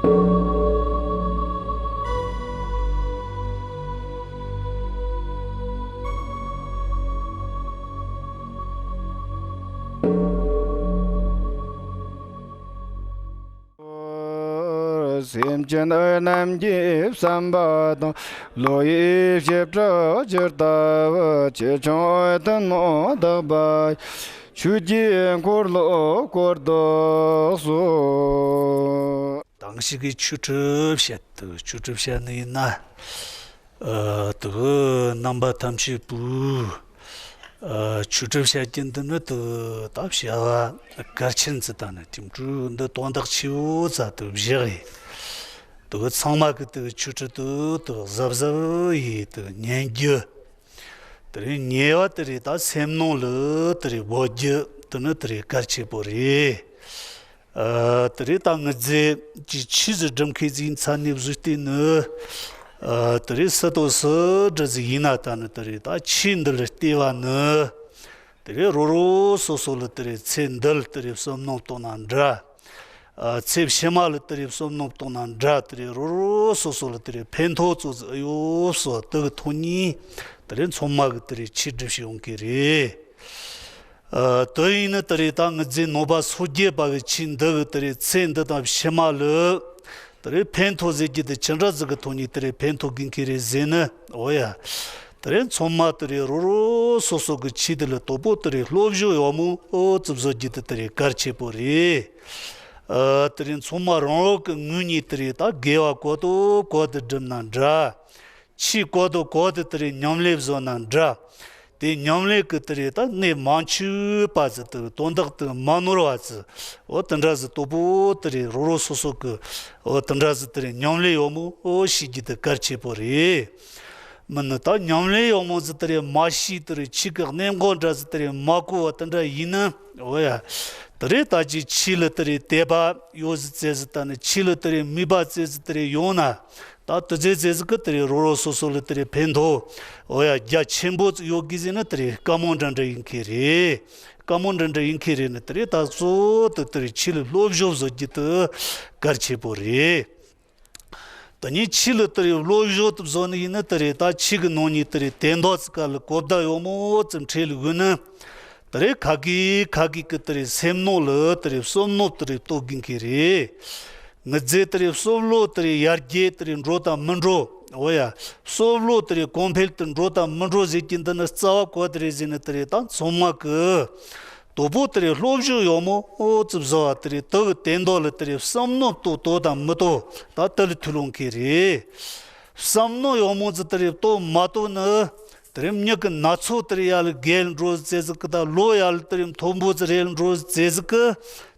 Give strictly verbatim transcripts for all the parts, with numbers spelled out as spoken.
སེམས་ཅན་རྣམས་ཀྱི་བསམ་པ་དང་། བློ་ཡི་ཞིབ་ཕྲ་ཇི་ལྟ་བུ། ཆེ་ཆུང་ཐུན་མོང་དག་པ་ཡི། ཆོས་ཀྱི་འཁོར་ལོ་བསྐོར་དུ་གསོལ། དང་ཞིག་གིས་ཆོས་ཁྲིད་བཤད་དུ། ཆོས་ཁྲིད་བཤད་ནི་ཡིན་ན། ཨ། དུ་རྣམ་པ་ཐམས་ཅད་པོས། ཨ། ཆོས་ཁྲིད་བཤད་རྒྱུ་འདི་ནི་དུ་ད་བྱ་བ་གལ་ཆེན་ཙི་ད་ནི་ཁྱིམ་གྲུ་འདི་དོན་དག་ཆེ་བོ་ཙ་དུ་བཞག་ཡིན། དུ་ཚང་མ་གི་དུ་ཆོས་ཁྲིད་དུ་དུ་གཟབ་གཟབ་ཡིན་དུ་ཉན་རྒྱུ། དེ་རིང་ཉེ་བ་དེ་རེད། ད་སེམས་ནང་ལ་དེ་རེད་བོ་རྒྱུ་དེ་ནི་དེ་རེད་གལ་ཆེ་པོ་རེད། ཨ། དེ་རེད། ད་ངི་ཛེ་ཀྱི་ཆོས་ཟིག་སྒྲུབ་མཁན་ཟིག་ཡིན་ཚ་ནི་བཟོས་ཏེ་ནི། ཨ། དེ་རེད། སུ་དང་སུ་འདྲ་ཟིག་ཡིན་ན་ད་ནི་དེ་རེད། ད་ཆོས་འདི་ལ་བལྟས་པ་ནི། དེ་རེད། རོ་རོ་སོ་སོ་ལ་དེ་རེད། ཚེ་འདི་ལ་དེ་རེད་བསམ་མནོ་བཏང་ན་འདྲ། ཨ། ཚེ་ཕྱི་མ་ལ་དེ་རེད་བསམ་མནོ་བཏང་ན་འདྲ། དེ་རེད། རོ་རོ་སོ་སོ་ལ་དེ་རེད་ཕན་ཐོགས་ཙོ་ཟིག་ཨེ་ཡོད་སོ་དེ་གི་ཐོག་ནས་དེ་རེད་ཚང་མ་གི་དེ་རེད་ཆོས་སྒྲུབ་ཤེས་ཡོང་གི་རེད། ཨ། དེ་ཡིན་ན་དེ་རེད། ད་ངི་ཛེ་ནོ་པ་སོ་བརྒྱད་པ་གི་ཆོས་འདི་གི་དེ་རེད་ཚེ་འདི་དང་ཕྱི་མ་ལ་དེ་རེད་ཕན་ཐོགས་ཟེར་རྒྱུ་དེ་ཅི་འདྲ་ཟིག་གི་ཐོག་ནས་དེ་རེད་ཕན་ཐོགས་དགོས་མཁན་རེད་ཟེར་ན། འོ་ཡ། དེ་རེད་ཚང་མ་དེ་རེད་རོ་རོ་སོ་སོ་གི་ཆོས་དེ་ལ་དོ་པོ་དེ་རེད་བློ་བཟོ་ཡག་མོ་ཙི་བཟོ་རྒྱུ་དེ་དེ་རེད་གལ་ཆེ་པོ་རེད། ཨ། དེ་རེད་ཚང་མ་རང་རང་གི་ངོས་ནས་དེ་རེད་ད་དགེ་བ་གོ་དོ་གོ་དེ་སྒྲུབ་ན་འདྲ། ཆོས་གོ་དོ་གོ་དེ་དེ་རེད་ཉམས་ལེན་བཟོ་ན་འདྲ། དེ་ཉམས་ལེན་གི་དེ་རེད་ད་གནད་མ་འཆུག་པ་ཟིག་དེ་དོན་དག་དེ་མ་ནོར་བ་ཟིག་འོ་དེ་འདྲ་ཟིག་དོ་པོ་དེ་རེད་རོ་རོ་སོ་སོ་གི་འོ་དེ་འདྲ་ཟིག་དེ་རེད་ཉམས་ལེན་ཡག་མོ་འོ་ཤེས་རྒྱུ་དེ་གལ་ཆེ་པོ་རེད། མིན་ནི་ད་ཉམས་ལེན་ཡག་མོ་ཟིག་དེ་རེད་མ་ཤེས་དེ་རེད་ཆོས་གི་གནད་འགག་འདྲ་ཟིག་དེ་རེད་མ་གོ་བ་དེ་འདྲ་ཡིན་ན། འོ་ཡ། དེ་རེད་ད་ཅིག་ཆོས་ལ་དེ་རེད་དད་པ་ཡོད་ཟིག་བཙལ་ཟིག་ད་ནི་ཆོས་ལ་དེ་རེད་མོས་པ་བཙལ་ཟིག་དེ་རེད་ཡོང་ན། ད་དེ་ཟེར་ཟེར་ཟིག་གི་དེ་རེད་རོ་རོ་སོ་སོ་ལ་དེ་རེད་ཕན་ཐོགས་འོ་ཡ་རྒྱ་ཆེན་པོ་ཡོད་གི་ཟེར་ན་དེ་རེད་དཀའ་མོ་འདྲ་འདྲ་ཡིན་གི་རེད། དཀའ་མོ་འདྲ་འདྲ་ཡིན་གི་རེད་ནི་དེ་རེད་ད་གཙོ་བོ་དེ་དེ་རེད་ཆོས་ལ་སློབ་སྦྱོང་བཟོ་རྒྱུ་དེ་གལ་ཆེ་པོ་རེད། དེ་ནས་ཆོས་ལ་དེ་རེད་སློབ་སྦྱོང་དེ་བཟོ་ནི་ཡིན་ན་དེ་རེད་ད་ཆོས་གི་ནང་ནས་དེ་རེད་དེ་འདོག་ཙི་ག་ལ་གོ་བརྡ་ཡག་མོ་ཙམ་འཕྲད་ལ་དགོས་ན། དེ་རེད་ཁ་གི་ཁ་གི་གི་དེ་རེད་སེམས་ནང་ལ་དེ་རེད་བསམ་མནོ་དེ་རེད་གཏོད་དགོས་གི་རེད། ངི་ཛེ་དེ་རེད་བསམ་བློ་དེ་རེད་ཡར་རྒྱས་དེ་རེད་འགྲོ་དང་མི་འགྲོ། འོ་ཡ། བསམ་བློ་དེ་རེད་གོང་འཕེལ་དུ་འགྲོ་དང་མི་འགྲོ་ཟེར་གྱི་འདི་ནི་རྩ་བ་གོ་དེ་རེད་ཟེར་ནི་དེ་རེད་ད་ཚང་མ་གི་དོ་པོ་དེ་རེད་སློབ་སྦྱོང་ཡག་མོ་ཨོ་ཙི་བཟོ་བ་དེ་རེད་དེ་གི་དེ་འདོག་ལ་དེ་རེད་བསམ་མནོ་གཏོད་དོ་དང་མི་གཏོད་ད་དེ་ལ་ཐུག་ལོང་གི་རེད། བསམ་མནོ་ཡག་མོ་ཙི་དེ་རེད་གཏོད་མ་གཏོད་ནི། དེ་རིང་མྱི་གི་ན་ཚོད་དེ་རེད་ཡར་ལ་རྒས་འགྲོ་ཟེར་ཟིག་གི་ད་ལོ་ཡར་ལ་དེ་རིང་མཐོན་པོ་ཟིག་རེད་འགྲོ་ཟེར་ཟིག་གི།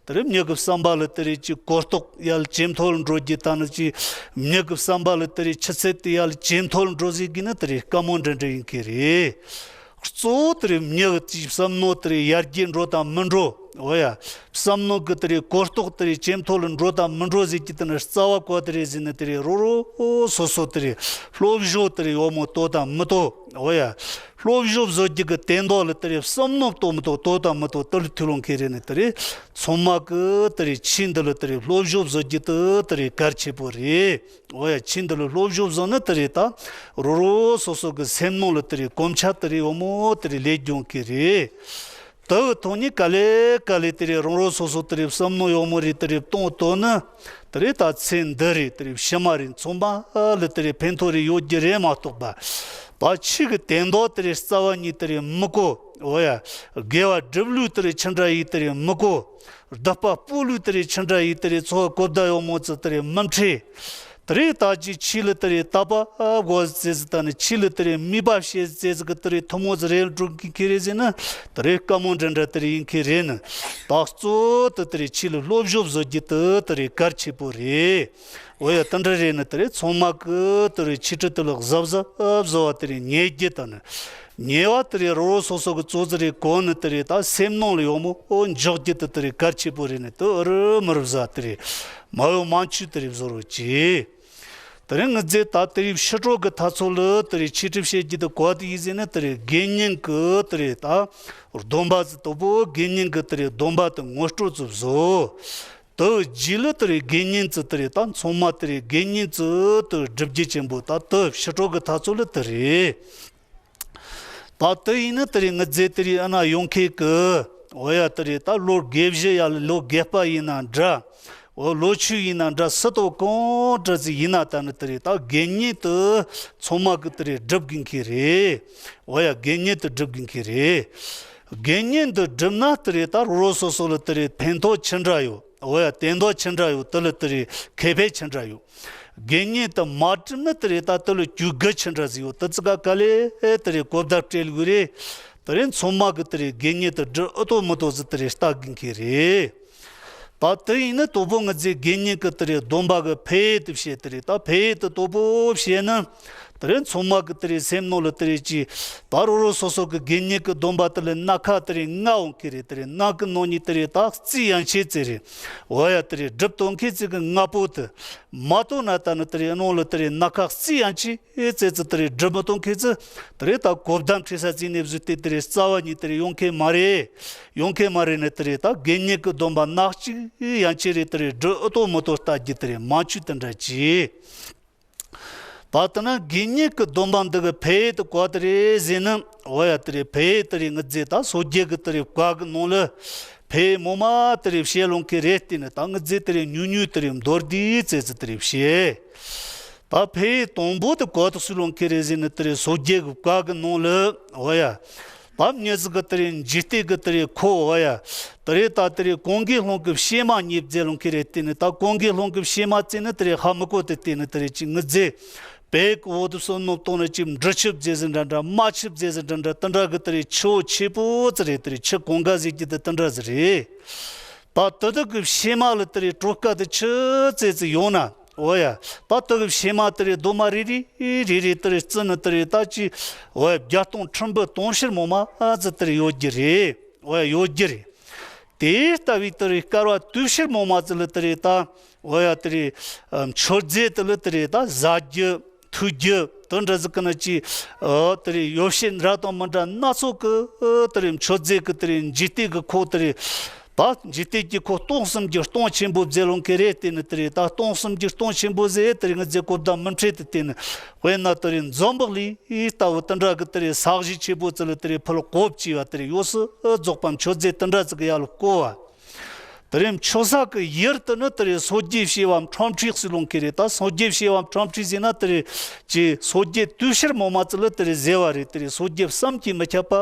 དེ་རིང་མྱི་གི་བསམ་པ་ལ་དེ་རིང་ཅིག་གོ་རྟོགས་ཡར་ལ་ཇེ་མཐོ་ལ་འགྲོ་རྒྱུ་ད་ནི་ཅིག་མྱི་གི་བསམ་པ་ལ་དེ་རིང་ཆུ་ཚད་དེ་ཡར་ལ་ཇེ་མཐོ་ལ་འགྲོ་ཟེར་གི་ནི་དེ་རིང་དཀའ་མོ་འདྲ་འདྲ་ཡིན་གི་རེད། གཙོ་བོ་དེ་རིང་མྱི་གི་ཅིག་བསམ་མནོ་དེ་རིང་ཡར་རྒྱས་འགྲོ་དང་མི་འགྲོ། འོ་ཡ། བསམ་མནོ་གི་དེ་རིང་གོ་རྟོགས་དེ་རིང་ཇེ་མཐོ་ལ་འགྲོ་དང་མི་འགྲོ་ཟེར་གི་དེ་ནི་རྩ་བ་གོ་དེ་རིང་ཟེར་ནི་དེ་རིང་རོ་རོ་སོ་སོ་དེ་རིང་སློབ་སྦྱོང་དེ་རིང་ཡག་མོ་གཏོད་དང་མི་གཏོད། འོ་ཡ། སློབ་སྦྱོང་བཟོ་རྒྱུ་གི་དེ་འདོག་ལ་དེ་རེད་བསམ་མནོ་གཏོད་མི་གཏོད་གཏོད་དང་མི་གཏོད་དེ་ལ་ཐུག་ལོང་གི་རེད་ནི་དེ་རེད། ཚང་མ་གི་དེ་རེད་ཆོས་འདི་ལ་དེ་རེད་སློབ་སྦྱོང་བཟོ་རྒྱུ་དེ་དེ་རེད་གལ་ཆེ་པོ་རེད། འོ་ཡ་ཆོས་འདི་ལ་སློབ་སྦྱོང་བཟོ་ནི་དེ་རེད་ད། རོ་རོ་སོ་སོ་གི་སེམས་ནང་ལ་དེ་རེད་གོམས་ཆ་དེ་རེད་ཡག་མོ་དེ་རེད་ལས་རྒྱུ་གི་རེད། དེ་གི་ཐོག་ནས་ག་ལེ་ག་ལེ་དེ་རེད་རང་རོ་སོ་སོ་དེ་རེད་བསམ་མནོ་ཡག་མོ་རེད་དེ་རེད་གཏོང་དོ་ནི། དེ་རེད་ད་ཚེ་འདི་རེད་དེ་རེད་ཕྱི་མ་རེད་ཚང་མ་ལ་དེ་རེད་ཕན་ཐོགས་རེད་ཡོད་རྒྱུ་རེད་མ་གཏོགས་པ། ད་ཆོས་གི་དེ་འདོག་དེ་རེད་རྩ་བ་ཉིད་དེ་རེད་མི་གོ། འོ་ཡ། དགེ་བ་སྒྲུབ་ལུགས་དེ་རེད་ཆི་འདྲ་ཡིན་དེ་རེད་མི་གོ། སྡིག་པ་སྤོ་ལུགས་དེ་རེད་ཆི་འདྲ་ཡིན་དེ་རེད་ཚོ་གོ་བརྡ་ཡག་མོ་ཙི་དེ་རེད་མི་འཕྲད། དེ་རེད་ད་ཅི་ཆོས་ལ་དེ་རེད་དད་པ་དགོས་ཟེར་ཟིག་ད་ནི་ཆོས་ལ་དེ་རེད་མོས་པ་བྱེད་ཟེར་ཟིག་གི་དེ་རེད་ཐུན་མོང་ཟིག་རེད་འགྲོ་གི་ཁེ་རེད་ཟེར་ན་དེ་རེད་དཀའ་མོ་འདྲ་འདྲ་དེ་རེད་ཡིན་ཁེ་རེད་ནི། ད་གཙོ་བོ་དེ་དེ་རེད་ཆོས་ལ་སློབ་སྦྱོང་བཟོ་རྒྱུ་དེ་དེ་རེད་གལ་ཆེ་པོ་རེད། འོ་ཡ་དེ་འདྲ་རེད་ནི་དེ་རེད་ཚང་མ་གི་དེ་རེད་ཆོས་ཁྲིད་དེ་ལ་གཟབ་གཟབ་བཟོ་བ་དེ་རེད་ཉེ་རྒྱུ་དང་ནི། ཉེ་བ་དེ་རེད་རོ་རོ་སོ་སོ་གི་གཙོ་ཟིག་རེད་གོ་ནི་དེ་རེད་ད་སེམས་ནང་ལ་ཡག་མོ་ཨོ་འཇོག་རྒྱུ་དེ་དེ་རེད་གལ་ཆེ་པོ་རེད་ནི་དེ་ཨུ་རུ་མུ་རུ་བཟའ་དེ་རེད་མ་ཡོ་མ་འཆུ་དེ་རེད་བཟོ་རོ་ཅི། དེ་རིང་ངི་ཛེ་ད་དེ་རིང་ཕྱི་དྲོ་གི་ཐ་ཚོ་ལ་དེ་རིང་ཆོས་ཁྲིད་བཤད་རྒྱུ་དེ་གོ་དེ་ཡིན་ཟེར་ན་དེ་རིང་དགེ་བསྙེན་གི་དེ་རིང་ད་སྡོམ་པ་ཟིག་དོ་པོ་དགེ་བསྙེན་གི་དེ་རིང་སྡོམ་པ་དེ་ངོ་སྤྲོད་ཙུབ་བཟོ། དེ་རྗེས་ལ་དེ་རེད་དགེ་བསྙེན་ཙི་དེ་རེད་ད་མཚོ་མ་དེ་རེད་དགེ་བསྙེན་ཙི་དེ་སྒྲུབ་རྒྱུ་ཆེན་པོ་ད་དེ་ཕྱི་དྲོ་གི་ཐག་ཚོད་ལ་དེ་རེད། ད་དེ་ཡིན་ན་དེ་རེད་ངི་རྫས་དེ་རེད་ཨ་ན་ཡོང་མཁན་གི་འོ་ཡ་དེ་རེད་ད་ལོ་དགེ་བཞི་ཡ་ལོ་དགེ་བསྤ་ཡིན་ན་འདྲ། འོ་ལོ་ཆོས་ཡིན་ན་འདྲ་སུ་དོ་གང་འདྲ་ཟིག་ཡིན་ན་ད་ནི་དེ་རེད་ད་དགེ་བསྙེན་དུ་མཚོ་མ་གི་དེ་རེད་སྒྲུབ་དགོས་མཁན་རེད། འོ་ཡ་དགེ་བསྙེན་དུ་སྒྲུབ་དགོས་མཁན་རེད། དགེ་བསྙེན་དུ་སྒྲུབ་ན་དེ་རེད་ད་རོ་རོ་སོ་སོ་ལ་དེ་རེད་ཕན་ཐོགས་ཆི་འདྲ་ཡོད། འོ་ཡ་དེ་འདོ་ཆི་འདྲ་ཡོད་དེ་ལ་དེ་རེད་ཁེ་ཕན་ཆི་འདྲ་ཡོད། དགེ་བསྙེན་དུ་མ་གྲུབ་ན་དེ་རེད་ད་དེ་ལ་གྱོད་དགུ་ཆི་འདྲ་ཟིག་ཡོད་དེ་ཙི་ག་ག་ལེ་དེ་རེད་གོ་བརྡ་སྤྲད་དགོས་རེད། དེ་རེད་མཚོ་མ་གི་དེ་རེད་དགེ་བསྙེན་དུ་སྒྲུབ་ཨུ་ཏོ་མུ་ཏོ་ཟིག་དེ་རེད་ལྟ་དགོས་མཁན་རེད། ད་དེ་ཡིན་ན་དོ་པོ་ངི་རྫས་དགེ་བསྙེན་གི་དེ་རེད་སྡོམ་པ་གི་ཕན་ཡུལ་དུ་བཤད་དེ་རེད་ད་ཕན་ཡུལ་དུ་དོ་པོ་བཤད་ན། དེ་རེད་མཚོ་མ་གི་དེ་རེད་སེམས་ནང་ལ་དེ་རེད་ཀྱི། ད་རོ་རོ་སོ་སོ་གི་དགེ་བསྙེན་གི་སྡོམ་པ་དེ་ལ་སྣ་ཁ་དེ་རེད་ལྔ་འོང་གི་རེད་དེ་རེད་སྣ་གི་ནང་ནས་དེ་རེད་ད་རྩིས་ཡན་ཆད་ཙེ་རེད། འོ་ཡ་དེ་རེད་སྒྲུབ་གཏོང་མཁན་ཙེ་གི་ལྔ་པོ་དེ། མ་གཏོགས་ན་ད་ནི་དེ་རེད་ནང་ལ་དེ་རེད་སྣ་ཁ་རྩིས་ཡན་ཆད་ཙེ་ཙེ་དེ་རེད་སྒྲུབ་མི་གཏོང་མཁན་ཙེ། དེ་རེད་ད་གོ་བརྡ་འཕྲད་ས་ཙེ་ནས་བཟོས་ཏེ་དེ་རེད་རྩ་བ་ཉིད་དེ་རེད་ཡོང་མཁན་མ་རེད། ཡོང་མཁན་མ་རེད་ནི་དེ་རེད་ད་དགེ་བསྙེན་གི་སྡོམ་པ་སྣ་གཅིག་ཡན་ཆད་རེད་དེ་རེད་སྒྲུབ་ཨུ་ཏོ་མུ་ཏོ་ལྟ་རྒྱུ་དེ་རེད་མ་འཆུས་དེ་འདྲ་གྱིས། ད་ལྟ་ན་དགེ་བསྙེན་གྱི་སྡོམ་པ་འདི་གི་ཕན་ཡུལ་དུ་གོ་དེ་རེད་ཟེར་ན། འོ་ཡ་དེ་རེད་ཕན་ཡུལ་དེ་རེད་ངི་རྫས་ད་སོ་རྒྱལ་གྱི་དེ་རེད་བཀའ་གི་ནང་ལ། ཕན་ཡུལ་མོ་མ་དེ་རེད་བཤད་ལོང་གི་རེད་དེ་ནི་ད་ངི་རྫས་དེ་རེད་ཉུང་ཉུང་དེ་རེད་མདོར་བསྡུས་ཙེ་ཙི་དེ་རེད་བཤད། ད་ཕན་ཡུལ་དང་པོ་དེ་གོ་དེ་སུ་ལོང་གི་རེད་ཟེར་ན་དེ་རེད་སོ་རྒྱལ་གྱི་བཀའ་གི་ནང་ལ། འོ་ཡ། ད་མྱི་ཟིག་གི་དེ་རེད་འཇིག་རྟེན་གི་དེ་རེད་ཁོ་འོ་ཡ། དེ་རེད་ད་དེ་རེད་གང་གི་སློང་གི་བཤད་མ་ཉེས་རྫས་ལོང་གི་རེད་དེ་ནི་ད་གང་གི་སློང་གི་བཤད་མ་བཙལ་ནི་དེ་རེད་ཧ་མི་གོ་དེ་དེ་ནི་དེ་རེད་ཅི་ངི་རྫས། བེག་འོ་དུ་སོ་ནོ་གཏོང་ནི་ཅི་འབྲུ་ཆུ་རྫས་ཟིན་འདྲ་འདྲ་མ་ཆུ་རྫས་ཟིན་འདྲ་འདྲ་དེ་འདྲ་གི་དེ་རེད་ཆུ་བོ་ཆེ་པོ་ཙི་རེད་དེ་རེད་ཆུ་གང་ག་ཟིག་གི་དེ་དེ་འདྲ་ཟིག་རེད། ད་དེ་དག་གི་བཤད་མ་ལ་དེ་རེད་གྲོ་ཀ་དེ་ཆུ་ཙེ་ཙི་ཡོང་ན། འོ་ཡ། ད་དེ་གི་བཤད་མ་དེ་རེད་རྡོ་མ་རེ་རེ་རེ་རེ་དེ་རེད་རྩི་ནི་དེ་རེད་ད་ཅི། འོ་ཡ་བརྒྱ་སྟོང་ཁྲི་འབུམ་སྟོང་ཕྱིར་མོ་མ་ཙི་དེ་རེད་ཡོད་རྒྱུ་རེད། འོ་ཡ་ཡོད་རྒྱུ་རེད། དེ་ལྟ་བུའི་དེ་རེད་བསྐལ་བ་དུས་ཕྱིར་མོ་མ་ཙི་ལ་དེ་རེད་ད། འོ་ཡ་དེ་རེད། མཆོད་རྫས་དེ་ལ་དེ་རེད་ད་ཟ་རྒྱུ་འཐུང་རྒྱུ་དེ་འདྲ་ཟིག་གི་ན་ཅི། འོ་དེ་རེད་ཡོ་བྱད་འདྲ་དང་མི་འདྲ་སྣ་ཚོགས་གི་དེ་རེད་མཆོད་རྫས་གི་དེ་རེད་འཇིག་རྟེན་གི་ཁོ་དེ་རེད། ད་འཇིག་རྟེན་གྱི་ཁོ་སྟོང་གསུམ་གྱི་སྟོང་ཆེན་པོ་རྫས་ལོང་གི་རེད་དེ་ནི་དེ་རེད་ད་སྟོང་གསུམ་གྱི་སྟོང་ཆེན་པོ་ཟེར་དེ་རེད་ངི་རྫས་གོ་བརྡ་མི་འཕྲད་དེ་དེ་ནི། དཔེར་ན་དེ་རེད་འཛམ་བུ་གླིང་ལྟ་བུ་དེ་འདྲ་གི་དེ་རེད་ས་གཞི་ཆེན་པོ་ཙི་ལ་དེ་རེད་ཕུལ་གོ་བ་བྱས་པ་དེ་རེད་ཡོ་སི་རྫོགས་པ་མཆོད་རྫས་དེ་འདྲ་ཙི་གི་ཡ་ལ་བཀོལ་བ། དེ་རེད་མཆོད་ས་གི་ཡུལ་དེ་ནི་དེ་རེད་སོ་རྒྱལ་བྱེ་བ་ཁྲོམ་ཁྲི་ཟེར་ལོང་གི་རེད་ད་སོ་རྒྱལ་བྱེ་བ་ཁྲོམ་ཁྲི་ཟེར་ན་དེ་རེད་ཀྱི་སོ་རྒྱལ་དུས་ཕྱིར་མོ་མ་ཙི་ལ་དེ་རེད་ཟེར་བ་རེད་དེ་རེད་སོ་རྒྱལ་བསམ་གྱིས་མི་ཁྱབ་པ་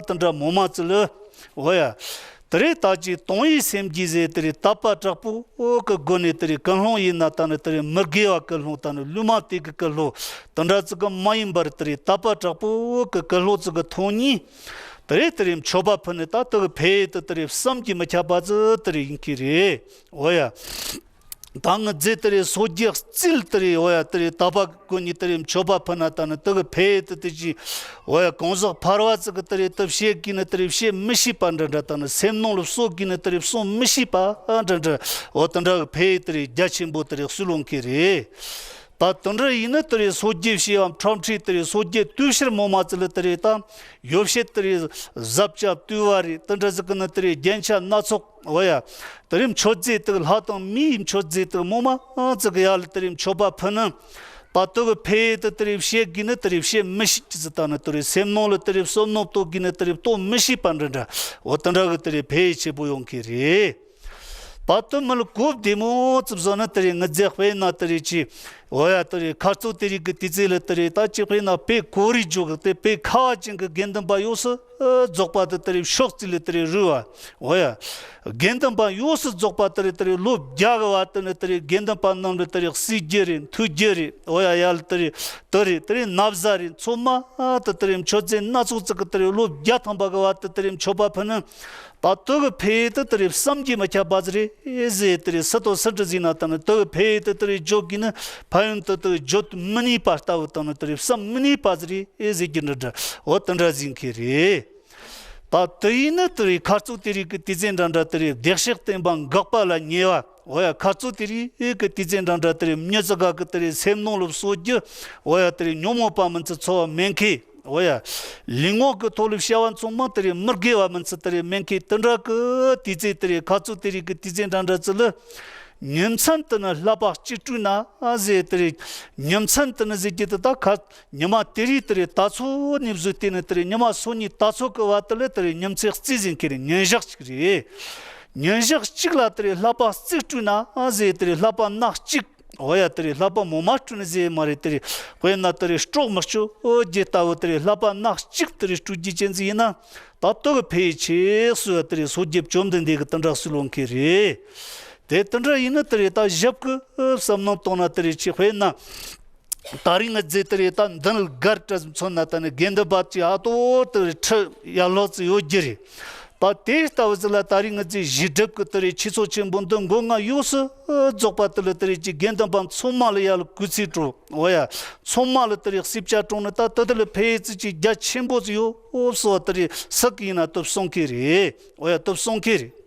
དེ་འདྲ་མོ་མ་ཙི་ལ། འོ་ཡ། དེ་རེད་ད་ཅི་དོན་ཡིད་སེམས་ཀྱི་ཟེར་དེ་རེད་དད་པ་དྲག་པོ་གི་སྒོ་ནས་དེ་རེད་ཀུན་སློང་ཡིན་ན་ད་ནི་དེ་རེད་མི་དགེ་བ་ཀུན་སློང་ད་ནི་ལུས་མ་བདེ་གི་ཀུན་སློང་དེ་འདྲ་ཙི་གི་མ་ཡིན་པར་དེ་རེད་དད་པ་དྲག་པོ་གི་ཀུན་སློང་ཙི་གི་ཐོག་ནས། དེ་རེད་དེ་རེད་མཆོད་པ་ཕུལ་ནས་ད་དེ་གི་ཕན་ཡུལ་དེ་དེ་རེད་བསམ་གྱིས་མི་ཁྱབ་པ་ཙི་དེ་རེད་ཡིན་གྱི་རེད། འོ་ཡ། ད་ངི་རྫས་དེ་རེད་སོ་རྒྱལ་རྩིལ་དེ་རེད་འོ་ཡ་དེ་རེད་དད་པ་གི་སྒོ་ནས་དེ་རེད་མཆོད་པ་ཕུལ་ན་ད་ནི་དེ་གི་ཕན་ཡུལ་དེ་དེ་ཅི། འོ་ཡ་གང་ཟག་ཕལ་བ་ཙི་གི་དེ་རེད་དེ་བཤད་གི་ནི་དེ་རེད་བཤད་མི་ཤེས་པ་འདྲ་འདྲ་ད་ནི་སེམས་ནང་ལ་གསོ་གི་ནི་དེ་རེད་གསོ་མི་ཤེས་པ་འདྲ་འདྲ། འོ་དེ་འདྲ་གི་ཕན་ཡུལ་དེ་རེད་རྒྱ་ཆེན་པོ་དེ་རེད་སུ་ལོང་གི་རེད། ད་དེ་འདྲ་ཡིན་ན་དེ་རེད་སོ་རྒྱལ་བྱེ་བ་ཁྲོམ་ཁྲི་དེ་རེད་སོ་རྒྱལ་དུས་ཕྱིར་མོ་མ་ཙི་ལ་དེ་རེད་ད། ཡོ་བྱད་དེ་རེད་གཟབ་རྒྱབ་བཏུལ་བ་རེད་དེ་འདྲ་ཟིག་གི་ནི་དེ་རེད་རྒྱན་ཆ་སྣ་ཚོགས་འོ་ཡ། དེ་རེད་མཆོད་རྫས་དེ་ལྷ་དང་མིའི་མཆོད་རྫས་དེ་མོ་མ་ཙི་གི་ཡ་ལ་དེ་རེད་མཆོད་པ་ཕུལ་ནི། ད་དེ་གི་ཕན་ཡུལ་དེ་དེ་རེད་བཤད་གི་ནི་དེ་རེད་བཤད་མི་ཤེས་ཀྱི་ཟིག་ད་ནི་དེ་རེད་སེམས་ནང་ལ་དེ་རེད་བསམ་མནོ་གཏོད་གི་ནི་དེ་རེད་གཏོད་མི་ཤེས་པ་འདྲ་འདྲ་འོ་དེ་འདྲ་གི་དེ་རེད་ཕན་ཡུལ་ཆེ་པོ་ཡོང་གི་རེད། ད་དེ་མི་ལ་གོ་བདེ་མོ་ཙི་བཟོ་ན་དེ་རེད་ངི་རྫས་དཔེར་ན་དེ་རེད་ཅི། འོ་ཡ་དེ་རེད་ཁ་རྩོད་དེ་རིགས་ཀྱི་དུས་ཚོད་ལ་དེ་རེད་ད་ཅི་དཔེར་ན་དཔེ་གོ་རིགས་འཇོག་གི་དེ་དཔེ་ཁ་བ་ཅན་གྱི་དགེ་འདུན་པ་ཡོངས་སུ་རྫོགས་པ་དེ་དེ་རེད་ཕྱོགས་གཅིག་ལ་དེ་རེད་རུལ་བ། འོ་ཡ། དགེ་འདུན་པ་ཡོངས་སུ་རྫོགས་པ་དེ་རེད་དེ་རེད་ལོ་བརྒྱ་གི་བར་དུ་ནི་དེ་རེད་དགེ་འདུན་པ་རྣམས་ལ་དེ་རེད་གསོད་རྒྱུ་རེད་འཐུ་རྒྱུ་རེད་འོ་ཡ་ཡ་ལ་དེ་རེད་དེ་རེད་དེ་རེད་ན་བཟའ་རེད་མཚོ་མ་དེ་དེ་རེད་མཆོད་རྫས་སྣ་ཚོགས་ཙི་གི་དེ་རེད་ལོ་བརྒྱ་ཐམ་པ་གི་བར་དུ་དེ་རེད་མཆོད་པ་ཕུལ་ནི། ད་དེ་གི་ཕན་ཡུལ་དེ་དེ་རེད་བསམ་གྱིས་མི་ཁྱབ་པ་ཟིག་རེད་ཟེར་དེ་རེད་སུ་དང་སུ་འདྲ་ཟིག་ན་ད་ནི་དེ་གི་ཕན་ཡུལ་དེ་དེ་རེད་བརྗོད་གི་ནི་ཕན་ཡོན་དེ་དེ་བརྗོད་མི་ནུས་པ་ལྟ་བུ་དང་ནི་དེ་རེད་བསམ་མི་ནུས་པ་ཟིག་རེད་ཟེར་གྱི་འདྲ་འདྲ་འོ་དེ་འདྲ་ཟིག་གི་རེད། ད་དེ་ཡིན་ན་དེ་རེད་ཁ་རྩོད་དེ་རིགས་ཀྱི་དུས་ཚོད་འདྲ་འདྲ་དེ་རེད་བདེ་གཤེགས་བསྟན་པ་འགག་པ་ལ་ཉེ་བ་འོ་ཡ་ཁ་རྩོད་དེ་རིགས་ཀྱི་དུས་ཚོད་འདྲ་འདྲ་དེ་རེད་མྱི་ཙི་ག་གི་དེ་རེད་སེམས་ནང་ལ་གསོ་རྒྱུ་འོ་ཡ་དེ་རེད་ཉོན་མོངས་པ་མིན་ཚུལ་འཚོ་བ་མེད་མཁན། འོ་ཡ། ལུས་ངག་གི་ཐོག་ལ་བྱ་བ་ཚང་མ་དེ་རེད་མི་དགེ་བ་མིན་ཚུལ་དེ་རེད་མེད་མཁན་དེ་འདྲ་གི་དུས་ཚོད་དེ་རེད་ཁ་རྩོད་དེ་རིགས་ཀྱི་དུས་ཚོད་འདྲ་འདྲ་ཚོ་ལ། ཉིན་མཚན་དུ་ནི་བསླབ་པ་གཅིག་སྤྲོས་ན་ཟེར། དེ་རེད། ཉིན་མཚན་དུ་ནི་ཟེར་རྒྱུ་དེ་ད་ཁ། ཉི་མ་དེ་རིང་དེ་རེད། ད་ཚོད་ནས་བཟོས་ཏེ་ནི་དེ་རེད། ཉི་མ་སང་ཉིན་ད་ཚོད་ཀྱི་བར་དུ་ལ་དེ་རེད། ཉིན་མཚན་རྩིས་ཟིན་གྱི་རེད། ཉིན་ཞག་གཅིག་རེད། ཉིན་ཞག་གཅིག་ལ་དེ་རེད། བསླབ་པ་རྩིས་སྤྲོས་ན་ཟེར། དེ་རེད། བསླབ་པ་སྣ་གཅིག་འོ་ཡ། དེ་རེད། བསླབ་པ་མང་མང་སྤྲོས་ནས་ཟེར་མ་རེད། དེ་རེད། དཔེར་ན་དེ་རེད། སྲོག་མི་གཅོད་རྒྱུ་ལྟ་བུ་དེ་རེད། བསླབ་པ་སྣ་གཅིག་དེ་རེད། སྤྲོད་རྒྱུ་ཅན་ཟིག་ཡིན་ན་ད་དེ་གི་ཕན་ཡོན་ཆེ་གསུངས་པ་དེ་རེད། སངས་རྒྱས་བཅོམ་ལྡན་འདས་ཀྱིས་དེ་འདྲ་གསུངས་ཡོང་གི་རེད། དེ་དེ་འདྲ་ཡིན་ན་དེ་རེད། ད་ཞིབ་ཀྱི་བསམ་བློ་བཏང་ན་དེ་རེད། ཅིག་དཔེར་ན་ད་རིང་ང་ཚོ་དེ་རེད། ད་མདུན་ལ་སྒར་འདྲ་མཚོན་ན་ད་ནི་དགེ་འདུན་པ་ཅིག་ཨ་ཏོ་དེ་རེད། ཁྲི་ཡར་ལོག་ཙམ་ཡོད་རྒྱུ་རེད། ད་དེ་ལྟ་བུ་ཟིག་ལ་ད་རིང་ང་ཚོས་གཞི་སྒྲུབ་ཀྱི་དེ་རེད། ཆོས་ཚོགས་ཆེན་པོ་འདི་མགོ་རྔ་ཡོངས་སུ་རྫོགས་པ་དེ་ལ་དེ་རེད། ཅིག་དགེ་འདུན་པ་ཚང་མ་ལ་ཡར་ལ་གུས་བརྩི་སྤྲོད། འོ་ཡ། ཚང་མ་ལ་དེ་རེད། གསོལ་ཇ་དྲངས་ནས་ད་དེ་དེ་ལ་ཕན་ཡོན་ཅིག་རྒྱ་ཆེན་པོ་ཟིག་ཡོད་གསུངས་པ་དེ་རེད། སུ་གིས་ཡིན་ན་དེ་གསུང་གི་རེད། འོ་ཡ། དེ་གསུང་གི་རེད།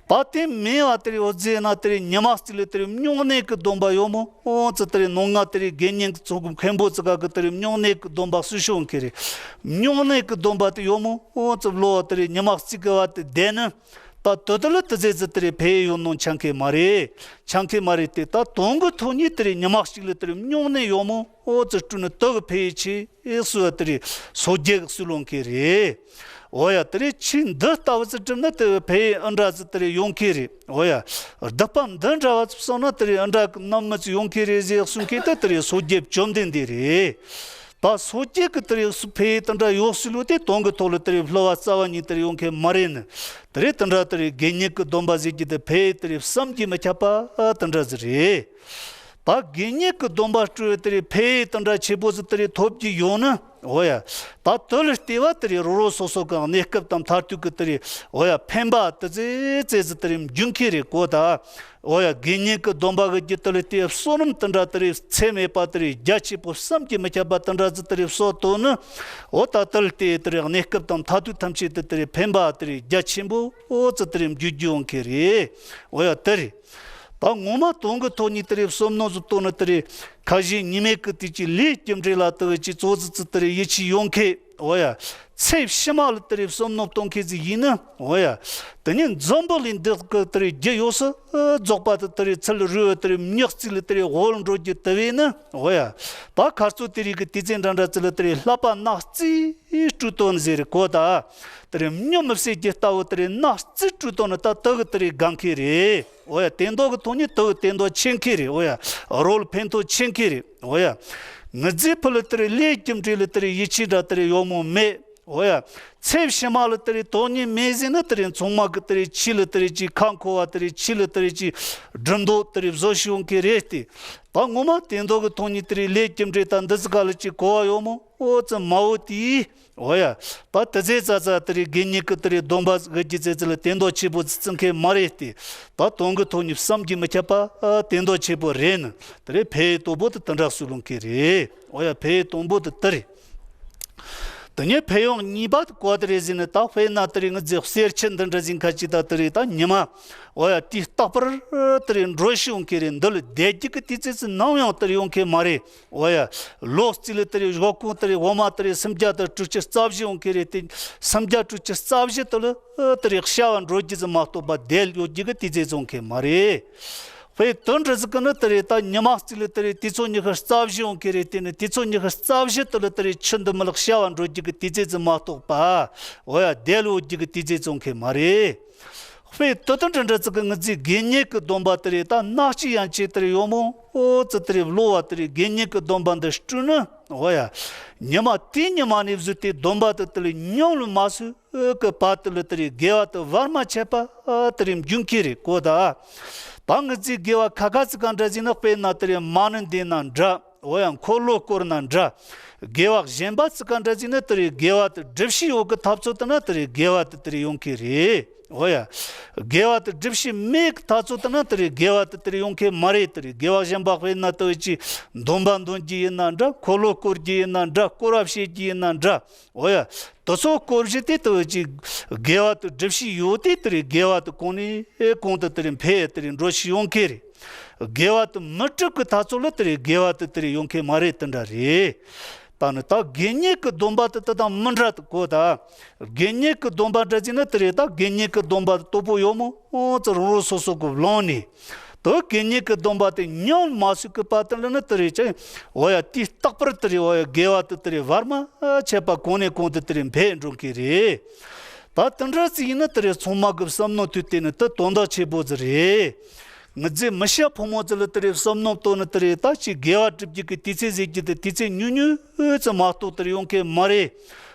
ད་དེ་མེད་པ་དེ་རེད། འོ་ཟེར་ན་དེ་རེད། ཉི་མ་གཅིག་ལ་དེ་རེད། སྨྱུང་གནས་ཀྱི་སྡོམ་པ་ཡོད་མོ། འོ་ཙི་དེ་རེད། ནང་ང་དེ་རེད། དགེ་བསྙེན་གྱི་ཚོགས་མཁན་པོ་ཙི་ག་གི་དེ་རེད། སྨྱུང་གནས་ཀྱི་སྡོམ་པ་སུ་ཤོང་གི་རེད། སྨྱུང་གནས་ཀྱི་སྡོམ་པ་དེ་ཡོད་མོ། འོ་ཙི་བློ་བ་དེ་རེད། ཉི་མ་གཅིག་གི་བར་དུ་བསྡད་ན་ད་དེ་དེ་ལ་དེ་ཟེར་ཙི་དེ་རེད། ཕན་ཡོན་ནོ་འཆང་གི་མ་རེད། འཆང་གི་མ་རེད། དེ་ད་དོན་གྱི་ཐོག་ནས་དེ་རེད། ཉི་མ་གཅིག་ལ་དེ་རེད། སྨྱུང་གནས་ཡོད་མོ། འོ་ཙི་སྤྲོད་ན་དེ་གི་ཕན་ཡོན་ཆེ་གསུངས་པ་དེ་རེད། སངས་རྒྱས་ཀྱིས་གསུངས་ཡོང་གི་རེད། འོ་ཡ། དེ་རེད། ཆོས་འདི་ལྟ་བུ་ཙི་སྒྲུབ་ན་དེ་ཕན་ཡོན་འདྲ་ཙི་དེ་རེད་ཡོང་གི་རེད། འོ་ཡ། སྡིག་པ་འདི་འདྲ་བ་ཙི་བསགས་ན་དེ་རེད། འདྲ་གི་རྣམ་སྨིན་ཙི་ཡོང་གི་རེད་ཟེར་གསུང་མཁན་དེ་དེ་རེད། སངས་རྒྱས་བཅོམ་ལྡན་འདས་རེད། ད་སངས་རྒྱས་ཀྱིས་དེ་རེད་ཕན་ཡོན་དེ་འདྲ་ཡོད་གསུངས་ལོ། དེ་དོན་གྱི་ཐོག་ལ་དེ་རེད་བསླབ་པ་རྩ་བ་ཉིད་དེ་རེད་ཡོང་མཁན་མ་རེད་ནི། དེ་རེད། དེ་འདྲ་དེ་རེད། དགེ་བསྙེན་གྱི་སྡོམ་པ་ཟེར་རྒྱུ་དེ་ཕན་ཡོན་དེ་རེད་བསམ་གྱིས་མི་ཁྱབ་པ་དེ་འདྲ་ཟིག་རེད། ད་དགེ་བསྙེན་གྱི་སྡོམ་པ་སྤྲོད་དེ་རེད་ཕན་ཡོན་དེ་འདྲ་ཆེ་པོ་ཟིག་དེ་རེད་ཐོབ་རྒྱུ་ཡོད་ན། འོ་ཡ། ད་དེ་ལ་བལྟས་པ་དེ་རེད། རང་རང་སོ་སོ་གི་གནས་སྐབས་དང་མཐར་ཐུག་གི་དེ་རེད། འོ་ཡ། ཕན་པ་དེ་ཙི་ཙི་ཟིག་དེ་རེད་འབྱུང་གི་རེད་གོ། ད་འོ་ཡ། དགེ་བསྙེན་གྱི་སྡོམ་པ་གི་རྒྱུ་དེ་ལ་བལྟས་བསོད་ནམས་དེ་འདྲ་དེ་རེད་ཚད་མེད་པ་དེ་རེད་རྒྱ་ཆེ་པོ་བསམ་གྱིས་མི་ཁྱབ་པ་དེ་འདྲ་ཟིག་དེ་རེད་བསགས་ཐུབ་ན། འོ་ད་དེ་ལ་བལྟས་དེ་རེད་གནས་སྐབས་དང་མཐར་ཐུག་ཐམས་ཅད་དུ་དེ་རེད་ཕན་པ་དེ་རེད་རྒྱ་ཆེན་པོ་འོ་ཙི་དེ་རེད་འབྱུང་རྒྱུ་ཡོང་གི་རེད། འོ་ཡ། དེ་རེད། ད་ངོ་མ་དོན་གྱི་ཐོག་ནས་དེ་རེད་བསམ་མནོ་ཟིག་བཏང་ན་དེ་རེད་ཁ་ཞེ་གཉིས་མེད་ཀྱི་དུས་ཀྱི་ལས་རྒྱུ་འབྲས་ལ་དེ་གི་ཅི་ཙོ་ཙི་ཙི་དེ་རེད་ཡིད་ཆེས་ཡོང་མཁན། འོ་ཡ། ཚེ་ཕྱི་མ་ལ་དེ་རེད་བསམ་མནོ་གཏོང་མཁན་ཟིག་ཡིན་ན། འོ་ཡ། དེ་ནས་འཛམ་བུ་གླིང་འདི་གི་དེ་རེད་རྒྱུ་ཡོངས་སུ་རྫོགས་པ་དེ་དེ་རེད་ཚུར་རུལ་བ་དེ་རེད་ཉག་གཅིག་ལ་དེ་རེད་འོག་འགྲོ་རྒྱུ་དེ་བས་ན། འོ་ཡ། ད་ཁ་རྩོད་དེ་རིགས་ཀྱི་དུས་ཚོད་འདྲ་འདྲ་ཙི་ལ་དེ་རེད་བསླབ་པ་སྣ་རྩིས་སྤྲོད་དོན་ཟེར་རེད་གོ། ད་དེ་རེད་སྨྱོ་མི་བསད་རྒྱུ་ལྟ་བུ་དེ་རེད་སྣ་རྩིས་སྤྲོད་དོན་ནི་ད་དེ་གི་དེ་རེད་དགའ་མཁན་རེད། འོ་ཡ། དེ་འདོག་གི་ཐོག་ནས་དེ་གི་དེ་འདོག་ཆེ་མཁན་རེད། འོ་ཡ། རོལ་ཕན་ཐོགས་ཆེ་མཁན་རེད། འོ་ཡ། ངི་ཟིག་ཕུ་ལ་དེ་རེད་ལས་རྒྱུ་འབྲས་ལ་དེ་རེད་ཡིད་ཆེས་འདྲ་དེ་རེད་ཡོད་མོ་མེད། འོ་ཡ། ཚེ་ཕྱི་མ་ལ་དེ་རེད་དོན་སྙིང་མེད་ཟེར་ན་དེ་རེད་ཚང་མ་གི་དེ་རེད་ཆོས་ལ་དེ་རེད་ཅིག་ཁ་འཁོར་བ་དེ་རེད་ཆོས་ལ་དེ་རེད་ཅིག་སྒྲུབ་འདོག་དེ་རེད་བཟོ་ཤེས་ཡོང་གི་རེད་དེ། ད་ངོ་མ་དེ་འདོག་གི་ཐོག་ནས་དེ་རེད་ལས་རྒྱུ་འབྲས་ད་འདི་ཟིག་ག་ལ་ཅིག་གོ་བ་ཡོད་མོ་འོ་ཙི་མ་འོ་དེ། འོ་ཡ། ད་དེ་ཟེ་ཙ་ཙ་དེ་རེད་དགེ་བསྙེན་གི་དེ་རེད་སྡོམ་པ་གི་རྒྱུ་ཙེ་ཙི་ལ་དེ་འདོག་ཆེ་པོ་ཙི་ཙི་མཁན་མ་རེད་དེ། ད་དོན་གི་ཐོག་ནས་བསམ་གྱིས་མི་ཁྱབ་པ་དེ་འདོག་ཆེ་པོ་རེད་ནི། དེ་རེད་ཕན་ཡོན་དོ་པོ་དེ་དེ་འདྲ་གསུངས་ལུང་གི་རེད། འོ་ཡ། ཕན་ཡོན་དང་པོ་དེ་དེ་རེད། དེ་ནས་ཕན་ཡོན་གཉིས་པ་དེ་གོ་དེ་རེད་ཟེར་ནས་ད་དཔེར་ན་དེ་རེད་ངི་ཟེ་གསེར་ཁྱི་འདི་འདྲ་ཟིན་ཁ་ཅིག་ད་དེ་རེད་ད་ཉི་མ། འོ་ཡ། དུས་རྟག་པར་དེ་རེད་འགྲོ་ཤི་ཡོང་གི་རེད་འདི་ལ་བསྡད་རྒྱུ་གི་དུས་ཚོད་ཙི་ནམ་ཡང་དེ་རེད་ཡོང་གི་མ་རེད། འོ་ཡ། ལོ་གཅིག་ལ་དེ་རེད་གཞོགས་གུང་དེ་རེད་འོ་མ་དེ་རེད་སུམ་བརྒྱ་དང་དྲུག་ཅུ་རྩ་བཞི་ཡོང་གི་རེད་དེ། སུམ་བརྒྱ་དྲུག་ཅུ་རྩ་བཞི་དེ་ལ་དེ་རེད་ཤ་བ་འགྲོ་རྒྱུ་ཙི་མ་གཏོགས་པ་བསྡད་ཡོད་རྒྱུ་གི་དུས་ཚོད་ཙི་ཡོང་གི་མ་རེད། དཔེ་དོན་འདྲ་ཟིག་གི་ནི་དེ་རེད་ད་ཉི་མ་གཅིག་ལ་དེ་རེད་དུས་ཚོད་ཉི་ཤུ་རྩ་བཞི་ཡོང་གི་རེད་དེ་ནི་དུས་ཚོད་ཉི་ཤུ་རྩ་བཞི་དེ་ལ་དེ་རེད་ཆུ་འདི་མི་ལག་ཤ་བ་འགྲོ་རྒྱུ་གི་དུས་ཚོད་ཙི་མ་གཏོགས་པ། འོ་ཡ། བསྡད་ཡོད་རྒྱུ་གི་དུས་ཚོད་ཙི་ཡོང་གི་མ་རེད། དཔེ་དོན་དུ་འདྲ་འདྲ་ཙི་གི་ངི་ཟེ་དགེ་བསྙེན་གི་སྡོམ་པ་དེ་རེད་ད་སྣ་གཅིག་ཡན་ཆད་དེ་རེད་ཡོད་མོ། འོ་ཙི་དེ་རེད་བློ་བ་དེ་རེད་དགེ་བསྙེན་གི་སྡོམ་པ་འདི་སྤྲོད་ནི། འོ་ཡ། ཉི་མ་དེའི་ཉི་མ་ནས་བཟོས་ཏེ་སྡོམ་པ་དེ་དེ་ལས་ཉམས་ལ་མ་སོས་གི་བར་དེ་ལ་དེ་རེད་དགེ་བ་དེ་བར་མ་ཆད་པ་དེ་རེད་འབྱུང་གི་རེད་གོ། ད་ད་ངི་ཟེ་དགེ་བ་ཁ་ཁ་ཙི་ག་འདྲ་ཟིན་ན་དཔེར་ན་དེ་རེད་མ་ཎི་འདོན་ན་འདྲ། འོ་ཡ། འཁོར་ལོ་བསྐོར་ན་འདྲ། དགེ་བ་གཞན་པ་ཙི་ག་འདྲ་ཟིན་ན་དེ་རེད་དགེ་བ་དེ་སྒྲུབ་བྱེད་ཡོད་གི་ཐབས་ཚུལ་དེ་ན་དེ་རེད་དགེ་བ་དེ་དེ་རེད་ཡོང་གི་རེད། འོ་ཡ། དགེ་བ་དེ་སྒྲུབ་བྱེད་མེད་གི་ཐབས་ཚུལ་དེ་ན་དེ་རེད་དགེ་བ་དེ་དེ་རེད་ཡོང་གི་མ་རེད། དེ་རེད་དགེ་བ་གཞན་པ་དཔེར་ན་དེ་ཅི་འདོན་པ་འདོན་རྒྱུ་ཡིན་ན་འདྲ། འཁོར་ལོ་བསྐོར་རྒྱུ་ཡིན་ན་འདྲ། བསྐོར་བ་བྱེད་རྒྱུ་ཡིན་ན་འདྲ། འོ་ཡ། དེ་ཚོ་བསྐོར་བྱེད་དེ་དེ་ཅི་དགེ་བ་དེ་སྒྲུབ་བྱེད་ཡོད་དེ་དེ་རེད་དགེ་བ་དེ་གོང་ནས་གོང་དུ་དེ་རེད་འཕེལ་དེ་རེད་འགྲོ་བྱེད་ཡོང་གི་རེད། དགེ་བ་དེ་མི་སྒྲུབ་ཀྱི་ཐག་ཚོད་ལ་དེ་རེད་དགེ་བ་དེ་དེ་རེད་ཡོང་མཁན་མ་རེད། དེ་འདྲ་རེད། ད་ནི་ད་དགེ་བསྙེན་གྱི་སྡོམ་པ་དེ་དེ་དང་མི་འདྲ་དེ་གོ། ད་དགེ་བསྙེན་གྱི་སྡོམ་པ་འདྲ་ཅིག་ན་དེ་རེད། ད་དགེ་བསྙེན་གྱི་སྡོམ་པ་དེ་དོ་པོ་ཡོད་མོ། ཨོ་ཙི་རང་རང་སོ་སོ་གི་བླངས་ནས། དེ་དགེ་བསྙེན་གྱི་སྡོམ་པ་དེ་ཉམས་མ་སོས་གི་བར་དུ་ལ་ནི་དེ་རེད་ཅེ། འོ་ཡ། དུས་རྟག་པར་དེ་རེད། འོ་ཡ། དགེ་བ་དེ་དེ་རེད་བར་མ་ཆད་པ་གོང་ནས་གོང་དུ་དེ་རེད་འཕེལ་འགྲོ་གི་རེད། ད་དེ་འདྲ་ཟིག་ཡིན་ན་དེ་རེད་ཚང་མ་གི་བསམ་མནོ་དུས་དེ་ནི་དེ་དོན་དག་ཆེ་པོ་ཟིག་རེད། ངི་ཟེ་མི་ཤ་ཕོ་མོ་ཚོ་ལ་དེ་རེད་བསམ་མནོ་བཏོན་ནི་དེ་རེད། ད་ཅིག་དགེ་བ་སྒྲུབ་རྒྱུ་གི་དུས་ཚོད་ཟེར་རྒྱུ་དེ་དུས་ཚོད་ཉུང་ཉུང་ཙམ་མ་གཏོགས་དེ་རེད་ཡོང་གི་མ་རེད།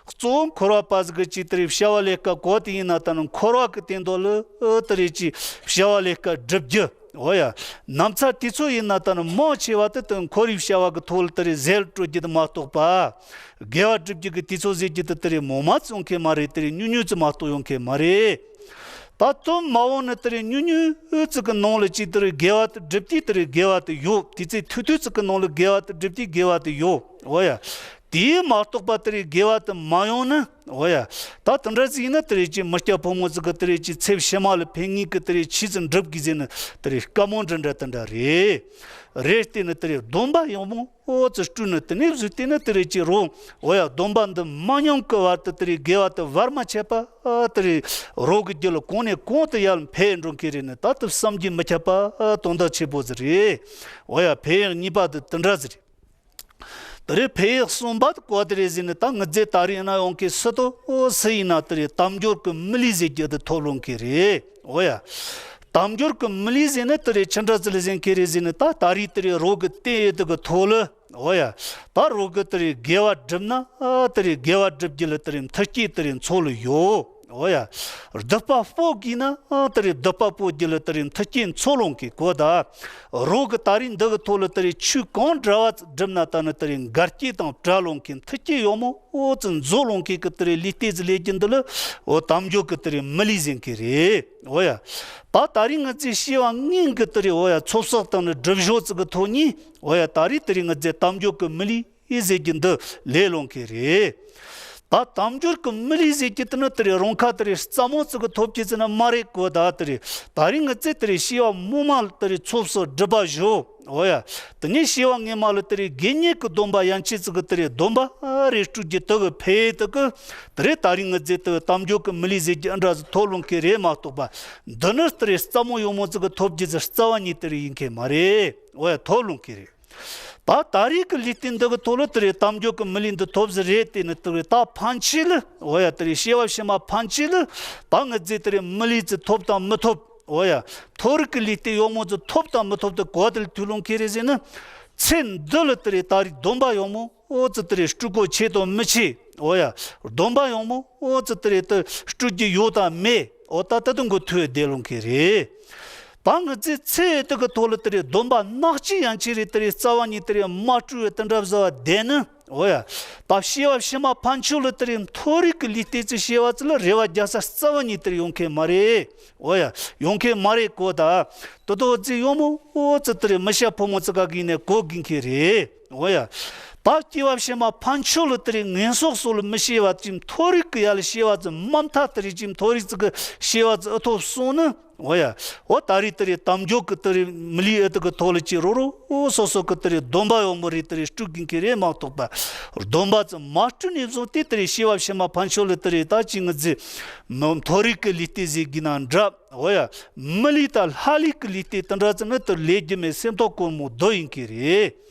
གཙོ་བོ་འཁོར་བ་པ་ཟིག་གི་ཅིག་དེ་རེད་བྱ་བ་ལས་ཀ་གོ་དེ་ཡིན་ན་ད་ནི་འཁོར་བ་གི་སྟེང་དུ་ལ་དེ་རེད་ཅིག་བྱ་བ་ལས་ཀ་སྒྲུབ་རྒྱུ། འོ་ཡ། ནམ་ཚ་དུས་ཚོད་ཡིན་ན་ད་ནི་མང་ཆེ་བ་དེ་དེ་འཁོར་བའི་བྱ་བ་གི་ཐོག་ལ་དེ་རེད་ཟད་སྤྲོད་རྒྱུ་དེ་མ་གཏོགས་པ། དགེ་བ་སྒྲུབ་རྒྱུ་གི་དུས་ཚོད་ཟེར་རྒྱུ་དེ་དེ་རེད་མོ་མ་ཙམ་ཡོང་གི་མ་རེད། དེ་རེད་ཉུང་ཉུང་ཙམ་མ་གཏོགས་ཡོང་གི་མ་རེད། ད་དུང་མ་འོངས་ནས་དེ་རེད་ཉུང་ཉུང་ཙིག་གི་ནང་ལ་ཅིག་དེ་རེད་དགེ་བ་དེ་སྒྲུབ་དུས་དེ་རེད་དགེ་བ་དེ་ཡོད། དུས་ཚོད་ཐུང་ཐུང་ཙིག་གི་ནང་ལ་དགེ་བ་དེ་སྒྲུབ་དུས་དགེ་བ་དེ་ཡོད། འོ་ཡ། དེས་མ་གཏོགས་པ་དེ་རེད་དགེ་བ་དེ་མ་ཡོང་ན། འོ་ཡ། ད་དེ་འདྲ་ཟིག་ཡིན་ན་དེ་རེད་ཅིག་མི་སྐྱ་ཕོ་མོ་ཟིག་གི་དེ་རེད་ཅིག་ཚེ་ཕྱི་མ་ལ་ཕན་ངེས་ཀྱི་དེ་རེད་ཆོས་ཟིག་འགྲུབ་དགོས་ཟེར་ནི་དེ་རེད་དཀའ་མོ་འདྲ་འདྲ་དེ་འདྲ་རེད། རེད་དེ་ནི་དེ་རེད་སྡོམ་པ་ཡག་མོ་འོ་ཙི་སྤྲུལ་ནི་དེ་ནས་བཟོས་དེ་ནི་དེ་རེད་ཅིག་རོ། འོ་ཡ། སྡོམ་པ་འདི་མ་ཉམས་ཀྱི་བར་དུ་དེ་རེད་དགེ་བ་དེ་བར་མ་ཆད་པ་དེ་རེད་རོ་གི་རྒྱུ་ལ་གོང་ནས་གོང་དུ་ཡར་འཕེལ་འགྲོ་གི་རེད་ནི་ད་དེ་བསམ་གྱིས་མི་ཁྱབ་པ་དོན་དག་ཆེ་པོ་ཟིག་རེད། འོ་ཡ། འཕེལ་ཡག་གཉིས་པ་དེ་དེ་འདྲ་ཟིག་རེད། དེ་རེད་འཕེལ་ཡག་གསུམ་པ་དེ་གོ་དེ་རེད་ཟེར་ནི་ད་ངི་ཟེ་ད་རེས་ན་ཡོང་གི་སུ་དོ་སུ་ཡིན་ན་དེ་རེད་དལ་འབྱོར་གྱི་མི་ལུས་ཟེར་རྒྱུ་དེ་ཐོབ་ལོང་གི་རེད། འོ་ཡ། དལ་འབྱོར་གྱི་མི་ལུས་ཟེར་ནི་དེ་རེད་ཆི་འདྲ་ཟིག་ལ་ཟེར་གི་རེད་ཟེར་ནི་ད་ད་རེས་དེ་རེད་རོ་གི་སྟེང་ཡོད་དེ་གི་ཐོག་ལ། འོ་ཡ། ད་རོ་གི་དེ་རེད་དགེ་བ་སྒྲུབ་ན་དེ་རེད་དགེ་བ་སྒྲུབ་རྒྱུ་ལ་དེ་རེད་མཐུ་རྐྱེན་དེ་རེད་མཚོ་ལ་ཡོད། འོ་ཡ། སྡིག་པ་སྤོ་དགོས་ན་དེ་རེད་སྡིག་པ་སྤོ་རྒྱུ་ལ་དེ་རེད་མཐུ་རྐྱེན་མཚོ་ལོང་གི་གོ་ད། རོ་གི་ད་རེས་འདི་གི་ཐོག་ལ་དེ་རེད་ཆོས་གང་འདྲ་བ་སྒྲུབ་ན་ད་ནི་དེ་རེད་འགལ་རྐྱེན་དང་བྲལ་ལོང་གི་མཐུ་རྐྱེན་ཡོག་མོ་འོ་ཙི་མཛོ་ལོང་གི་གི་དེ་རེད་ལུས་རྟེན་ཟིག་ལས་རྒྱུ་འདི་ལ་འོ་དལ་འབྱོར་གི་དེ་རེད་མི་ལུས་ཟེར་གི་རེད། འོ་ཡ། ད་ད་རེས་ང་ཚོས་བྱས་པ་ངན་གི་དེ་རེད་འོ་ཡ་ཚོགས་བསགས་དང་ནི་སྒྲིབ་སྦྱོར་ཙི་གི་ཐོག་ནས་འོ་ཡ་ད་རེས་དེ་རེད་ང་ཚོས་དལ་འབྱོར་གི་མི་ལུས་ཟེར་རྒྱུ་འདི་ལས་ལོང་གི་རེད། ད་དལ་འབྱོར་གི་མི་ལུས་ཟེར་རྒྱུ་དེ་ནི་དེ་རེད་རང་ཁ་དེ་རེད་རྩ་མོ་ཙི་གི་ཐོབ་རྒྱུ་ཙི་ནི་མ་རེད་གོ་ད་དེ་རེད་ད་རེས་ང་ཚོས་དེ་རེད་བྱས་པ་སྔོན་མ་ལ་དེ་རེད་ཚོགས་བསགས་སྒྲིབ་པ་སྦྱོང་འོ་ཡ། དེ་ནས་བྱས་པ་སྔོན་མ་ལ་དེ་རེད་དགེ་བསྙེན་གི་སྡོམ་པ་ཡན་ཆད་ཙི་གི་དེ་རེད་སྡོམ་པ་རེད་སྤྲོད་རྒྱུ་དེ་གི་འཕེལ་དེ་གི་དེ་རེད་ད་རེས་ང་ཚོས་དེ་གི་དལ་འབྱོར་གི་མི་ལུས་ཟེར་རྒྱུ་འདྲ་ཙི་ཐོབ་ལོང་གི་རེད་མ་གཏོགས་པ། འདི་ནི་དེ་རེད་རྩ་མོ་ཡོག་མོ་ཙི་གི་ཐོབ་རྒྱུ་ཙི་རྩ་བ་ཉིད་དེ་རེད་ཡིན་གི་མ་རེད། འོ་ཡ་ཐོབ་ལོང་གི་རེད། ད་ད་རེས་ཀྱི་ལུས་རྟེན་འདི་གི་ཐོག་ལ་དེ་རེད་དལ་འབྱོར་གྱི་མི་ལུས་འདི་ཐོབ་ཟིག་རེད་དེ་ནི་དེ་རེད་ད་ཕན་ཆད་ལ་འོ་ཡ་དེ་རེད་བྱས་པ་ཕྱི་མ་ཕན་ཆད་ལ་ད་ངི་ཟེ་དེ་རེད་མི་ལུས་ཙི་ཐོབ་དང་མི་ཐོབ་འོ་ཡ་མཐོ་རིས་ཀྱི་ལུས་རྟེན་ཡོག་མོ་ཙི་ཐོབ་དང་མི་ཐོབ་དེ་གོ་དེ་ལ་ཐུག་ལོང་གི་རེད་ཟེར་ནི། ཚེ་འདི་ལ་དེ་རེད་ད་རེས་སྡོམ་པ་ཡོག་མོ་འོ་ཙི་དེ་རེད་སྤྲོད་དགོས་ཆེ་དང་མི་ཆེ་འོ་ཡ་སྡོམ་པ་ཡོག་མོ་འོ་ཙི་དེ་རེད་དེ་སྤྲོད་རྒྱུ་ཡོད་དང་མེད་འོ་ད་ད་དུང་གོ་ཐུག་བསྡད་ལོང་གི་རེད། ད་ང་ཚོས་ཚེ་འདི་གི་ཐོག་ལ་དེ་རེད་སྡོམ་པ་ནག་ཅིག་ཡན་ཆད་རེད་དེ་རེད་རྩ་བ་ཉིད་དེ་རེད་མ་སྤྲོད་པའི་དེ་འདྲ་བཟོ་བ་བསྡད་ནི་འོ་ཡ། ད་བྱས་པ་ཕྱི་མ་ཕན་ཆད་ལ་དེ་རེད་མཐོ་རིས་ཀྱི་ལུས་རྟེན་ཙི་བྱས་པ་ཙི་ལ་རེ་བ་རྒྱག་ས་རྩ་བ་ཉིད་དེ་རེད་ཡོང་གི་མ་རེད། འོ་ཡ་ཡོང་གི་མ་རེད་གོ་ད། དོ་དོ་ཙི་ཡོག་མོ་འོ་ཙི་དེ་རེད་མི་ཤ་ཕོ་མོ་ཙི་ག་གིན་ནས་གོ་གིན་གི་རེད། འོ་ཡ། ད་སྐྱེ་བ་ཕྱི་མ་ཕན་ཆད་ལ་དེ་རེད་ངན་སོང་སོགས་ལ་མི་སྐྱེ་བ་ཅིག་མཐོ་རིས་ཀྱི་ཡ་ལ་སྐྱེ་བ་ཅིག་མ་མཐའ་དེ་རེད་ཅིག་མཐོ་རིས་ཅིག་གི་སྐྱེ་བ་ཅིག་ཨེ་ཐོབ་སོང་ནི། འོ་ཡ། འོ་ད་རེས་དེ་རེད་དལ་འབྱོར་གྱི་དེ་རེད་མི་ལུས་ཨེ་དེ་གི་ཐོག་ལ་ཅིག་རོ་རོ་འོ་སོ་སོ་གི་དེ་རེད་སྡོམ་པ་ཡོག་མོ་རེད་དེ་རེད་སྤྲོད་གིན་གི་རེད་མ་གཏོགས་པ། སྡོམ་པ་ཅིག་མ་སྤྲོད་ནས་བཟུང་སྟེ་དེ་རེད་སྐྱེ་བ་ཕྱི་མ་ཕན་ཆད་ལ་དེ་རེད་ད་ཅིག་ངི་ཟེ་མཐོ་རིས་ཀྱི་ལུས་རྟེན་ཟེར་གི་ན་འདྲ། འོ་ཡ། མི་ལུས་དང་ལྷ་ལུས་ཀྱི་ལུས་རྟེན་དེ་འདྲ་ཙི་ནི་དེ་ལས་རྒྱུ་མེད་སེམས་ཐོག་སྒོར་མོ་རྡོ་ཡིན་གྱི་རེད།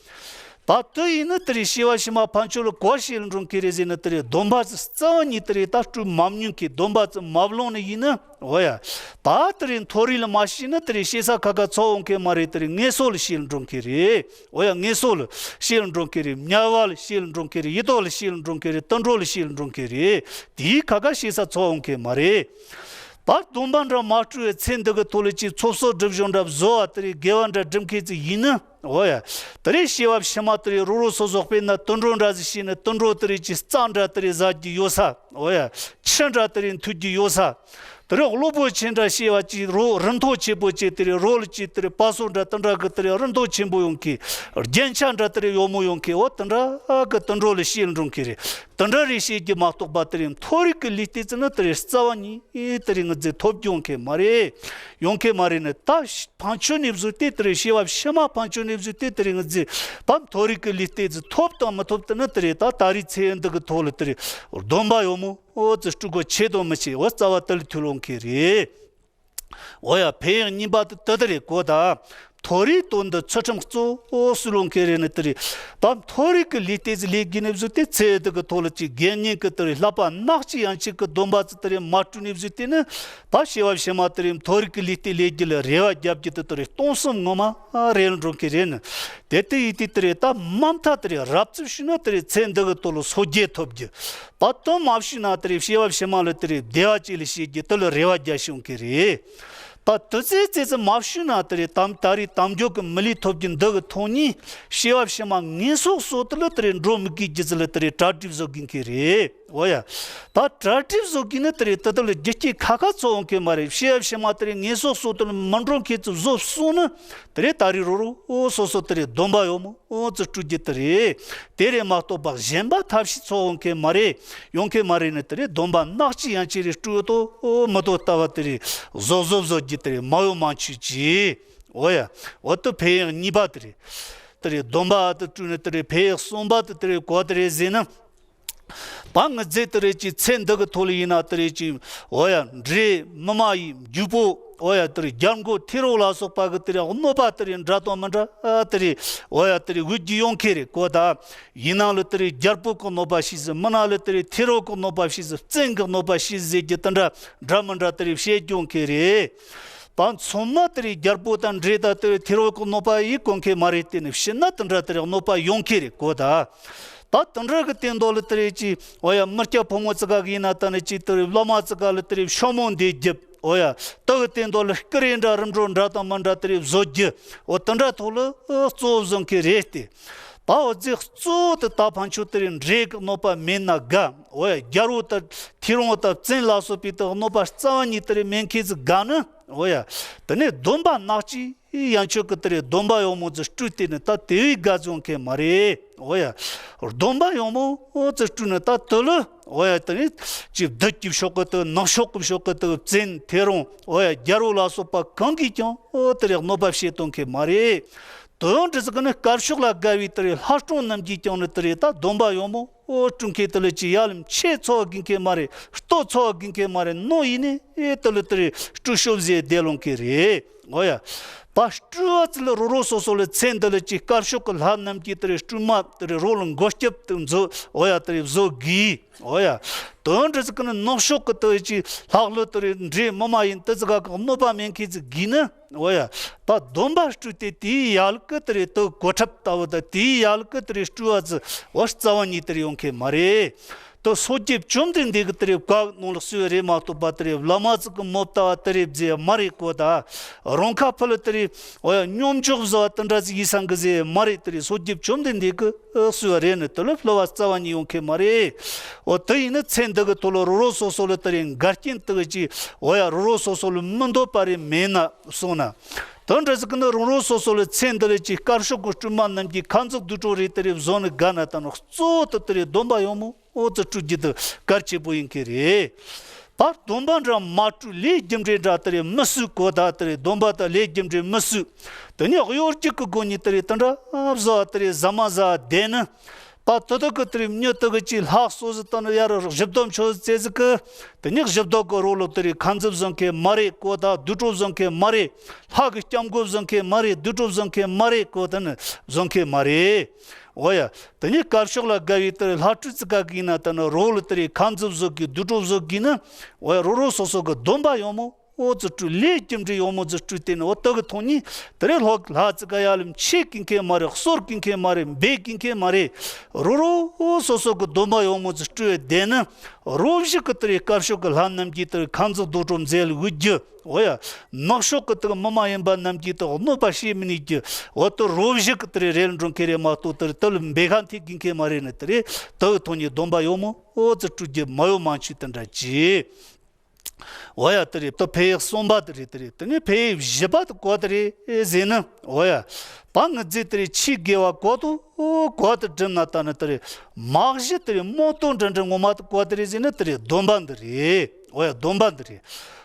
ད་དེ་ཡིན་ནི་དེ་རེད་སྐྱེ་བ་ཕྱི་མ་ཕན་ཆད་ལ་གོ་ཤེས་ལ་འགྲོ་གི་རེད་ཟེར་ནི་དེ་རེད་སྡོམ་པ་ཙི་རྩ་བ་ཉིད་དེ་རེད་ད་སྤྲོད་མ་མྱོང་གི་སྡོམ་པ་ཙི་མ་བླངས་ནི་ཡིན་ནི། འོ་ཡ། ད་དེ་རེད་མཐོ་རིས་ལ་མ་སྐྱེས་ནི་དེ་རེད་སྐྱེ་ས་ཁ་ཁ་ཚོར་འོང་གི་མ་རེད་དེ་རེད་ངན་སོང་ལ་སྐྱེས་ལ་འགྲོ་གི་རེད། འོ་ཡ་ངན་སོང་ལ་སྐྱེས་ལ་འགྲོ་གི་རེད་དམྱལ་བ་ལ་སྐྱེས་ལ་འགྲོ་གི་རེད་ཡི་དྭགས་ལ་སྐྱེས་ལ་འགྲོ་གི་རེད་དུད་འགྲོ་ལ་སྐྱེས་ལ་འགྲོ་གི་རེད་དེའི་ཁ་ཁ་སྐྱེ་ས་ཚོར་འོང་གི་མ་རེད། ད་སྡོམ་པ་འདྲ་མ་སྤྲོད་པའི་ཚེ་འདི་གི་ཐོག་ལ་ཅིག་ཚོགས་བསགས་སྒྲིབ་སྦྱོང་འདྲ་བཟོ་བ་དེ་རེད་དགེ་བ་འདྲ་སྒྲུབ་མཁན་ཅིག་ཡིན་ན། འོ་ཡ། དེ་རེད་སྐྱེ་བ་ཕྱི་མ་དེ་རེད་རོ་རོ་སོ་སོ་དཔེར་ན་དུད་འགྲོ་འདྲ་ཟིག་སྐྱེས་ན་དུད་འགྲོ་དེ་རེད་ཅིག་རྩྭ་འདྲ་དེ་རེད་ཟ་རྒྱུ་ཡོད་ས། འོ་ཡ། ཆུ་འདྲ་དེ་རེད་འཐུང་རྒྱུ་ཡོད་ས། དེ་རེད་གློ་བུར་ཆེན་འདྲ་སྐྱེ་བ་ཅིག་རོ་རིན་ཐང་ཆེན་པོ་ཅིག་དེ་རེད་རོ་ལ་ཅིག་དེ་རེད་པ་སོ་འདྲ་དེ་འདྲ་གི་དེ་རེད་རིན་ཐང་ཆེན་པོ་ཡོང་གི། རྒྱན་ཆ་འདྲ་དེ་རེད་ཡོག་མོ་ཡོང་གི་འོ་དེ་འདྲ་གི་དུད་འགྲོ་ལ་སྐྱེས་ལ་འགྲོ་གི་རེད། དེ་འདྲ་རེད་བཤད་རྒྱུ་མ་གཏོགས་པ་དེ་རེད་མཐོ་རིས་ཀྱི་ལུས་རྟེན་ཙི་ནི་དེ་རེད་རྩ་བ་ཉིད་དེ་རེད་ངི་ཟེ་ཐོབ་རྒྱུ་ཡོང་གི་མ་རེད། ཡོང་གི་མ་རེད་ནི་ད་ཕན་ཆད་ནས་བཟུང་སྟེ་དེ་རེད་སྐྱེ་བ་ཕྱི་མ་ཕན་ཆད་ནས་བཟུང་སྟེ་དེ་རེད་ངི་ཟེ་ད་མཐོ་རིས་ཀྱི་ལུས་རྟེན་ཙི་ཐོབ་དང་མི་ཐོབ་དེ་ནི་དེ་རེད་ད་ད་རེས་ཚེ་འདི་གི་ཐོག་ལ་དེ་རེད་སྡོམ་པ་ཡོག་མོ་འོ་ཙི་སྤྲོད་དགོས་ཆེ་དང་མི་ཆེ་འོ་རྩ་བ་དེ་ལ་ཐུག་ལོང་གི་རེད། འོ་ཡ། ཕན་ཡོན་གཉིས་པ་དེ་དེ་དེ་རེད་གོ་ད། མཐོ་རིས་དོན་དུ་ཚུལ་ཁྲིམས་གཙོ་བོ་སུ་ལོང་མཁན་རེད་ནི་དེ་རེད། ད་མཐོ་རིས་ཀྱི་ལུས་རྟེན་ཟིག་ལས་དགོས་ནི་བཟོ་དེ་ཚེ་འདི་གི་ཐོག་ལ་ཅིག་དགེ་བསྙེན་གྱི་དེ་རེད་བསླབ་པ་ནག་ཅིག་ཡན་ཆད་ཀྱི་སྡོམ་པ་ཚོ་དེ་རེད་མ་སྤྲུལ་ནི་བཟོ་དེ་ནི། ད་བྱེ་བ་ཕྱི་མ་དེ་རེད་མཐོ་རིས་ཀྱི་ལུས་རྟེན་ལས་རྒྱུ་ལ་རེ་བ་རྒྱབ་རྒྱུ་དེ་དེ་རེད་སྟོང་གསུམ་ངོ་མ་རེད་འགྲོ་མཁན་རེད་ནི། དེ་ལྟ་ཡིན་དུས་དེ་རེད་ད་མ་མཐའ་དེ་རེད་རབ་ཙམ་ཞུས་ན་དེ་རེད་ཚེ་འདི་གི་ཐོག་ལ་སོ་སྐྱེ་ཐོབ་རྒྱུ། ད་དོན་མ་ཞུས་ན་དེ་རེད་བྱེ་བ་ཕྱི་མ་ལ་དེ་རེད་བདེ་བ་ཅིག་ལ་སྐྱེ་རྒྱུ་དེ་ལ་རེ་བ་རྒྱག་ཤོང་གི་རེད། ད་དུ་ཙེ་ཙེ་ཙེ་མ་ཞུས་ན་དེ་རེད་དམ་ད་རེད་དམ་འཇོག་གི་མི་ལུས་ཐོབ་རྒྱུ་འདི་གི་ཐོག་ནས་བྱེ་བ་ཕྱི་མ་ངན་སོང་སོགས་དེ་ལ་དེ་རེད་འགྲོ་མི་དགོས་རྒྱུ་ཟིག་ལ་དེ་རེད་གྲ་སྒྲིག་བཟོ་དགོས་མཁན་རེད། འོ་ཡ། ད་གྲ་སྒྲིག་བཟོ་དགོས་ནི་དེ་རེད་དེ་དེ་ལ་རྒྱུ་རྐྱེན་ཁ་ཁ་ཚོ་འོང་མཁན་མ་རེད། བྱེ་བ་ཕྱི་མ་དེ་རེད་ངན་སོང་སོགས་དེ་ལ་མི་འགྲོ་མཁན་ཚོ་བཟོ་སོང་ནི་དེ་རེད་ད་རེད་རོ་རོ་སོ་སོ་དེ་རེད་སྡོམ་པ་ཡོད་མོ། འོ་ཙི་སྤྲུལ་རྒྱུ་དེ་རེད། དེ་རེད་མ་གཏོགས་པ་གཞན་པ་ཐབས་ཤེས་ཚོ་འོང་མཁན་མ་རེད། ཡོང་མཁན་མ་རེད་ནི་དེ་རེད་སྡོམ་པ་ནག་ཅིག་ཡན་ཆད་རེད་སྤྲུལ་དོ་མི་དོ་ལྟ་བ་དེ་རེད་བཟོ་བཟོ་བཟོ་རྒྱུ་དེ་རེད་མ་ཡོང་མ་འཆུས་ཀྱི། འོ་ཡ། འོ་དུ་ཕན་ཡོན་གཉིས་པ་དེ་རེད། དེ་རེད་སྡོམ་པ་དེ་སྤྲུལ་ནི་དེ་རེད་ཕན་ཡོན་གསུམ་པ་དེ་དེ་རེད་གོ་དེ་རེད་ཟེར་ན། ད་ངི་ཟེར་དེ་རེད་ཀྱི་ཚེ་འདི་གི་ཐོག་ལ་ཡིན་ན་དེ་རེད་ཀྱི་འོ་ཡ་འདྲེ་མི་མ་ཡིན་རྒྱུ་པོ་འོ་ཡ་དེ་རེད་རྒྱལ་མགོ་ཐེ་རོ་ལ་སོགས་པ་གི་དེ་རེད་གནོད་པ་དེ་རེད་འདྲ་དང་མི་འདྲ་དེ་རེད་འོ་ཡ་དེ་རེད་འུད་ཀྱི་ཡོང་ཁེ་རེད་གོ་ད། ཡིན་ན་ལ་དེ་རེད་རྒྱལ་པོ་གི་གནོད་པ་ཤིས་ཟེར་མི་ན་ལ་དེ་རེད་ཐེ་རོ་གི་གནོད་པ་ཤིས་ཟེར་བཙན་གི་གནོད་པ་ཤིས་ཟེར་གྱི་དེ་འདྲ་འདྲ་མི་འདྲ་དེ་རེད་བཤད་ཀྱོང་ཁེ་རེད། ད་ཚང་མ་དེ་རེད་རྒྱལ་པོ་དང་འདྲེ་དང་དེ་རེད་ཐེ་རོ་གི་གནོད་པ་ཡིས་གོན་ཁེ་མ་རེད་དེ་ནི་ཕྱི་ན་དེ་འདྲ་དེ་རེད་གནོད་པ་ཡོང་ཁེ་རེད་གོ་ད། ད་དེ་འདྲ་གི་སྟེང་དོ་ལ་དེ་རེད་ཀྱི་འོ་ཡ་མི་སྐྱ་ཕོ་མོ་ཙི་ག་གི་ཡིན་ན་ད་ནི་ཅི་དེ་རེད་བླ་མ་ཙི་ག་ལ་དེ་རེད་ཤོ་མོ་འདེད་རྒྱབ་འོ་ཡ་དེ་གི་སྟེང་དོ་ལ་སྐུ་རེ་འདྲ་རིམ་གྲོ་འདྲ་དང་མ་འདྲ་དེ་རེད་བཟོ་རྒྱུ་འོ་དེ་འདྲ་ཐོག་ལ་གཙོ་བོ་བཟུང་གི་རེད་དེ། ད་འོ་ཙི་གཙོ་བོ་དེ་ད་ཕན་ཆོད་དེ་རེད་འདྲེ་གི་གནོད་པ་མེད་ན་དགའ་འོ་ཡ་རྒྱལ་བོ་དང་ཐེ་རོང་དང་བཙན་ལ་སོགས་པའི་དེ་གནོད་པ་རྩ་བ་ཉིད་དེ་རེད་མེད་མཁན་ཙི་དགའ་ནི། འོ་ཡ། དེ་ནས་སྡོམ་པ་ནག་ཅིག་ཡན་ཆོད་ཀྱི་དེ་རེད་སྡོམ་པ་ཡོང་མོ་ཙི་སྤྲུལ་དེ་ནི་ད་དེ་བས་དགའ་བྱུང་མཁན་མ་རེད། འོ་ཡ། སྡོམ་པ་ཡོང་མོ་ཙི་སྤྲུལ་ནི་ད་དེ་ལོ། འོ་ཡ་དེ་ནི་ཅི་བདུད་ཀྱི་ཕྱོགས་ཀྱི་དེ་ནག་ཕྱོགས་ཀྱི་ཕྱོགས་ཀྱི་དེ་བཙན་ཐེ་རོང་འོ་ཡ་རྒྱལ་པོ་ལ་སོགས་པ་གང་གིས་ཀྱང་དེ་རེད་གནོད་པ་བྱེད་གཏོང་མཁན་མ་རེད། དོན་འདི་ཟིག་ནི་དཀར་ཕྱོགས་ལ་དགའ་བའི་དེ་རེད་ལྷ་སྲུང་རྣམས་ཀྱིས་ཀྱང་ནི་དེ་རེད་ད་སྡོམ་པ་ཡོང་མོ། ཨོ་སྤྲུལ་མཁན་དེ་ལ་ཅི་ཡ་ལམ་ཆེ་ཚོགས་དགོས་མཁན་མ་རེད་ལྟོ་ཚོགས་དགོས་མཁན་མ་རེད་ནོ་ཡིན་ནི་ཨེ་དེ་ལ་དེ་རེད་སྤྲུལ་ཤོབ་ཟེར་བདེ་ལོང་གི་རེད། ཨོ་ཡ། ད་སྤྲུལ་བ་ཚོ་ལ་རོ་རོ་སོ་སོ་ལ་ཚེ་འདི་ལ་ཅི་དཀར་ཕྱོགས་ཀྱི་ལྷ་རྣམས་ཀྱིས་དེ་རེད་སྤྲུལ་མ་དེ་རེད་རོ་ལ་མགོ་སྐྱབས་དེ་མཛོ་ཨོ་ཡ་དེ་རེད་བཟོ་དགོས། ཨོ་ཡ། དོན་འདི་ཚོ་ཀུན་ནོག་ཕྱོགས་ཀྱི་དེ་ཅི་ལྷག་ལུས་དེ་རེད་འདྲེ་མི་མ་ཡིན་དེ་ཚོ་ག་གི་གནོད་པ་མེད་མཁན་ཚོ་དགོས་ནི། འོ་ཡ། ད་སྡོམ་པ་སྤྲུལ་ཏེ་དེའི་ཡལ་གི་དེ་རེད་དུ་གོ་ཁྲབ་ལྟ་བུ་དང་དེའི་ཡལ་གི་དེ་རེད་སྤྲུལ་བ་ཚོ་འོ་རྩ་བ་ཉིད་དེ་རེད་ཡོང་མཁན་མ་རེད། དུ་སོ་སྐྱེ་བཅོམ་ལྡན་འདས་ཀྱི་དེ་རེད་བཀའ་ནང་ལ་གསོལ་བ་རེད་མ་གཏོགས་པ་དེ་རེད་བླ་མ་ཚོ་གི་མོ་ལྟ་བ་དེ་རེད་ཟེར་མ་རེད་གོ་ད། རང་ཁ་ཕུ་ལ་དེ་རེད་འོ་ཡ་སྙོམས་འཇོག་བཟོ་བ་དེ་འདྲ་ཟིག་ཡིད་སང་གི་ཟེར་མ་རེད་དེ་རེད་སོ་སྐྱེ་བཅོམ་ལྡན་འདས་ཀྱི་གསོལ་བ་རེད་ནི་དེ་ལ་བསླུ་བ་རྩ་བ་ཉིད་ཡོང་མཁན་མ་རེད། འོ་དེ་ཡིན་ན་ཚེ་འདི་གི་ཐོག་ལ་རོ་རོ་སོ་སོ་ལ་དེ་རེད་འགལ་རྐྱེན་དེ་གི་ཅི་འོ་ཡ་རོ་རོ་སོ་སོ་ལ་མི་འདོད་པ་རེད་མེད་ན། སོང་ན། དོན་འདྲ་ཟིག་ནི་རང་རང་སོ་སོ་ལ་ཚེ་འདི་ལ་ཅིག་དཀར་ཕྱོགས་ཀྱི་སྤྲུལ་མ་རྣམས་ཀྱིས་ཁ་འཛུགས་དུད་འགྲོ་རེ་དེ་རེ་བཟོ་ནི་དགའ་ན་ད་ནི་གཙོ་བོ་དེ་དེ་རེ་སྡོམ་པ་ཡོང་མོ་ཨོ་ཙི་སྤྲུལ་རྒྱུ་དེ་གལ་ཆེ་པོ་ཡིན་གི་རེད། ད་སྡོམ་པ་འདྲ་མ་སྤྲུལ་ལས་རྒྱུ་འབྲས་འདྲ་དེ་རེ་མི་སྲུད་གོ་ད་དེ་རེ་སྡོམ་པ་དང་ལས་རྒྱུ་འབྲས་མི་སྲུད། དེ་ནི་གཡོ་སྒྱུ་གི་སྒོ་ནས་དེ་རེ་དེ་འདྲ་བཟོ་བ་དེ་རེ་ཟ་མ་ཟ་བསྡད་ནི། ད་དེ་དག་གི་དེ་རིང་མྱི་དག་གི་ཅིག་ལྷག་སོ་ཟི་ད་ནི་ཡར་གཞི་བདོ་མཆོད་ཟི་ཙེ་ཟི་གི། དེ་ནི་གཞི་བདོ་གི་རོ་ལོ་དེ་རིང་ཁ་འཛུབ་བཟུང་མཁན་མ་རེད་གོ་ད་དུད་འགྲོ་བཟུང་མཁན་མ་རེད། ལྷ་གི་སྐྱབས་མགོན་བཟུང་མཁན་མ་རེད་དུད་འགྲོ་བཟུང་མཁན་མ་རེད་གོ་ད་ནི་བཟུང་མཁན་མ་རེད། འོ་ཡ། དེ་ནི་དཀར་ཕྱོགས་ལ་དགའ་བའི་དེ་རིང་ལྷ་སྤྲུལ་ཙི་ག་གི་ཡིན་ན་ད་ནི་རོ་ལོ་དེ་རིང་ཁ་འཛུབ་བཟུང་གི་དུད་འགྲོ་བཟུང་གི་ནི། འོ་ཡ་རོ་རོ་སོ་སོ་གི་སྡོམ་པ་ཡོང་མོ། ཨོ་ཙི་སྤྲུལ་ལས་རྒྱུ་འབྲས་ཡོང་མོ་ཙི་སྤྲུལ་དེ་ནི་འོ་དག་གི་ཐོག་ནི་དེ་རེ་ལྷོ་ལྷ་ཙི་ག་ཡ་ལམ་ཆེ་གི་མཁན་མ་རེད་གསོར་གི་མཁན་མ་རེད་འབེ་གི་མཁན་མ་རེད། རོ་རོ་ཨོ་སོ་སོ་གི་སྡོམ་པ་ཡོང་མོ་ཙི་སྤྲུལ་དེ་ནི། རོ་བཞི་གི་དེ་རེ་དཀར་ཕྱོགས་གི་ལྷ་རྣམས་ཀྱིས་དེ་རེ་ཁ་འཛུགས་དུད་འགྲོ་མཛད་ལ་འུད་རྒྱུ། འོ་ཡ། ནག་ཕྱོགས་གི་དེ་མི་མ་ཡིན་པ་རྣམས་ཀྱིས་དེ་གནོད་པ་བྱེད་མི་ནུས་རྒྱུ། འོ་དེ་རོ་བཞི་གི་དེ་རེ་རེ་ལ་འགྲོ་མཁན་རེད་མ་གཏོགས་དེ་རེ་དེ་ལ་འབེ་ཁ་འཐེན་གི་མཁན་མ་རེད་ནི་དེ་རེ་དག་གི་ཐོག་ནི་སྡོམ་པ་ཡོང་མོ་ཨོ་ཙི་སྤྲུལ་རྒྱུ་མ་ཡོང་མ་འཆུས་དེ་འདྲ་གྱིས། འོ་ཡ་དེ་རེད་དེ་ཕན་ཡོན་གསུམ་པ་དེ་རེད་དེ་རེད་དེ་ནི་ཕན་ཡོན་བཞི་པ་དེ་གོ་དེ་རེད་ཟེར་ན། འོ་ཡ། ད་ངི་ཚེ་དེ་རེད་ཆེས་དགེ་བ་གོ་དུ་གོ་དུ་སྒྲུབ་ན་ད་ནི་དེ་རེད་མ་གཞི་དེ་རེད་རྨོངས་དོན་འདྲ་འདྲ་ངོ་མ་དེ་གོ་དེ་རེད་ཟེར་ན་དེ་རེད་སྡོམ་པ་འདི་རེད། འོ་ཡ་སྡོམ་པ་འདི་རེད།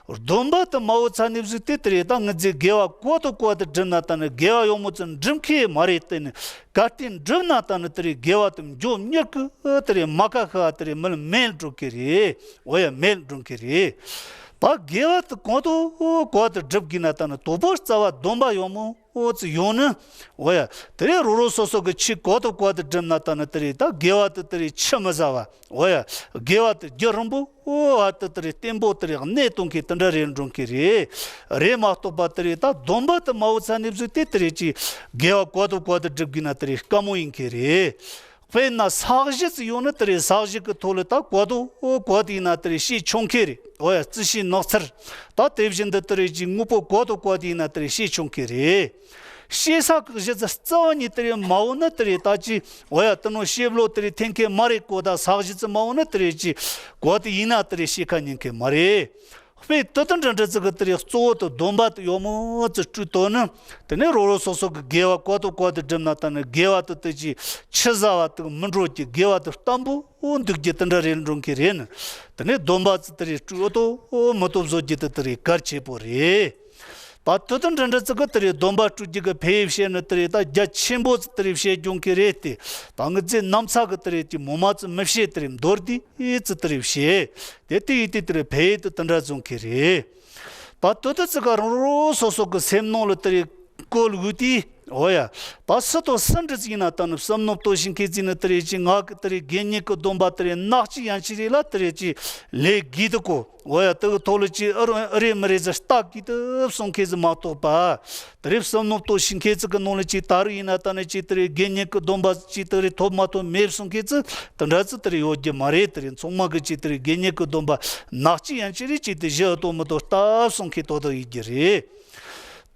སྡོམ་པ་དེ་མ་འོ་ཚ་ནི་བཟོས་ཏེ་དེ་རེད་ད་ངི་ཚེ་དགེ་བ་གོ་དུ་གོ་དུ་སྒྲུབ་ན་ད་ནི་དགེ་བ་ཡོང་མོ་ཚོ་འགྲུབ་མཁན་མ་རེད་དེ་ནི། གལ་ཏེ་འགྲུབ་ན་ད་ནི་དེ་རེད་དགེ་བ་དེ་མགྱོགས་མྱུར་གི་དེ་རེད་མ་ཁ་ཤ་དེ་རེད་མི་ལ་མེད་འགྲོ་གི་རེད། འོ་ཡ་མེད་འགྲོ་གི་རེད། ད་དགེ་བ་དེ་གོང་དུ་གོ་དེ་སྒྲུབ་དགོས་ན་ད་ནི་དོ་པོ་རྩ་བ་སྡོམ་པ་ཡོང་མོ་ཙི་ཡོང་ནི། འོ་ཡ། དེ་རེད། རོ་རོ་སོ་སོ་གི་ཆོས་གོ་དུ་གོ་དེ་སྒྲུབ་ན་ད་ནི་དེ་རེད། ད་དགེ་བ་དེ་དེ་རེད་ཆུད་མི་ཟ་བ། འོ་ཡ། དགེ་བ་དེ་རྒྱུན་རིང་པོ་བ་དེ་དེ་རེད་བརྟན་པོ་དེ་རེད་གནས་གཏོང་མཁན་དེ་འདྲ་རེད་འགྲོ་མཁན་རེད། རེད་མ་གཏོགས་པ་དེ་རེད། ད་སྡོམ་པ་དེ་མ་བོ་ཚ་ནེ་བཟོས་ཏེ་དེ་རེད་ཀྱི་དགེ་བ་གོ་དུ་གོ་དེ་སྒྲུབ་དགོས་ན་དེ་རེད་དཀའ་མོ་ཡིན་མཁན་རེད། དཔེར་ན་ས་གཞི་ཙི་ཡོད་ན་དེ་རེད། ས་གཞི་གི་ཐོག་ལ་ད་གོ་དོ་གོ་དེ་ཡིན་ན་དེ་རེད་ཤེད་ཆུང་མཁན་རེད། འོ་ཡ། རྩི་ཤིང་ནགས་ཚལ། ད་དེ་བཞིན་དུ་དེ་རེད་ཀྱི་དངོས་པོ་གོ་དོ་གོ་དེ་ཡིན་ན་དེ་རེད་ཤེད་ཆུང་མཁན་རེད། ཤེས་ས་གི་གཞི་ཙི་རྩ་བ་ནས་དེ་རེད་མ་འོ་ན་དེ་རེད་ད་ཅི། འོ་ཡ། དེ་ནོ་ཤེས་བློ་དེ་རེད་འཐེན་མཁན་མ་རེད་གོ། ད་ས་གཞི་ཙི་མ་འོ་ན་དེ་རེད་ཀྱི་གོ་དེ་ཡིན་ན་དེ་རེད་ཤེས་ཁ་ཉན་མཁན་མ་རེད། དཔེ་དུ་དུ་འདྲ་འདྲ་ཙི་གི་དེ་རེད་གཙོ་བོ་དུ་སྡོམ་པ་དུ་ཡོད་མོ་ཙི་སྤྲུལ་དོ་ནི། དེ་ནས་རོ་རོ་སོ་སོ་གི་དགེ་བ་གོ་དུ་གོ་དུ་སྒྲུབ་ན་ད་ནི་དགེ་བ་དུ་དུ་ཅི་ཆི་ཟ་བ་དུ་མི་འགྲོ་ཀྱི་དགེ་བ་དུ་བརྟན་པོ་འདུག་ཀྱི་དེ་འདྲ་རེད་འགྲོ་མཁན་རེད་ནི། དེ་ནས་སྡོམ་པ་ཙི་དེ་རེད་སྤྲུལ་ཨོ་ཏོ་མི་ཏོ་བཟོ་རྒྱུ་དུ་དེ་རེད་གལ་ཆེ་པོ་རེད། ད་དུ་དུ་འདྲ་འདྲ་ཙི་གི་དེ་རེད་སྡོམ་པ་སྤྲུལ་རྒྱུ་གི་ཕེ་བཤད་ནི་དེ་རེད་ད་རྒྱ་ཆེན་པོ་ཙི་དེ་རེད་བཤད་རྒྱུ་མཁན་རེད་དེ། ད་ངི་ཙི་ནམ་ཚ་གི་དེ་རེད་དེ་མོ་མ་ཙི་མི་བཤད་དེ་རེད་མདོར་དེ། ཨེ་ཙི་དེ་རེད་བཤད། དེ་དེ་ཡིན་དེ་དེ་རེད་ཕེ་ཡེ་དུ་དེ་འདྲ་བཟོ་མཁན་རེད། ད་དུ་དུ་ཙི་ག་རང་རོ་སོ་སོ་གི་སེམས་ནང་ལ་དེ་རེད་བཀོལ་དགོས་དེ། འོ་ཡ། ད་སུ་དང་སུ་འདྲ་ཙི་ཡིན་ན་ད་ནི་བསམ་མནོ་གཏོང་ཤེས་མཁན་ཙི་ནི་དེ་རེད་ཅི་ང་གི་དེ་རེད་དགེ་བསྙེན་གི་སྡོམ་པ་དེ་རེད་ནག་ཅི་ཡན་ཅི་རེད་ལ་དེ་རེད་ཅི་ལས་དགོས་དུ་གོ། འོ་ཡ། དེ་གི་ཐོག་ལ་ཅི་ཨ་རུ་ཨ་རེད་མི་རེད་ཟེར་ལྟ་གི་དུ་སོང་མཁན་ཟིག་མ་གཏོགས་པ། དེ་རེད་བསམ་མནོ་གཏོང་ཤེས་མཁན་ཙི་གི་ནང་ལ་ཅི་ད་རུ་ཡིན་ན་ད་ནི་ཅི་དེ་རེད་དགེ་བསྙེན་གི་སྡོམ་པ་ཅི་དེ་རེད་ཐོབ་མ་ཐོབ་མེད་སོང་མཁན་ཙི་དེ་འདྲ་ཙི་དེ་རེད་ཡོད་རྒྱུ་མ་རེད། དེ་རེད་ཚང་མ་གི་ཅི་དེ་རེད་དགེ་བསྙེན་གི་སྡོམ་པ་ནག་ཅི་ཡན་ཅི་རེད་ཅི་དེ་བཞི་ཨ་ཏོ་མི་ཏོ་ལྟ་སོང་མཁན་ཏོ་ཏོ་ཡིན་རྒྱུ་རེད།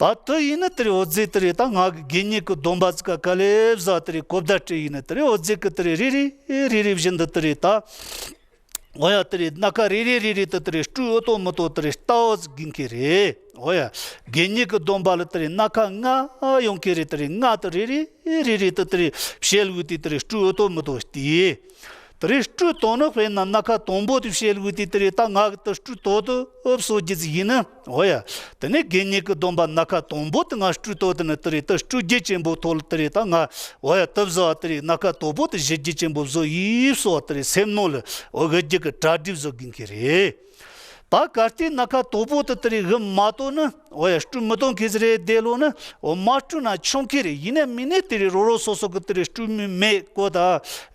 ད་དུ་ཡིན་ན་དེ་རེད་འོ་ཙི་དེ་རེད་ད་ང་གི་དགེ་བསྙེན་གི་སྡོམ་པ་ཙི་ག་ག་ལེབ་ཟ་དེ་རེད་གོ་བརྡ་སྤྲད་ཡིན་ན་དེ་རེད་འོ་ཙི་གི་དེ་རེད་རེ་རེ་རེ་རེ་བཞིན་དུ་དེ་རེད་ད། འོ་ཡ་དེ་རེད་སྣ་ཁ་རེ་རེ་རེ་རེ་དུ་དེ་རེད་སྤྲུལ་ཨོ་ཏོ་མི་ཏོ་དེ་རེད་ལྟ་བ་ཟིག་གིན་ཁེ་རེད། འོ་ཡ། དགེ་བསྙེན་གི་སྡོམ་པ་ལ་དེ་རེད་སྣ་ཁ་ལྔ་ཡོང་ཁེ་རེད་དེ་རེད་ལྔ་དུ་རེ་རེ་རེ་རེ་དུ་དེ་རེད་བཤད་ལུགས་དེ་དེ་རེད་སྤྲུལ་ཨོ་ཏོ་མི་ཏོ་སྟེ། དེ་རེད་སྤྲུལ་ཏོ་ནི་དཔེར་ན་སྣ་ཁ་དང་པོ་དེ་བཤད་ལུགས་དེ་དེ་རེད་ད་ང་གི་དུ་སྤྲུལ་ཏོ་དུ་ཨོབ་སོ་རྒྱུ་ཟིག་ཡིན་ནི། འོ་ཡ། དེ་ནས་དགེ་བསྙེན་གྱི་སྡོམ་པ་སྣ་ཁ་དང་པོ་དེ་ང་སྤྲུལ་ཏོ་དེ་ནི་དེ་རེད་དེ་སྤྲུལ་རྒྱུ་ཆེན་པོ་ཐོག་ལ་དེ་རེད་ད་ང་འོ་ཡ་དེ་བཟོ་བ་དེ་རེད་སྣ་ཁ་དང་པོ་དེ་བཞི་རྒྱུ་ཆེན་པོ་བཟོ་ཡིས་སོ་བ་དེ་རེད་སེམས་ནང་ལ་འོ་གི་རྒྱུ་གི་གྲ་སྒྲིག་བཟོ་དགོས་མཁན་རེད། ད་གལ་ཏེ་སྣ་ཁ་དང་པོ་དེ་དེ་རེད་གི་མ་གཏོགས་ནི་འོ་ཡ་སྤྲུལ་མི་གཏོང་མཁན་ཟིག་རེད་དེ་ལོ་ནི་འོ་མ་སྤྲུལ་ན་ཆོག་མཁན་རེད། ཡིན་ནའི་མིན་ནའི་དེ་རེད་རོ་རོ་སོ་སོ་གི་དེ་རེད་སྤྲུལ་མི་མེད་གོ་ད་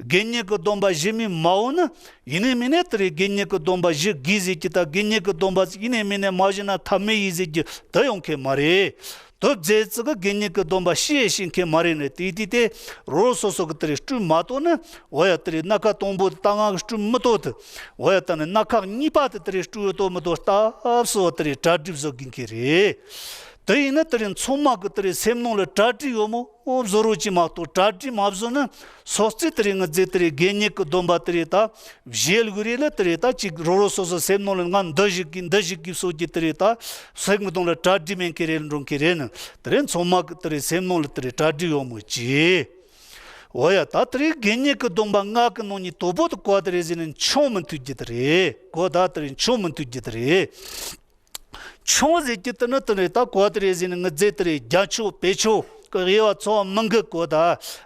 དགེ་བསྙེན་གྱི་སྡོམ་པ་བཞི་མི་མ་འོ་ནི། ཡིན་ནའི་མིན་ནའི་དེ་རེད་དགེ་བསྙེན་གྱི་སྡོམ་པ་བཞི་དགོས་ཟེར་གྱི་ད་དགེ་བསྙེན་གྱི་སྡོམ་པ་ཡིན་ནའི་མིན་ནའི་མ་བཞི་ན་ཐབས་མེད་ཡིན་ཟེར་གྱི་དེ་ཡོང་མཁན་མ་རེད། དེ་བཟོས་ཙི་གི་དགེ་བསྙེན་གྱི་སྡོམ་པ་ཤེས་ཤེས་མཁན་མ་རེད་ནི་དེ་དེ་དེ་རོ་རོ་སོ་སོ་གི་དེ་རེད་སྤྲུལ་མ་གཏོགས་ནི་འོ་ཡ་དེ་རེད་སྣ་ཁ་དང་པོ་དེ་ད་ང་གི་སྤྲུལ་མི་གཏོགས་དེ་འོ་ཡ་ད་ནི་སྣ་ཁ་གཉིས་པ་དེ་དེ་རེད་སྤྲུལ་གཏོགས་མི་གཏོགས་ལྟ་བ་སོ་བ་དེ་རེད་གྲ་སྒྲིག་བཟོ་དགོས་མཁན་རེད། དེ་ཡིན་ན་དེ་རིང་ཚང་མ་གི་དེ་རིང་སེམས་ནང་ལ་གྲ་སྒྲིག་ཡོད་མོ་བཟོ་རོགས་ཅིག་མ་གཏོགས་གྲ་སྒྲིག་མ་བཟོ་ན་སོ་རྩེ་དེ་རིང་ངི་རྫས་དེ་རིང་དགེ་བསྙེན་གི་སྡོམ་པ་དེ་རིང་ད་བཞེས་དགོས་རེད་ལ་དེ་རིང་ད་ཅིག་རོ་རོ་སོ་སོ་སེམས་ནང་ལ་ང་འདི་ཞིག་གི་འདི་ཞིག་གི་སོ་རྒྱུ་དེ་རིང་ད་སེམས་གི་དོན་ལ་གྲ་སྒྲིག་མེད་མཁན་རེད་འགྲོ་མཁན་རེད་ནི་དེ་རིང་ཚང་མ་གི་དེ་རིང་སེམས་ནང་ལ་དེ་རིང་གྲ་སྒྲིག་ཡོད་མོ་ཅིག་འོ་ཡ་ད་དེ་རིང་དགེ་བསྙེན་གི་སྡོམ་པ་ལྔ་གི་ནང་ནས་དོ་པོ་དེ་གོ་དེ་རེད་ཟེར་ནས་མཆོང་མི་ཐུབ་རྒྱུ་དེ་རེད་གོ་ད་དེ་རིང་མཆོང་མི་ཐུབ་རྒྱུ་དེ་རེད། མཆོག་ཟེར་གྱི་དེ་ནི་དེ་རེད་ད་གོ་དེ་རེད་ཟེར་ནི་ངི་རྫས་དེ་རེད་རྒྱ་མཆོག་བེ་མཆོག་གི་དབྱེ་བ་ཚོ་བ་མི་འགི་གོ་ད།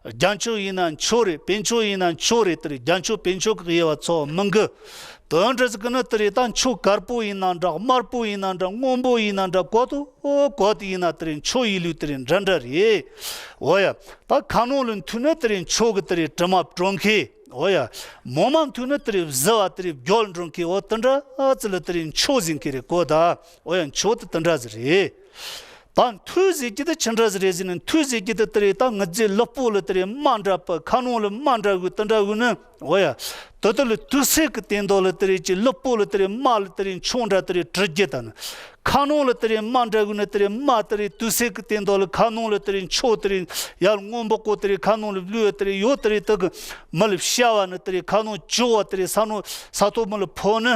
རྒྱ་མཆོག་ཡིན་ན་མཆོག་རེད་བེ་མཆོག་ཡིན་ན་མཆོག་རེད་དེ་རེད་རྒྱ་མཆོག་བེ་མཆོག་གི་དབྱེ་བ་ཚོ་བ་མི་འགི། དོན་འདྲ་ཟིག་གི་ནི་དེ་རེད་ད་མཆོག་དཀར་པོ་ཡིན་ན་འདྲ་དམར་པོ་ཡིན་ན་འདྲ་སྔོན་པོ་ཡིན་ན་འདྲ་གོ་དུ་ཨོ་གོ་དེ་ཡིན་ན་དེ་རེད་མཆོག་ཡིན་ལུགས་དེ་རེད་འདྲ་འདྲ་རེད། འོ་ཡ་ད་ཁ་ནང་ལ་མཐུད་ན་དེ་རེད་མཆོག་གི་དེ་རེད་དྲི་མ་བྲོ་མཁན། འོ་ཡ། མོ་མ་མཐུ་ནི་དེ་རེད་བཟི་བ་དེ་རེད་བརྒྱོལ་འགྲོ་མཁན་འོ་དེ་འདྲ་ཨ་ཙི་ལ་དེ་རེད་མཆོག་ཟིན་མཁན་རེད་གོ་ད། འོ་ཡ་མཆོག་དེ་དེ་འདྲ་ཟིག་རེད། ད་མཐུ་ཟེར་གྱི་དེ་ཅི་འདྲ་ཟིག་རེད་ཟེར་ན་མཐུ་ཟེར་གྱི་དེ་དེ་རེད་ད་ངི་རྫས་ལུས་པོ་ལ་དེ་རེད་རྨ་འདྲ་པ་ཁ་ནང་ལ་རྨ་འདྲ་གི་དེ་འདྲ་གི་ནི་འོ་ཡ། དེ་དེ་ལ་དུག་སེལ་གི་སྟེང་དོ་ལ་དེ་རེད་ཀྱི་ལུས་པོ་ལ་དེ་རེད་རྨ་ལ་དེ་རེད་མཆོག་འདྲ་དེ་རེད་དྲི་རྒྱུ་ད་ནི། ཁ་ནང་ལ་དེ་རིང་རྨ་འདྲ་གུ་ནི་དེ་རིང་རྨ་དེ་རིང་དུག་སེལ་གི་སྟེང་དོ་ལ་ཁ་ནང་ལ་དེ་རིང་མཆོག་དེ་རིང་ཡར་སྔོན་པོ་ཀོ་དེ་རིང་ཁ་ནང་ལ་བླུགས་ཡ་དེ་རིང་ཡོད་དེ་རིང་དེ་གི་མི་ལ་བཤའ་བ་ནི་དེ་རིང་ཁ་ནང་བཅུག་བ་དེ་རིང་ས་ནང་ས་ཐོག་མི་ལ་ཕོག་ནི།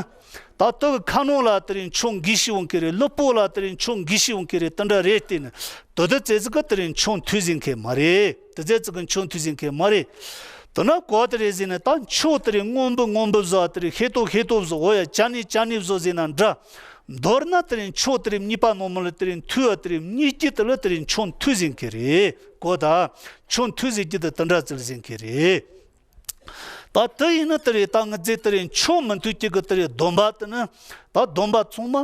ད་དེ་གི་ཁ་ནང་ལ་དེ་རིང་མཆོག་འགུལ་ཤི་འོང་གི་རེད། ལུས་པོ་ལ་དེ་རིང་མཆོག་འགུལ་ཤི་འོང་གི་རེད། དེ་འདྲ་རེད་དེ་ནི་དེ་དེ་ཙེ་ཙི་གི་དེ་རིང་མཆོག་མཐུ་ཟིན་མཁན་མ་རེད། དེ་ཙེ་ཙི་གི་མཆོག་མཐུ་ཟིན་མཁན་མ་རེད། དེ་ན་གོ་དེ་རེད་ཟིན་ནི་ད་མཆོག་དེ་རིང་སྔོན་པོ་སྔོན་པོ་བཟོ་བ་དེ་རིང་ཤེས་རྟོགས་ཤེས་རྟོགས་བཟོ་འོ་ཡ་ཅ་ནི་ཅ་ནི་བཟོ་ཟིན་ན་འདྲ། མདོར་ན་དེ་རིང་མཆོག་དེ་རིང་གཉིས་པ་ནོར་མོ་ལ་དེ་རིང་མཐུ་བ་དེ་རིང་གཉིས་ཀྱི་དེ་ལ་དེ་རིང་མཆོག་མཐུ་ཟིན་གི་རེད་གོ་ད། མཆོག་མཐུ་ཟིན་གྱི་དེ་དེ་འདྲ་ཙིལ་ཟིན་གི་རེད། ད་དེ་ཡིན་ན་དེ་རེད། ད་ང་ཚོས་དེ་རེད་མཆོག་མི་མཐུན་གཅིག་གི་དེ་རེད་སྡོམ་པ་དེ་ནི། ད་སྡོམ་པ་ཚང་མ་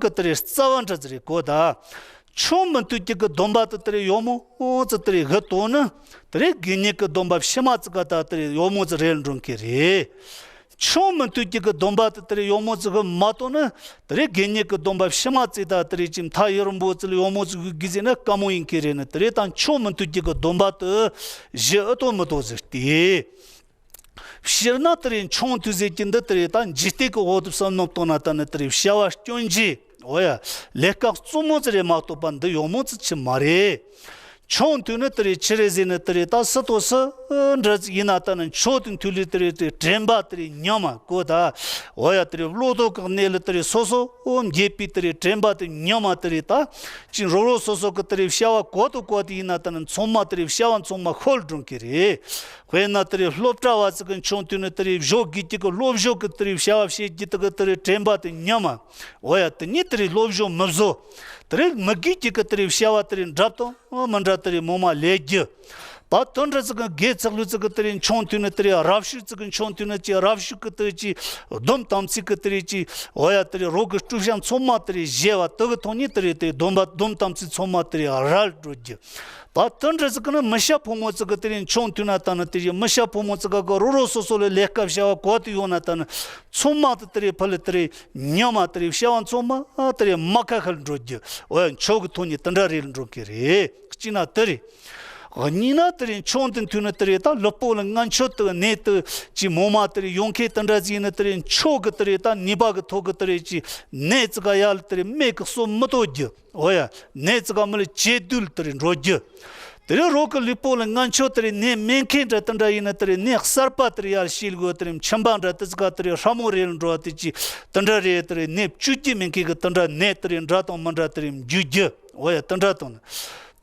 གི་དེ་རེད་རྩ་བ་འདྲ་ཟིག་རེད་གོ་ད། མཆོག་མི་མཐུན་གཅིག་གི་སྡོམ་པ་དེ་དེ་རེད་ཡོད་མོ་ཙི་དེ་རེད་གི་དོ་ནི། དེ་རེད་དགེ་བསྙེན་གི་སྡོམ་པ་ཕྱི་མ་ཙི་ག་ད་དེ་རེད་ཡོད་མོ་ཙི་རེད་འགྲོ་གི་རེད། མཆོག་མི་མཐུན་གཅིག་གི་སྡོམ་པ་དེ་དེ་རེད་ཡོད་མོ་ཙི་གི་མ་གཏོགས་ནི། དེ་རེད་དགེ་བསྙེན་གི་སྡོམ་པ་ཕྱི་མ་ཙི་ད་དེ་རེད་ཅིག་མཐའ་ཡུན་རིང་པོ་ཙི་ལ་ཡོད་མོ་ཙི་གི་གི་ཟེར་ན་དཀའ་མོ་ཡིན་གི་རེད་ནི། དེ་རེད་ད་མཆོག་མི་མཐུན་གཅིག་གི་སྡོམ་པ་དེ་གཞི་ཨུ་ཏོ་མི་ཏོ་ཟིག་སྟེ། སྤྱིར་ན་དེ་རེད་མཆོག་མཐུན་ཟེར་གྱི་འདི་དེ་རེད་ད་འཇིག་རྟེན་གྱི་འོག་ཏུ་བསམ་བློ་བཏང་ན་ད་ནི་དེ་རེད་བྱ་བ་སྐྱོན་ཅན། འོ་ཡ། ལས་ཀ་རྩུབ་མོ་ཙི་རེད་མ་གཏོགས་པ་འདི་ཡོད་མོ་ཙི་ཆི་མ་རེད། མཆོག་མཐུན་ནི་དེ་རེད་ཆི་རེད་ཟེར་ནི་དེ་རེད་ད་སུ་དང་སུ་འདྲ་ཡིན་ན་ད་ནི་མཆོག་དང་མཐུན་ལས་དེ་རེད་དེ་དྲན་པ་དེ་རེད་ཉམས་མ་གོ་ད། འོ་ཡ་དེ་རེད་བློ་ལྡོག་གི་གནས་ལ་དེ་རེད་སོ་སོ་འགྱེད་པའི་དེ་རེད་དྲན་པ་དེ་ཉམས་མ་དེ་རེད་ད། ཅིག་རོ་རོ་སོ་སོ་གི་དེ་རེད་བྱ་བ་གོ་དང་གོ་དེ་ཡིན་ན་ད་ནི་ཚང་མ་དེ་རེད་བྱ་བ་ཚང་མ་ཤོར་འགྲོ་གི་རེད། དཔེར་ན་དེ་རེད་སློབ་གྲྭ་བ་ཙི་གི་མཆོག་མཐུན་ནི་དེ་རེད་བཞོ་དགོས་ཀྱི་གི་སློབ་བཞོ་གི་དེ་རེད་བྱ་བ་བྱེད་ཀྱི་དེ་གི་དེ་རེད་དྲན་པ་དེ་ཉམས་མ། འོ་ཡ་དེ་ཉིད་དེ་རེད་སློབ་སྦྱོང་མི་བཟོ། དེ་རེད་མི་དགེ་གཅིག་གི་དེ་རེད་བྱ་བ་དེ་རེད་འདྲ་དང་མི་འདྲ་དེ་རེད་མོ་མ་ལས་རྒྱུ། ད་དོན་འདྲ་ཙི་གི་དགེ་ཚགས་ལུས་ཙི་གི་དེ་རེད་མཆོང་ཐུན་ནི་དེ་རེད་རབ་ཞུགས་ཙི་གི་མཆོང་ཐུན་ནི་ཅི་རབ་ཞུགས་གི་དེ་རེད་ཅི་སྡོམ་དམ་ཚིག་གི་དེ་རེད་ཅི་འོ་ཡ་དེ་རེད་རོ་གི་སྤྲུལ་བྱ་ཚང་མ་དེ་རེད་བཞེས་བ་དེ་གི་ཐོག་ནས་དེ་རེད་དེ་སྡོམ་པ་སྡོམ་དམ་ཚིག་ཚང་མ་དེ་རེད་རལ་འགྲོ་རྒྱུ། ད་དོན་འདྲ་ཙི་གི་ནི་མི་ཤ་ཕོ་མོ་ཙི་གི་དེ་རེད་མཆོང་ཐུན་ན་ད་ནི་དེ་རེད་མི་ཤ་ཕོ་མོ་ཙི་ག་གི་རོ་རོ་སོ་སོ་ལ་ལས་ཀ་བྱ་བ་གོ་དེ་ཡོང་ན་ད་ནི། ཚང་མ་དེ་དེ་རེད་ཕ་ལ་དེ་རེད་ཉམས་མ་དེ་རེད་བྱ་བ་ཚང་མ་དེ་རེད་མ་ཁ་ཁ་ལ་འགྲོ་རྒྱུ། འོ་ཡ་མཆོག་གི་ཐོག་ནས་དེ་འདྲ་རེད་ལ་འགྲོ་གི་རེད། གཅིག་ན་དེ་རེད། གཉིས་ན་དེ་རེད་མཆོག་དེ་མཐུན་ན་དེ་རེད་ད་ལུས་པོ་ལ་ངན་སྤྱོད་དེ་གནས་དེ་ཅི་མོ་མ་དེ་རེད་ཡོང་མཁན་དེ་འདྲ་ཟིག་ཡིན་ན་དེ་རེད་མཆོག་གི་དེ་རེད་ད་ནུས་པ་གི་ཐོག་གི་དེ་རེད་ཅི་གནས་ཙི་ག་ཡ་ལ་དེ་རེད་མེད་གི་གསོ་མི་གཏོད་རྒྱུ། འོ་ཡ། ནད་ཙི་ག་མི་ལ་ཇེ་སྡུག་ལ་དེ་རེད་འགྲོ་རྒྱུ། དེ་རེད་རོ་གི་ལུས་པོ་ལ་ངན་སྤྱོད་དེ་རེད་ནད་མེད་མཁན་འདྲ་དེ་འདྲ་ཡིན་ན་དེ་རེད་ནད་གསར་པ་དེ་རེད་ཡར་ཤེས་དགོས་དེ་རེད་མཆིན་པ་འདྲ་དེ་ཙི་ག་དེ་རེད་ཧྲ་མོ་རེད་ལ་འགྲོ་བ་དེ་ཅི་དེ་འདྲ་རེད་དེ་རེད་ནད་བཅོས་རྒྱུ་མེད་མཁན་གི་དེ་འདྲ་ནད་དེ་རེད་འདྲ་དང་མི་འདྲ་དེ་རེད་འཇུ་རྒྱུ། འོ་ཡ་དེ་འདྲ་དང་ནི།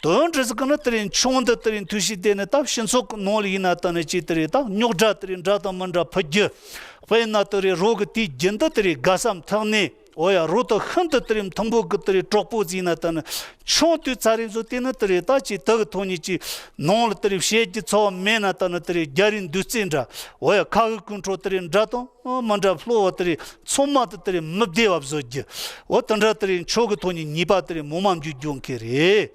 དོན་འདྲ་ཟིག་གི་ནི་དེ་རེད་མཆོང་དེ་དེ་རེད་མཐུ་ཞིག་དེ་ནི་ད་སྤྱི་ཚོགས་ཀྱི་ནང་ལ་ཡིན་ན་ད་ནི་ཅི་དེ་རེད་ད་རྙོག་དྲ་དེ་རེད་འདྲ་དང་མི་འདྲ་ཕུད་རྒྱུ། དཔེར་ན་དེ་རེད་རོ་གི་དེའི་རྒྱུན་དུ་དེ་རེད་དགའ་བསམ་ཐག་ནས། འོ་ཡ་རོ་ཏོ་ཤིན་ཏུ་དེ་རེད་མཐུན་པོ་གི་དེ་རེད་གྲོགས་པོ་ཟིན་ན་ད་ནི་ཆུང་དུས་ཚ་རེ་བཟོ་དེ་ནི་དེ་རེད་ད་ཅི་དེ་གི་ཐོག་ནས་ཅི་ནང་ལ་དེ་རེད་བཤད་རྒྱུ་ཚོ་མེད་ན་ད་ནི་དེ་རེད་རྒྱ་རིགས་འདུག་རྩེ་འདྲ། འོ་ཡ་ཁ་གི་ཀུན་ཁྲོ་དེ་རེད་འདྲ་དང་མི་འདྲ་བློ་བ་དེ་རེད་ཚང་མ་དེ་དེ་རེད་མི་བདེ་བ་བཟོ་རྒྱུ། འོ་དེ་འདྲ་དེ་རེད་མཆོག་གི་ཐོག་ནས་ཉེས་པ་དེ་རེད་མོ་མ་འཇུ་རྒྱུ་མཁན་རེད།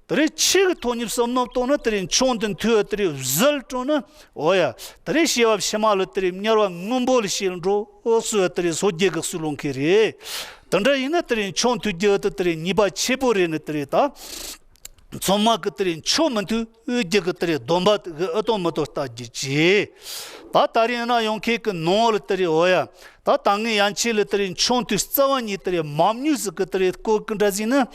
དེ་རེད་ཆོས་ཀྱི་ཐོག་ནས་བསམ་བློ་བཏང་ན་དེ་རེད་མཆོང་དེ་མཐུ་བ་དེ་རེད་ཟིལ་སྤྲོ་ན། འོ་ཡ། དེ་རེད་བྱེ་བ་ཕྱི་མ་ལ་དེ་རེད་དམྱལ་བ་སྔོན་པོ་ལ་ཤེས་འགྲོ་སུ་བ་དེ་རེད་སོ་རྒྱལ་གི་སུ་ལོང་མཁན་རེད། དེ་འདྲ་ཡིན་ན་དེ་རེད་མཆོང་མཐུན་རྒྱུ་དེ་དེ་རེད་ཉེས་པ་ཆེ་པོ་རེད་ནི་དེ་རེད་ད། ཚང་མ་གི་དེ་རེད་མཆོག་མི་མཐུན་རྒྱུ་གི་དེ་རེད་སྡོམ་པ་གི་ཨུ་དོ་མི་དོ་ལྟ་རྒྱུ་ཅི། ད་ད་རེས་ན་ཡོང་མཁན་གི་ནང་ལ་དེ་རེད་འོ་ཡ། ད་ད་ངའི་ཡན་ཆད་ལ་དེ་རེད་མཆོང་ཐུན་རྩ་བ་ཉིད་དེ་རེད་མ་མྱོས་ཟིག་གི་དེ་རེད་སྐོར་གི་འདྲ་ཟིག་ནི།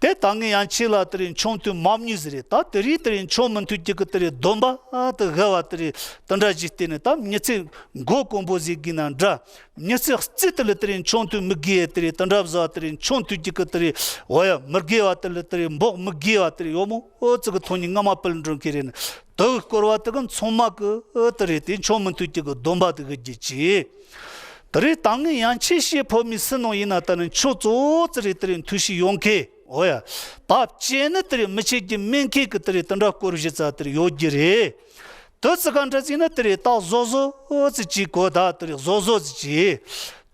དེ་ད་ངའི་ཡན་ཆད་ལ་དེ་རེད་མཆོང་ཐུན་མ་མྱོས་ཟིག་རེད་ད་དེ་རེད་དེ་རེད་མཆོག་མི་མཐུན་རྒྱུ་གི་དེ་རེད་སྡོམ་པ་དེ་དགའ་བ་དེ་རེད་དེ་འདྲ་ཞིག་བལྟས་ནས་ད་མྱི་ཚེ་མགོ་དཀོན་པོ་ཟིག་གི་ན་འདྲ། མྱི་ཚེ་རྩི་དེ་ལ་དེ་རེད་མཆོང་ཐུན་མི་དགེ་དེ་རེད་དེ་འདྲ་བཟོ་བ་དེ་རེད་མཆོང་ཐུན་གཅིག་གི་དེ་རེད་འོ་ཡ་མི་དགེ་བ་དེ་ལ་དེ་རེད་འབོག་མི་དགེ་བ་དེ་རེད་ཡོ་མོ་ཨོ་ཙི་གི་ཐོག་ནས་རྔ་མ་ཕུལ་འགྲོ་མཁན་རེད་ནི། དེ་གི་སྐོར་བ་དེ་གི་ཚང་མ་གི་ཨོ་དེ་རེད་དེ་མཆོག་མི་མཐུན་གཅིག་གི་སྡོམ་པ་དེ་གི་རྒྱུ་ཅི། དེ་རེད་ད་ངས་ཡང་ཆེས་བཤད་ཕོད་མི་སུ་ནང་ཡིན་ན་ད་ནི་མཆོག་གཙོ་བོ་ཙི་རེད་དེ་རེད་མཐུ་ཞིག་ཡོང་མཁན་འོ་ཡ། ད་བཅད་ནི་དེ་རེད་མི་བྱེད་རྒྱུ་མེད་མཁན་གི་དེ་རེད་དེ་འདྲ་སྐོར་བཞི་ཙ་དེ་རེད་ཡོད་རྒྱུ་རེད། དེ་ཙི་ག་འདྲ་ཟིག་ན་དེ་རེད་ད་བཟོ་བཟོ་ཙི་ཅིག་གོ་ད་དེ་རེད་བཟོ་བཟོ་ཙི་ཅིག་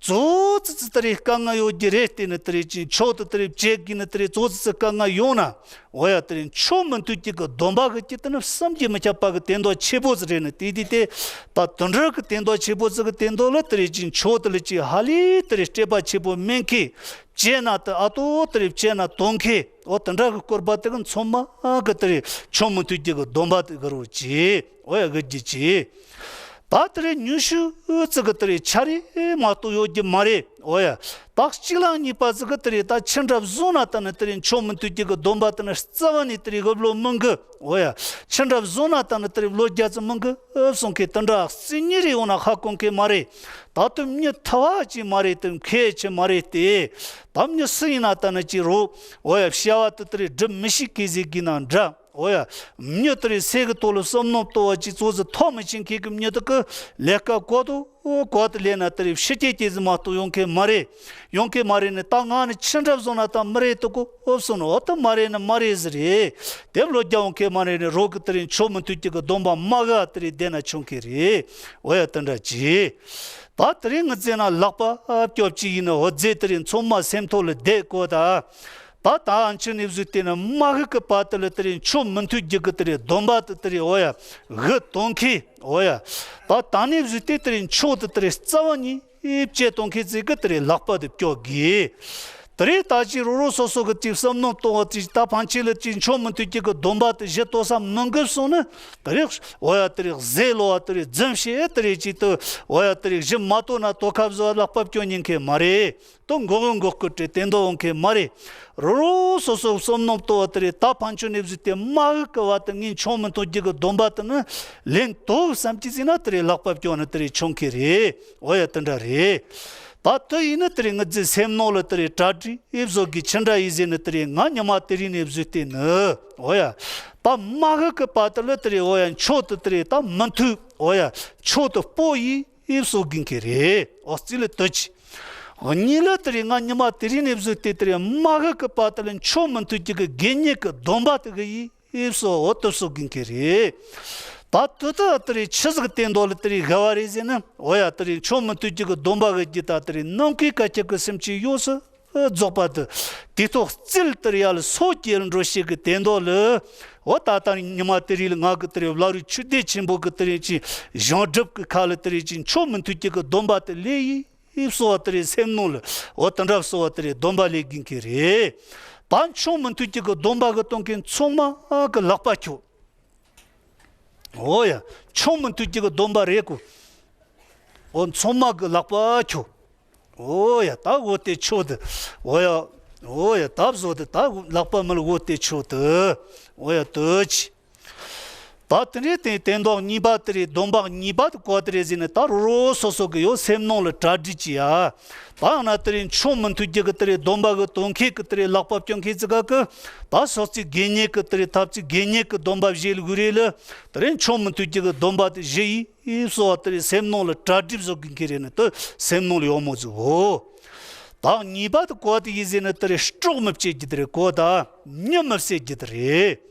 གཙོ་བོ་ཙི་ཙི་དེ་རེད་དཀའ་ངལ་ཡོད་རྒྱུ་རེད་དེ་ནི་དེ་རེད་ཅིག་མཆོག་ཏུ་དེ་རེད་བཅད་དགོས་ནི་དེ་རེད་གཙོ་བོ་ཙི་ཙི་དཀའ་ངལ་ཡོང་ན་འོ་ཡ་དེ་རེད་མཆོག་མི་མཐུན་གཅིག་གི་སྡོམ་པ་གི་གཅིག་དེ་ནི་བསམ་གྱིས་མི་ཁྱབ་པ་གི་དོན་དག་ཆེ་པོ་ཟིག་རེད་ནི་དེ་དེ་དེ་ད་དེ་འདྲ་གི་དོན་དག་ཆེ་པོ་ཙི་གི་དོན་དག་ལ་དེ་རེད་ཅིག་མཆོག་དེ་ལ་ཅིག་ཧ་ལས་དེ་རེད་སྤྲད་པ་ཆེ་པོ་མེད་མཁན། བཅད་ན་དེ་ཨ་ཏོ་དེ་རེད་བཅད་ན་དོན་མཁན་འོ་དེ་འདྲ་གི་སྐོར་པ་དེ་གི་ཚང་མ་གི་དེ་རེད་མཆོག་མི་མཐུན་གཅིག་གི་སྡོམ་པ་དེ་གི་རོ་ཅི་འོ་ཡ་གི་རྒྱུ་ཅི། ད་དེ་རེད་ཉུང་ཤོས་ཙི་གི་དེ་རེད་ཆ་རེ་མ་གཏོགས་ཡོད་རྒྱུ་མ་རེད་འོ་ཡ། ད་གཅིག་ལ་གཉིས་པ་ཙི་གི་དེ་རེད་ད་ཆི་འདྲ་བཟོ་ན་ད་ནི་དེ་རེད་མཆོག་མི་མཐུན་གཅིག་གི་སྡོམ་པ་དེ་ནི་རྩ་བ་ནས་དེ་རེད་གི་བློ་མི་འགུ་འོ་ཡ། ཆི་འདྲ་བཟོ་ན་ད་ནི་དེ་རེད་བློ་རྒྱ་ཙི་མི་འགུ་ཨེ་གསུང་མཁན་དེ་འདྲ་སྲིད་ཉིན་རེ་ཡོང་ན་ཧ་གོ་མཁན་མ་རེད། ད་དུང་མྱི་ཐ་བ་ཅིག་མ་རེད་དེ་མཁས་ཆེ་མ་རེད་དེ། ད་མྱི་སུ་ཡིན་ན་ད་ནི་ཅིག་རོ་འོ་ཡ་བྱ་བ་དེ་དེ་རེད་སྒྲུབ་མི་ཤེས་མཁན་ཟིག་གི་ན་འདྲ། འོ་ཡ། མྱི་དེ་རེད་སེམས་ཀྱི་ཐོག་ལ་བསམ་མནོ་གཏོང་བ་ཅིག་ཙོགས་ཟིག་ཐོག་མི་ཆེན་མཁན་གྱི་མྱི་དེ་གི་ལས་ཀ་གོ་དུ་གོ་དུ་ལས་ན་དེ་རེད་ཕྱི་རྒྱལ་སྐྱེས་ཟིག་མ་གཏོགས་ཡོང་མཁན་མ་རེད། ཡོང་མཁན་མ་རེད་ནི་ད་ང་ནི་ཆི་འདྲ་བཟོ་ན་ད་མི་རེད་དུ་གོ་ཨོབ་སོང་ནི་འོ་ད་མ་རེད་ནི་མ་རེད་ཟིག་རེད། དེབ་ལོ་རྒྱ་ཡོང་མཁན་མ་རེད་ནི་རོགས་གི་དེ་རེད་མཆོག་མི་མཐུན་རྒྱུ་གི་སྡོམ་པ་མ་ག་དེ་རེད་བསྡད་ན་ཆོག་མཁན་རེད། འོ་ཡ་དེ་འདྲ་ཅི། ད་དེ་རིང་ངི་རྩེ་ན་ལག་པ་སྐྱོབ་ཅིག་ཡིན་ན་འོ་རྫས་དེ་རིང་ཚང་མ་སེམས་ཐོག་ལ་བསྡད་དགོས་ད། ད་ད་ཨ་ཆུ་ནས་བཟོས་ཏེ་ན་མ་ཧི་གི་པ་དེ་ལ་དེ་རིང་མཆོག་མི་མཐུན་རྒྱུ་གི་དེ་རིང་སྡོམ་པ་དེ་དེ་རིང་འོ་ཡ་གི་གཏོང་མཁན་འོ་ཡ། ད་ད་ནས་བཟོས་ཏེ་དེ་རིང་མཆོག་དེ་དེ་རིང་རྩ་བ་ཉིད་བཅད་གཏོང་མཁན་ཚིག་གི་དེ་རིང་ལག་པ་དེ་སྐྱོབ་དགོས། དེ་རིང་ད་ཅི་རོ་རོ་སོ་སོ་གི་ཅིག་བསམ་མནོ་གཏོང་བ་ཅིག་ད་ཕན་ཆད་ལ་ཅིག་མཆོག་མི་མཐུན་རྒྱུ་གི་སྡོམ་པ་དེ་བཞི་གཏོང་ས་མི་འགུབ་སོང་ན་དེ་རིང་འོ་ཡ་དེ་རིང་ཟས་ལོ་བ་དེ་རིང་རྫུན་བཤད་དེ་རིང་ཅིག་ཏུ་འོ་ཡ་དེ་རིང་གཞི་མ་གཏོགས་ན་དོ་ཁ་བཟོ་བ་ལག་པ་སྐྱོ་ཉན་མཁན་མ་རེད། དོ་མགོ་གི་མགོ་སྐུ་དྲི་བསྟན་དོ་འོང་མཁན་མ་རེད། རོ་རོ་སོ་སོ་བསམ་མནོ་གཏོང་བ་དེ་རིང་ད་ཕན་ཆད་ནས་བཟོས་ཏེ་མ་ཧི་གི་བ་དེ་ངས་མཆོག་མི་མཐུན་རྒྱུ་གི་སྡོམ་པ་དེ་ནི་ལེན་དོ་བསམ་གྱི་ཟིན་ན་དེ་རིང་ལག་པ་སྐྱོ་ནི་དེ་རིང་ཆོག་མཁན་རེད། འོ་ཡ་དེ་འདྲ་རེད། ད་དེ་ཡིན་ན་དེ་རིང་ངི་རྫི་སེམས་ནང་ལ་དེ་རིང་གྲ་སྒྲིག་ཨེ་བཟོ་གི་ཆི་འདྲ་ཡིན་ཟེར་ནི་དེ་རིང་ང་ཉི་མ་དེ་རིང་ནས་བཟོས་ཏེ་ནི་འོ་ཡ། ད་མ་ཧི་གི་པ་དེ་ལ་དེ་རིང་འོ་ཡ་མཆོག་ཏུ་དེ་རིང་ད་མི་མཐུན་འོ་ཡ་མཆོག་ཏུ་སྤོ་ཡིས་ཨེ་བཟོ་གི་མཁན་རེད། འོ་རྩིས་ལ་དུ་ཆི། གཉིས་ལ་དེ་རིང་ང་ཉི་མ་དེ་རིང་ནས་བཟོས་ཏེ་དེ་རིང་མ་ཧི་གི་པ་དེ་ལ་མཆོག་མི་མཐུན་རྒྱུ་གི་དགེ་བསྙེན་གི་སྡོམ་པ་དེ་གི་ཡིས། ཨེ་བསོ་འོ་དུ་བསོ་གིན་ཁེ་རེད། ད་དུ་ད་དེ་རེད་ཆི་ཟིག་བསྟན་དོ་ལ་དེ་རེད་དགའ་བ་རེད་ཟེར་ན་འོ་ཡ་དེ་རེད་མཆོག་མི་མཐུན་རྒྱུ་གི་སྡོམ་པ་གི་རྒྱུ་ད་དེ་རེད་ནམ་མཁའི་ཀ་ཁྱབ་ཀྱི་སེམས་ཅན་ཡོངས་སུ་རྫོགས་པ་དུ་དེ་ཐོག་བརྩིལ་དེ་རེད་ཡ་ལ་སོ་སྐྱེལ་འགྲོ་ཤེས་གི་བསྟན་དོ་ལ་འོ་ད་ལྟ་ཉི་མ་དེ་རེད་ལ་ང་གི་དེ་རེད་བླ་རུ་ཆུ་ལྡེ་ཆེན་པོ་གི་དེ་རེད་ཅི་ཞང་སྒྲུབ་གི་ཁ་ལ་དེ་རེད་ཅི་མཆོག་མི་མཐུན་རྒྱུ་གི་སྡོམ་པ་དེ་ལས་ཡིན། ཨེ་བསོ་བ་དེ་རེད་སེམས་ནང་ལ་འོ་དེ་འདྲ་བསོ་བ་དེ་རེད་སྡོམ་པ་ལས་གིན་ཁེ་རེད། ད་མཆོག་མི་མཐུན་རྒྱུ་གི་སྡོམ་པ་གི་གཏོང་མཁན་ཚང་མ་གི་ལག་པ་ཁྱོ། འོ་ཡ་མཆོག་མི་མཐུན་རྒྱུ་གི་སྡོམ་པ་རེད་གོ། འོ་ཚང་མ་གི་ལག་པ་ཁྱོ། འོ་ཡ་ད་འོ་དེ་ཆོག་དེ། འོ་ཡ། འོ་ཡ་ད་བཟོ་དེ་ད་ལག་པ་མི་ལ་འོ་དེ་ཆོག་དེ། འོ་ཡ་དོ་ཆི། ད་དེ་འདྲའི་སྟེང་སྟེང་ཐོག་གཉིས་པ་དེ་རེད་སྡོམ་པ་གཉིས་པ་དེ་གོ་དེ་རེད་ཟེར་ནས་ད་རོ་རོ་སོ་སོ་གི་ཡོད་སེམས་ནང་ལ་གྲ་སྒྲིག་ཅི་ཡ། ད་ཡང་ན་དེ་རེད་མཆོག་མི་མཐུན་རྒྱུ་གི་དེ་རེད་སྡོམ་པ་གི་དོན་མཁས་གི་དེ་རེད་ལག་པ་བསྐྱོན་མཁས་ཙི་ག་གི་ད་སོག་ཙི་དགེ་བསྙེན་གི་དེ་རེད་ཐབས་ཙི་དགེ་བསྙེན་གི་སྡོམ་པ་བཞེས་ལ་གུ་རེ་ལ་དེ་རེད་མཆོག་མི་མཐུན་རྒྱུ་གི་སྡོམ་པ་དེ་བཞི་ཡིས་ཨེ་བསོ་བ་དེ་རེད་སེམས་ནང་ལ་གྲ་སྒྲིག་བཟོ་གི་མཁས་རེད་ནི་དེ་སེམས་ནང་ལ་ཡོད་མོ་ཟིག་འོ། ད་གཉིས་པ་དེ་གོ་དེ་ཡིན་ཟེར་ནི་དེ་རེད་སྲོག་མི་བཅད་རྒྱུ་དེ་རེད་གོ་ད་མྱི་མི་བསད་རྒྱུ་དེ་རེད།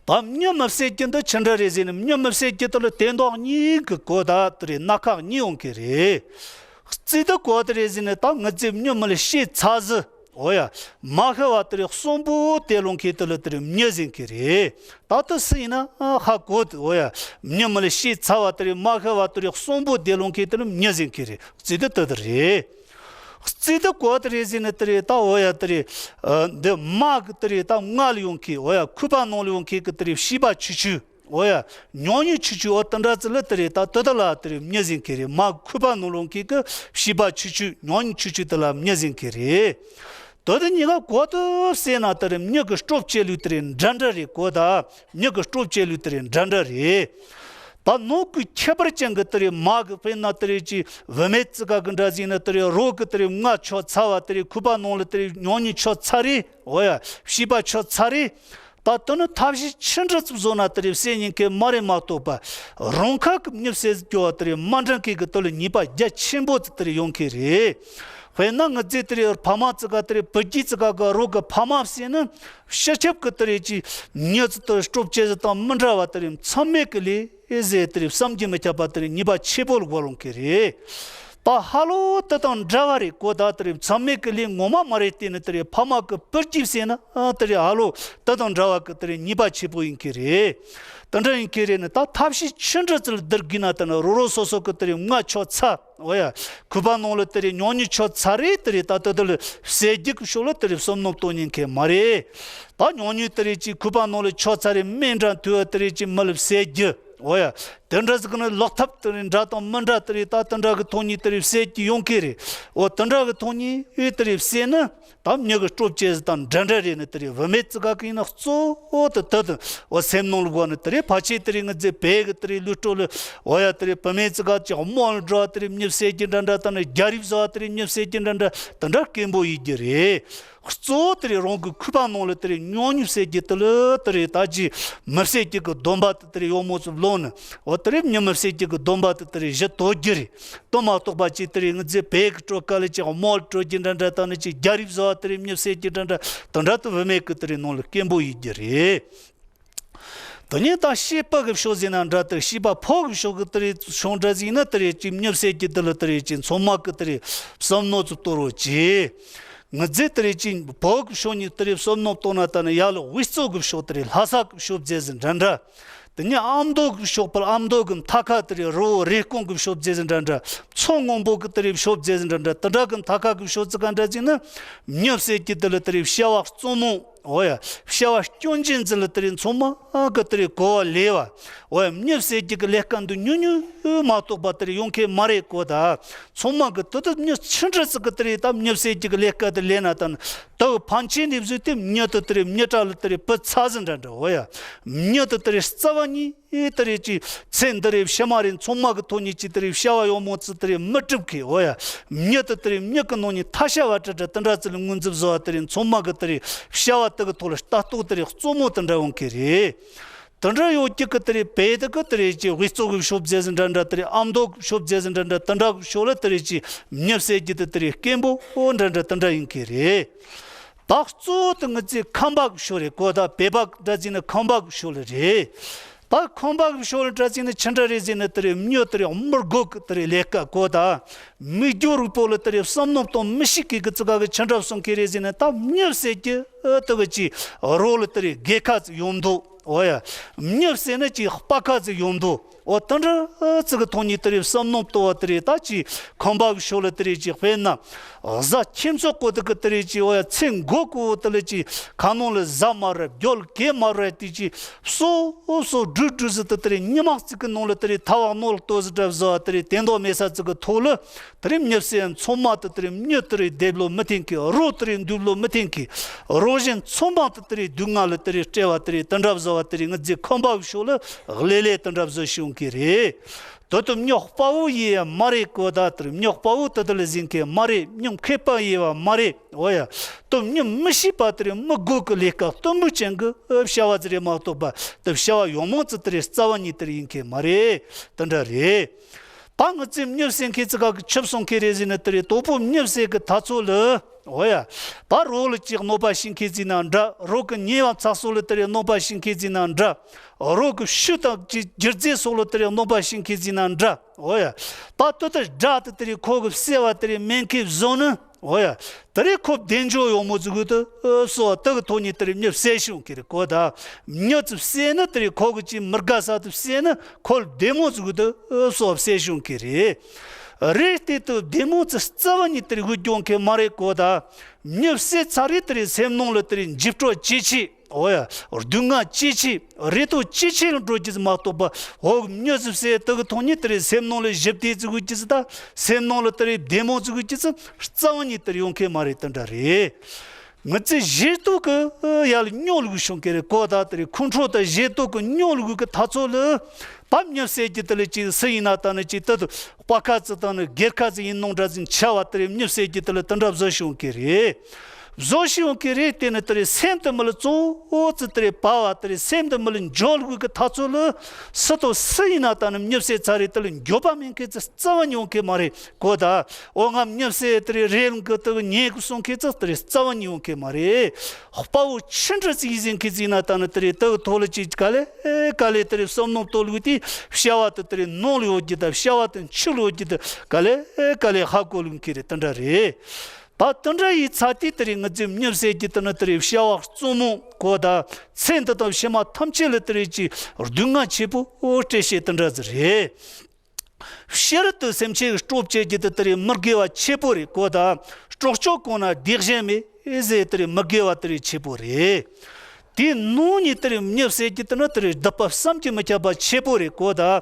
ད་མྱི་མི་བསད་རྒྱུ་འདི་ཅི་འདྲ་རེད་ཟེར་ན་མྱི་མི་བསད་རྒྱུ་དེ་ལ་དེ་མདོག་གཉིས་ཀྱི་གོ་ད་དེ་རེད་སྣ་ཁ་གཉིས་ཡོང་གི་རེད། རྩིས་དུ་གོ་དེ་རེད་ཟེར་ན་ད་ངི་ཚེ་མྱི་མི་ལ་ཤེས་ཚ་ཟི་འོ་ཡ་མ་ཤི་བ་དེ་རེད་གསོན་པོ་དེ་ལོང་མཁན་དེ་ལ་དེ་རེད་མྱི་ཟེར་གི་རེད། ད་དུ་སུ་ཡིན་ན་ཧ་གོ་དེ་འོ་ཡ་མྱི་མི་ལ་ཤེས་ཚ་བ་དེ་རེད་མ་ཤི་བ་དེ་རེད་གསོན་པོ་དེ་ལོང་མཁན་དེ་ལ་མྱི་ཟེར་གི་རེད་རྩིས་དུ་དེ་དེ་རེད། རྩིས་དུ་གོ་དེ་རེད་ཟེར་ནི་དེ་རེད་ད་འོ་ཡ་དེ་རེད། འདི་མ་གི་དེ་རེད་ད་མངལ་ལ་ཡོང་མཁན་འོ་ཡ་ཁུ་པ་ནང་ལ་ཡོང་མཁན་གི་དེ་རེད་བྱིས་པ་ཆུ་ཆུ་འོ་ཡ་ཉོ་ཉུ་ཆུ་ཆུ་འོ་དེ་འདྲ་ཙི་ལ་དེ་རེད་ད་དེ་དེ་ལ་དེ་རེད་མྱི་ཟེར་མཁན་རེད་མ་གི་ཁུ་པ་ནང་ལ་ཡོང་མཁན་གི་བྱིས་པ་ཆུ་ཆུ་ཉོ་ཉུ་ཆུ་ཆུ་དེ་ལ་མྱི་ཟེར་མཁན་རེད། དོ་དེ་གཉིས་ཀ་གོ་དུ་བསད་ན་དེ་རེད་མྱི་གི་སྲོག་བཅད་ལུགས་དེ་རེད་འདྲ་འདྲ་རེད་གོ་ད། མྱི་གི་སྲོག་བཅད་ལུགས་དེ་རེད་འདྲ་འདྲ་རེད། ད་ནང་ཁུལ་ཁྱད་པར་ཅན་གྱི་དེ་རེད་མ་གི་དཔེར་ན་དེ་རེད་ཀྱི་བུད་མེད་ཙི་ག་གི་འདྲ་ཟིག་ན་དེ་རེད་རོགས་གི་དེ་རེད་མངལ་ཆགས་ཚར་བ་དེ་རེད་ཁུ་པ་ནང་ལ་དེ་རེད་ཉོ་ཉུ་ཆགས་ཚར་རེད་འོ་ཡ་བྱིས་པ་ཆགས་ཚར་རེད། ད་དེ་ནི་ཐབས་ཤེས་ཆི་འདྲ་ཙམ་བཟོ་ན་དེ་རེད་བསད་ཉན་མཁན་མ་རེད་མ་གཏོགས་པ་རང་ཁ་གི་མྱི་བསད་སྐྱོ་བ་དེ་རེད་མ་འདྲ་མཁན་གི་དེ་ལ་ཉེས་པ་རྒྱ་ཆེན་པོ་དེ་རེད་ཡོང་མཁན་རེད། དཔེར་ན་ངི་ཚེ་དེ་རེད་ཕ་མ་ཙི་ག་དེ་རེད་བུ་རྒྱུད་ཙི་ག་གི་རོགས་གི་ཕ་མ་བསད་ན། སྤྱི་ཁྱབ་ཀྱི་དེ་རེད་ཀྱི་མྱི་ཚོ་དེ་སྲོག་བཅད་ཟི་དང་མི་འདྲ་བ་དེ་རེད་མཚམས་མེད་ཀྱི་ལས་ཨེ་ཟེར་དེ་རེད་བསམ་གྱིས་མི་ཁྱབ་པ་དེ་རེད་ཉེས་པ་ཆེ་པོ་ལ་གོ་ལོང་གི་རེད། ད་ཧ་ལོ་དེ་དང་འདྲ་བ་རེད་གོ་ད་དེ་རེད་མཚམས་མེད་ཀྱི་ལས་ངོ་མ་མ་རེད་དེ་ནི་དེ་རེད་ཕ་མ་གི་བུ་རྒྱུད་བསད་ན་ཨ་དེ་རེད་ཧ་ལོ་དེ་དང་འདྲ་བ་གི་དེ་རེད་ཉེས་པ་ཆེ་པོ་ཡིན་གི་རེད། དེ་འདྲ་ཡིན་གི་རེད་ནི་ད་ཐབས་ཤེས་ཆི་འདྲ་ཙི་ལ་བསྡུར་དགོས་ན་དེ་ནི་རོ་རོ་སོ་སོ་གི་དེ་རེད་མངལ་ཆགས་ཚར། འོ་ཡ། ཁུ་པ་ནང་ལ་དེ་རེད་ཉོ་ཉུ་ཆགས་ཚར་རེད་དེ་རེད་ད་ལྟ་དེ་ལ་བསད་རྒྱུ་གི་ཕྱོགས་ལ་དེ་རེད་བསམ་མནོ་གཏོང་ཉན་མཁན་མ་རེད། ད་ཉོ་ཉུ་དེ་རེད་ཅིག་ཁུ་པ་ནང་ལ་ཆགས་ཚར་རེད་སྨན་འདྲ་འཐུ་བ་དེ་རེད་ཅིག་མི་ལ་བསད་རྒྱུ། འོ་ཡ། དེ་འདྲ་ཟིག་ནི་ལག་ཐབས་དེ་རེད་འདྲ་དང་མི་འདྲ་དེ་རེད། ད་དེ་འདྲ་གི་ཐོག་ནས་དེ་རེད་བསད་ཀྱི་ཡོང་གི་རེད། འོ་དེ་འདྲ་གི་ཐོག་ནས་ཨེ་དེ་རེད་བསད་ན་ད་མྱི་གི་སྤྲོ་སྐྱེ་ཟིག་དང་འདྲ་འདྲ་རེད། ནི་དེ་རེད་བུད་མེད་ཙི་ག་གི་ཡིན་ན་གཙོ་བོ་དེ་དེ་དེ། འོ་སེམས་ནང་ལ་གོ་ནི་དེ་རེད། ཕལ་ཆེར་དེ་རེད་ང་ཚོའི་བོད་གི་དེ་རེད་ལུས་སྤྲོ་ལ་འོ་ཡ་དེ་རེད་བུད་མེད་ཙི་ག་ཅིག་དམོད་འདྲ་དེ་རེད་མྱི་བསད་ཀྱི་འདྲ་འདྲ་ད་ནི་རྒྱལ་རབས་བཟོ་བ་དེ་རེད་མྱི་བསད་ཀྱི་འདྲ་འདྲ་དེ་འདྲ་སྐད་འབོད་ཡིན་རྒྱུ་རེད། གཙོ་བོ་དེ་རེད་རང་གི་ཁུག་པ་ནང་ལ་དེ་རེད་སྨྱོ་ནི་བསད་ཀྱི་དེ་ལ་དེ་རེད་ད་ཅི་མི་བསད་ཀྱི་གི་སྡོམ་པ་དེ་དེ་རེད་ཡོད་མོ་ཚུ་ལོན་ནི། འོ་དེ་རེད་མྱི་མི་བསད་ཀྱི་གི་སྡོམ་པ་དེ་དེ་རེད་བཞི་དོར་རྒྱུ་རེད། དེ་མ་གཏོགས་པ་ཅི་དེ་རེད་ང་ཚོའི་བོད་གི་སྤྲོ་དཀའ་ལས་ཅི་དམོད་སྤྲོ་རྒྱུ་འདྲ་འདྲ་ད་ནི་ཅི་རྒྱལ་རབས་བཟོ་བ་དེ་རེད་མྱི་བསད་ཀྱི་འདྲ་འདྲ་དེ་འདྲ་དེ་བུད་མེད་གི་དེ་རེད་ནང་ལ་སྐད་འབོད་ཡིན་རྒྱུ་རེད། དེ་ནས་ད་བྱིས་པ་གི་ཕྱོགས་ཟེར་ན་འདྲ་དེ་བྱིས་པ་ཕོ་གི་ཕྱོགས་གི་དེ་རེད་ཕྱོགས་འདྲ་ཟིག་ན་དེ་རེད་ཅི་མྱི་བསད་ཀྱི་དེ་ལ་དེ་རེད་ཅི་མཚོ་མ་གི་དེ་རེད་བསམ་མནོ་ཚུ་གཏོར་རོགས་གྱིས། ང་ཚོས་དེ་རེད་ཅི་ཕོ་གི་ཕྱོགས་ནས་དེ་རེད་བསམ་མནོ་གཏོར་ན་ད་ནི་ཡར་ལ་དབུས་གཙོ་གི་ཕྱོགས་དེ་རེད་ལྷ་ས་གི་ཕྱོགས་མཛད་ཟིན་འདྲ་འདྲ། དེ་ནས་ཨ་མདོ་གི་ཕྱོགས་ཕར་ཨ་མདོ་གི་མཐའ་ཁ་དེ་རེད་རི་བོ་རེ་སྐོང་གི་ཕྱོགས་མཛད་ཟིན་འདྲ་འདྲ། མཚོ་སྔོན་པོ་གི་དེ་རེད་ཕྱོགས་མཛད་ཟིན་འདྲ་འདྲ་དེ་འདྲ་གི་མཐའ་ཁ་གི་ཕྱོགས་ཙི་ག་འདྲ་ཅིག་ན་མྱི་བསད་ཀྱི་དེ་ལ་དེ་རེད་བྱ་བ་གཙོ་མོ། འོ་ཡ། བྱ་བ་སྐྱོན་ཅན་ཟིག་ལ་དེ་རིང་ཚང་མ་གི་དེ་རིང་གོ་བ་ལས་པ། འོ་ཡ། མྱི་བསད་ཀྱི་གི་ལས་ཀ་འདི་ཉུང་ཉུང་མ་གཏོགས་པ་དེ་རིང་ཡོང་མཁན་མ་རེད་གོ་ད། ཚང་མ་གི་དེ་དུ་མྱི་ཆི་འདྲ་ཟིག་གི་དེ་རིང་ད་མྱི་བསད་ཀྱི་གི་ལས་ཀ་དེ་ལས་ན་ད་ནི་དེ་གི་ཕན་ཆད་ནས་བཟོས་ཏེ་མྱི་དེ་དེ་རིང་མྱི་དགྲ་ལ་དེ་རིང་བུད་ཚར་ཟིན་འདྲ་འདྲ། འོ་ཡ། མྱི་དེ་དེ་རིང་རྩ་བ་ཉིད་དེ་རིང་ཅིག་ཚེ་འདི་རིང་ཕྱི་མ་རིང་ཚང་མ་གི་ཐོག་ནས་ཅིག་དེ་རིང་བྱ་བ་ཡོང་མོ་ཚུ་དེ་རིང་མི་སྒྲུབ་མཁན། འོ་ཡ། མྱི་དེ་དེ་རིང་མྱི་གི་ནང་ནས་ཐ་ཤལ་བ་འདྲ་འདྲ་དེ་འདྲ་ཚུ་ལ་ངོས་འཛིན་བཟོ་བ་དེ་རིང་ཚང་མ་གི་དེ་རིང་བྱ་བ་དེ་གི་ཐོག་ལ་ལྟ་རྟོག་དེ་རིང་གཙོ་མོ་དེ་འདྲ་ཡོང་གི་རེད། དེ་འདྲ་ཡོད་ཀྱི་གི་དེ་རིང་བོད་དེ་གི་དེ་རིང་ཅིག་དབུས་གཙོ་གི་ཕྱོགས་མཛད་ཟིན་འདྲ་འདྲ་དེ་རིང་ཨ་མདོ་གི་ཕྱོགས་མཛད་ཟིན་འདྲ་འདྲ་དེ་འདྲ་གི་ཕྱོགས་ལ་དེ་རིང་ཅིག་མྱི་བསད་ཀྱི་དེ་དེ་རིང་སྐད་འབོད་འདྲ་འདྲ་དེ་འདྲ་ཡིན་གི་རེད། ད་གཙོ་བོ་དེ་ང་ཚོའི་ཁམས་པ་གི་ཕྱོགས་རེད་གོ་ད་བོད་པ་འདྲ་ཟིག་ན་ཁམས་པ་གི་ཕྱོགས་ལ་རེད། ད་ཁམས་པ་གི་ཕྱོགས་ལ་འདྲ་ཟིག་ན་ཆི་འདྲ་རེད་ཟེར་ན་དེ་རིང་མྱི་དེ་རིང་མི་དགོས་གི་དེ་རིང་ལས་ཀ་གོ་ད། མི་རྒྱུ་རིག་པོ་ལ་དེ་རིང་བསམ་མནོ་གཏོང་མི་ཤེས་གི་གི་ཙི་ག་གི་ཆི་འདྲ་གསུང་གི་རེད་ཟེར་ན་ད་མྱི་བསད་ཀྱི་ཨ་དེ་གི་ཅིག་རོ་ལ་དེ་རིང་དགེ་ཁ་ཙི་ཡོང་འདུག་འོ་ཡ། མྱི་བསད་ན་ཅིག་སྤ་ཁ་ཙི་ཡོང་འདུག་འོ་དེ་འདྲ་ཙི་གི་ཐོག་ནས་དེ་རིང་བསམ་མནོ་གཏོང་བ་དེ་རིང་ད་ཅིག་ཁམས་པ་གི་ཕྱོགས་ལ་དེ་རིང་ཅིག་དཔེར་ན། གཟའ་ཁྱིམ་ཚོགས་གོ་དེ་གི་དེ་རིང་ཅིག་འོ་ཡ་ཚེ་འགོ་གོ་དེ་ལ་ཅིག་ཁ་ནང་ལ་གཟའ་མ་རེད་རྒྱུ་ལ་གེ་མ་རེད་དེ་ཅིག་སོ་སོ་སྒྲུག་སྒྲུག་ཟིག་དེ་དེ་རིང་ཉི་མ་གཅིག་གི་ནང་ལ་དེ་རིང་ཐལ་བ་ནོར་ལྟོ་ཟིག་འདྲ་བཟོ་བ་དེ་རིང་དེ་འདོ་མེད་ས་ཅིག་གི་ཐོག་ལ། དེ་རིང་མྱི་བསད་ཚང་མ་དེ་དེ་རིང་མྱི་དེ་རིང་སྡེབ་ལོ་མི་འཐེན་གི་རོ་དེ་རིང་འདུག་ལོ་མི་འཐེན་གི་རོ་གཞན་ཚང་མ་དེ་དེ་རིང་སྡུག་བསྔལ་ལ་དེ་རིང་སྤྲད་བ་དེ་རིང་དེ་འདྲ་བཟོ་བ་དེ་རིང་ང་ཚོའི་ཁམས་པ་གི་ཕྱོགས་ལ་ལེ་ལེ་དེ་འདྲ་བཟོ་ཤེས་ཡོང་གི་རེད། དེ་དུ་མྱི་དཔའ་བོ་ཡིན་ཡ་མ་རེད་གོ་ད་དེ་རིང་མྱི་དཔའ་བོ་དེ་དེ་ལ་ཟིན་གི་མ་རེད། མྱི་མཁས་པ་ཡིན་བ་མ་རེད། འོ་ཡ། དུ་མྱི་མི་ཤེས་པ་དེ་རིང་མི་དགོས་གི་ལས་ཀ་གཏི་མུག་ཅན་གི་བྱ་བ་ཟིག་རེད་མ་གཏོགས་པ་དེ་བྱ་བ་ཡོང་མང་ཙི་དེ་རིང་རྩ་བ་ཉིད་དེ་རིང་ཡིན་གི་མ་རེད། དེ་འདྲ་རེད། ད་ང་ཚོས་མྱི་བསད་མཁན་ཙི་ག་གི་ཆི་གསུང་མཁན་རེད་ཟེར་ན་དེ་རེད་དོ་པོ་མྱི་བསད་གི་ཐ་ཚོ་ལ། འོ་ཡ། ད་རོགས་ལ་ཅིག་གནོད་པ་བྱེད་མཁན་ཟིག་ན་འདྲ། རོགས་གི་ཉེས་པ་ཚ་སོགས་ལ་དེ་རེད་གནོད་པ་བྱེད་མཁན་ཟིག་ན་འདྲ། རོགས་གི་ཤུལ་དང་ཅིག་སྒྱུ་རྩལ་སོགས་ལ་དེ་རེད་གནོད་པ་བྱེད་མཁན་ཟིག་ན་འདྲ། འོ་ཡ། ད་དེ་ལྟར་དགྲ་དེ་དེ་རེད་ཁོ་གི་བསད་པ་དེ་རེད་སྨན་ཁེ་བཟོ་ནི། འོ་ཡ། དེ་རེད་ཁོ་བདེ་འཇོག་ཡོང་མོ་ཟིག་གི་དུ་སོ་དེ་གི་ཐོག་ནས་དེ་རེད་མྱི་བསད་ཤོང་གི་རེད་གོ་ད། མྱི་ཚོ་བསད་ནི་དེ་རེད་ཁོ་གི་ཅིག་མི་དགའ་ས་དུ་བསད་ནི་ཁོ་ལ་བདེ་མོ་ཟིག་གི་དུ་སོ་བསད་ཤོང་གི་རེད། རེད་དེ་དུ་བདེ་མོ་ཚོ་རྩ་བ་ཉིད་དེ་རེད་འུ་སྐྱོང་མཁན་མ་རེད་གོ་ད། མྱི་བསད་ཚར་རེད་དེ་རེད་སེམས་ནང་ལ་དེ་རེད་འཇིགས་སྐྲག་ཇེ་ཆེ། འོ་ཡ། སྡུག་བསྔལ་ཇེ་ཆེ། རེ་དོགས་ཇེ་ཆེ་ལ་འགྲོ་རྒྱུ་ཟིག་མ་གཏོགས་པ། འོ་མྱི་ཟིག་བསད་དེ་གི་ཐོག་ནས་དེ་རེད་སེམས་ནང་ལ་ཞི་བདེ་ཟིག་དགོས་རྒྱུ་ཟིག་ད། སེམས་ནང་ལ་དེ་རེད་བདེ་མོ་ཟིག་དགོས་རྒྱུ་ཟིག་རྩ་བ་ཉིད་དེ་རེད་ཡོང་མཁན་མ་རེད། དེ་འདྲ་རེད། ང་ཚོས་ཞེ་སྡུག་གི་ཡར་ལ་སྨྱོ་ལུགས་བྱུང་གི་རེད་གོ་ད། དེ་རེད་ཁོང་ཁྲོ་དང་ཞེ་སྡུག་གི་སྨྱོ་ལུགས་གི་ཐ་ཚོ་ལ། ད་མྱི་བསད་རྒྱུ་དེ་ལ་ཅིག་སུ་ཡིན་ན་ད་ནི་ཅིག་ད་དུ་དཔའ་ཁ་ཙི་དང་ནི་སྒེར་ཁ་ཙི་ཡིན་ནོ་འདྲ་ཟིག་འཆལ་བ་དེ་རེད་མྱི་བསད་རྒྱུ་དེ་ལ་དེ་འདྲ་བཟོ་ཤོང་གི་རེད། བཟོ་ཤེས་ཡོང་གི་རེད། དེ་ནི་དེ་རེད་སེམས་དེ་མི་ལ་གཙོ་བོ་ཙི་དེ་རེད་བ་བ་དེ་རེད་སེམས་དེ་མི་ལ་འཇོག་དགོས་གི་ཐ་ཚོ་ལ། སུ་དང་སུ་ཡིན་ན་ད་ནི་མྱི་བསད་ཚར་རེད་དེ་ལ་འགྱོད་པ་མེད་མཁན་ཙི་རྩ་བ་ཉོ་གི་མ་རེད་གོ་ད། འོ་ང་མྱི་བསད་དེ་རེད་རེད་ལུང་གི་དེ་གི་ཉེས་གི་གསུང་མཁན་ཙི་དེ་རེད་རྩ་བ་ཉོ་གི་མ་རེད། དཔའ་བོ་ཆི་འདྲ་ཙི་ཡིན་ཟིན་མཁན་ཙི་ཡིན་ན་ད་ནི་དེ་རེད་དེ་གི་ཐོག་ལ་ཅིག་ག་ལེ་ག་ལེ་དེ་རེད་བསམ་མནོ་གཏོང་དགོས་དེ་བྱ་བ་དེ་དེ་རེད་ནང་ལ་ཡོད་རྒྱུ་ད་བྱ་བ་དེ་ཕྱི་ལ་ཡོད་རྒྱུ་ད་ག་ལེ་ག་ལེ་ཧ་གོ་ལུང་གི་རེད་དེ་འདྲ་རེད། ད་དེ་འདྲ་ཡི་ཚ་དེ་དེ་རེད་ང་ཚོས་མྱི་བསད་རྒྱུ་དེ་ནི་དེ་རེད་བྱ་བ་གཙོ་མོ་གོ་ད། ཚེ་འདི་དང་ཕྱི་མ་ཐམས་ཅད་ལ་དེ་རེད་ཀྱི་སྡུག་བསྔལ་ཆེ་པོ་སྤྲད་བྱེད་དེ་འདྲ་ཟིག་རེད། ཕྱི་རོལ་དུ་སེམས་ཅན་གྱི་སྤྲོ་བྱེད་རྒྱུ་དེ་དེ་རེད་མི་དགེ་བ་ཆེ་པོ་རེད་གོ་ད། སྲོག་གཅོད་གོང་ན་སྡིག་གཞན་མེད་ཟེར་དེ་རེད་མི་དགེ་བ་དེ་རེད་ཆེ་པོ་རེད། དེའི་ནང་ནས་དེ་རེད་མྱི་ཟེར་རྒྱུ་དེ་ནི་དེ་རེད་སྡིག་པ་བསམ་གྱིས་མི་ཁྱབ་པ་ཆེ་པོ་རེད་གོ་ད།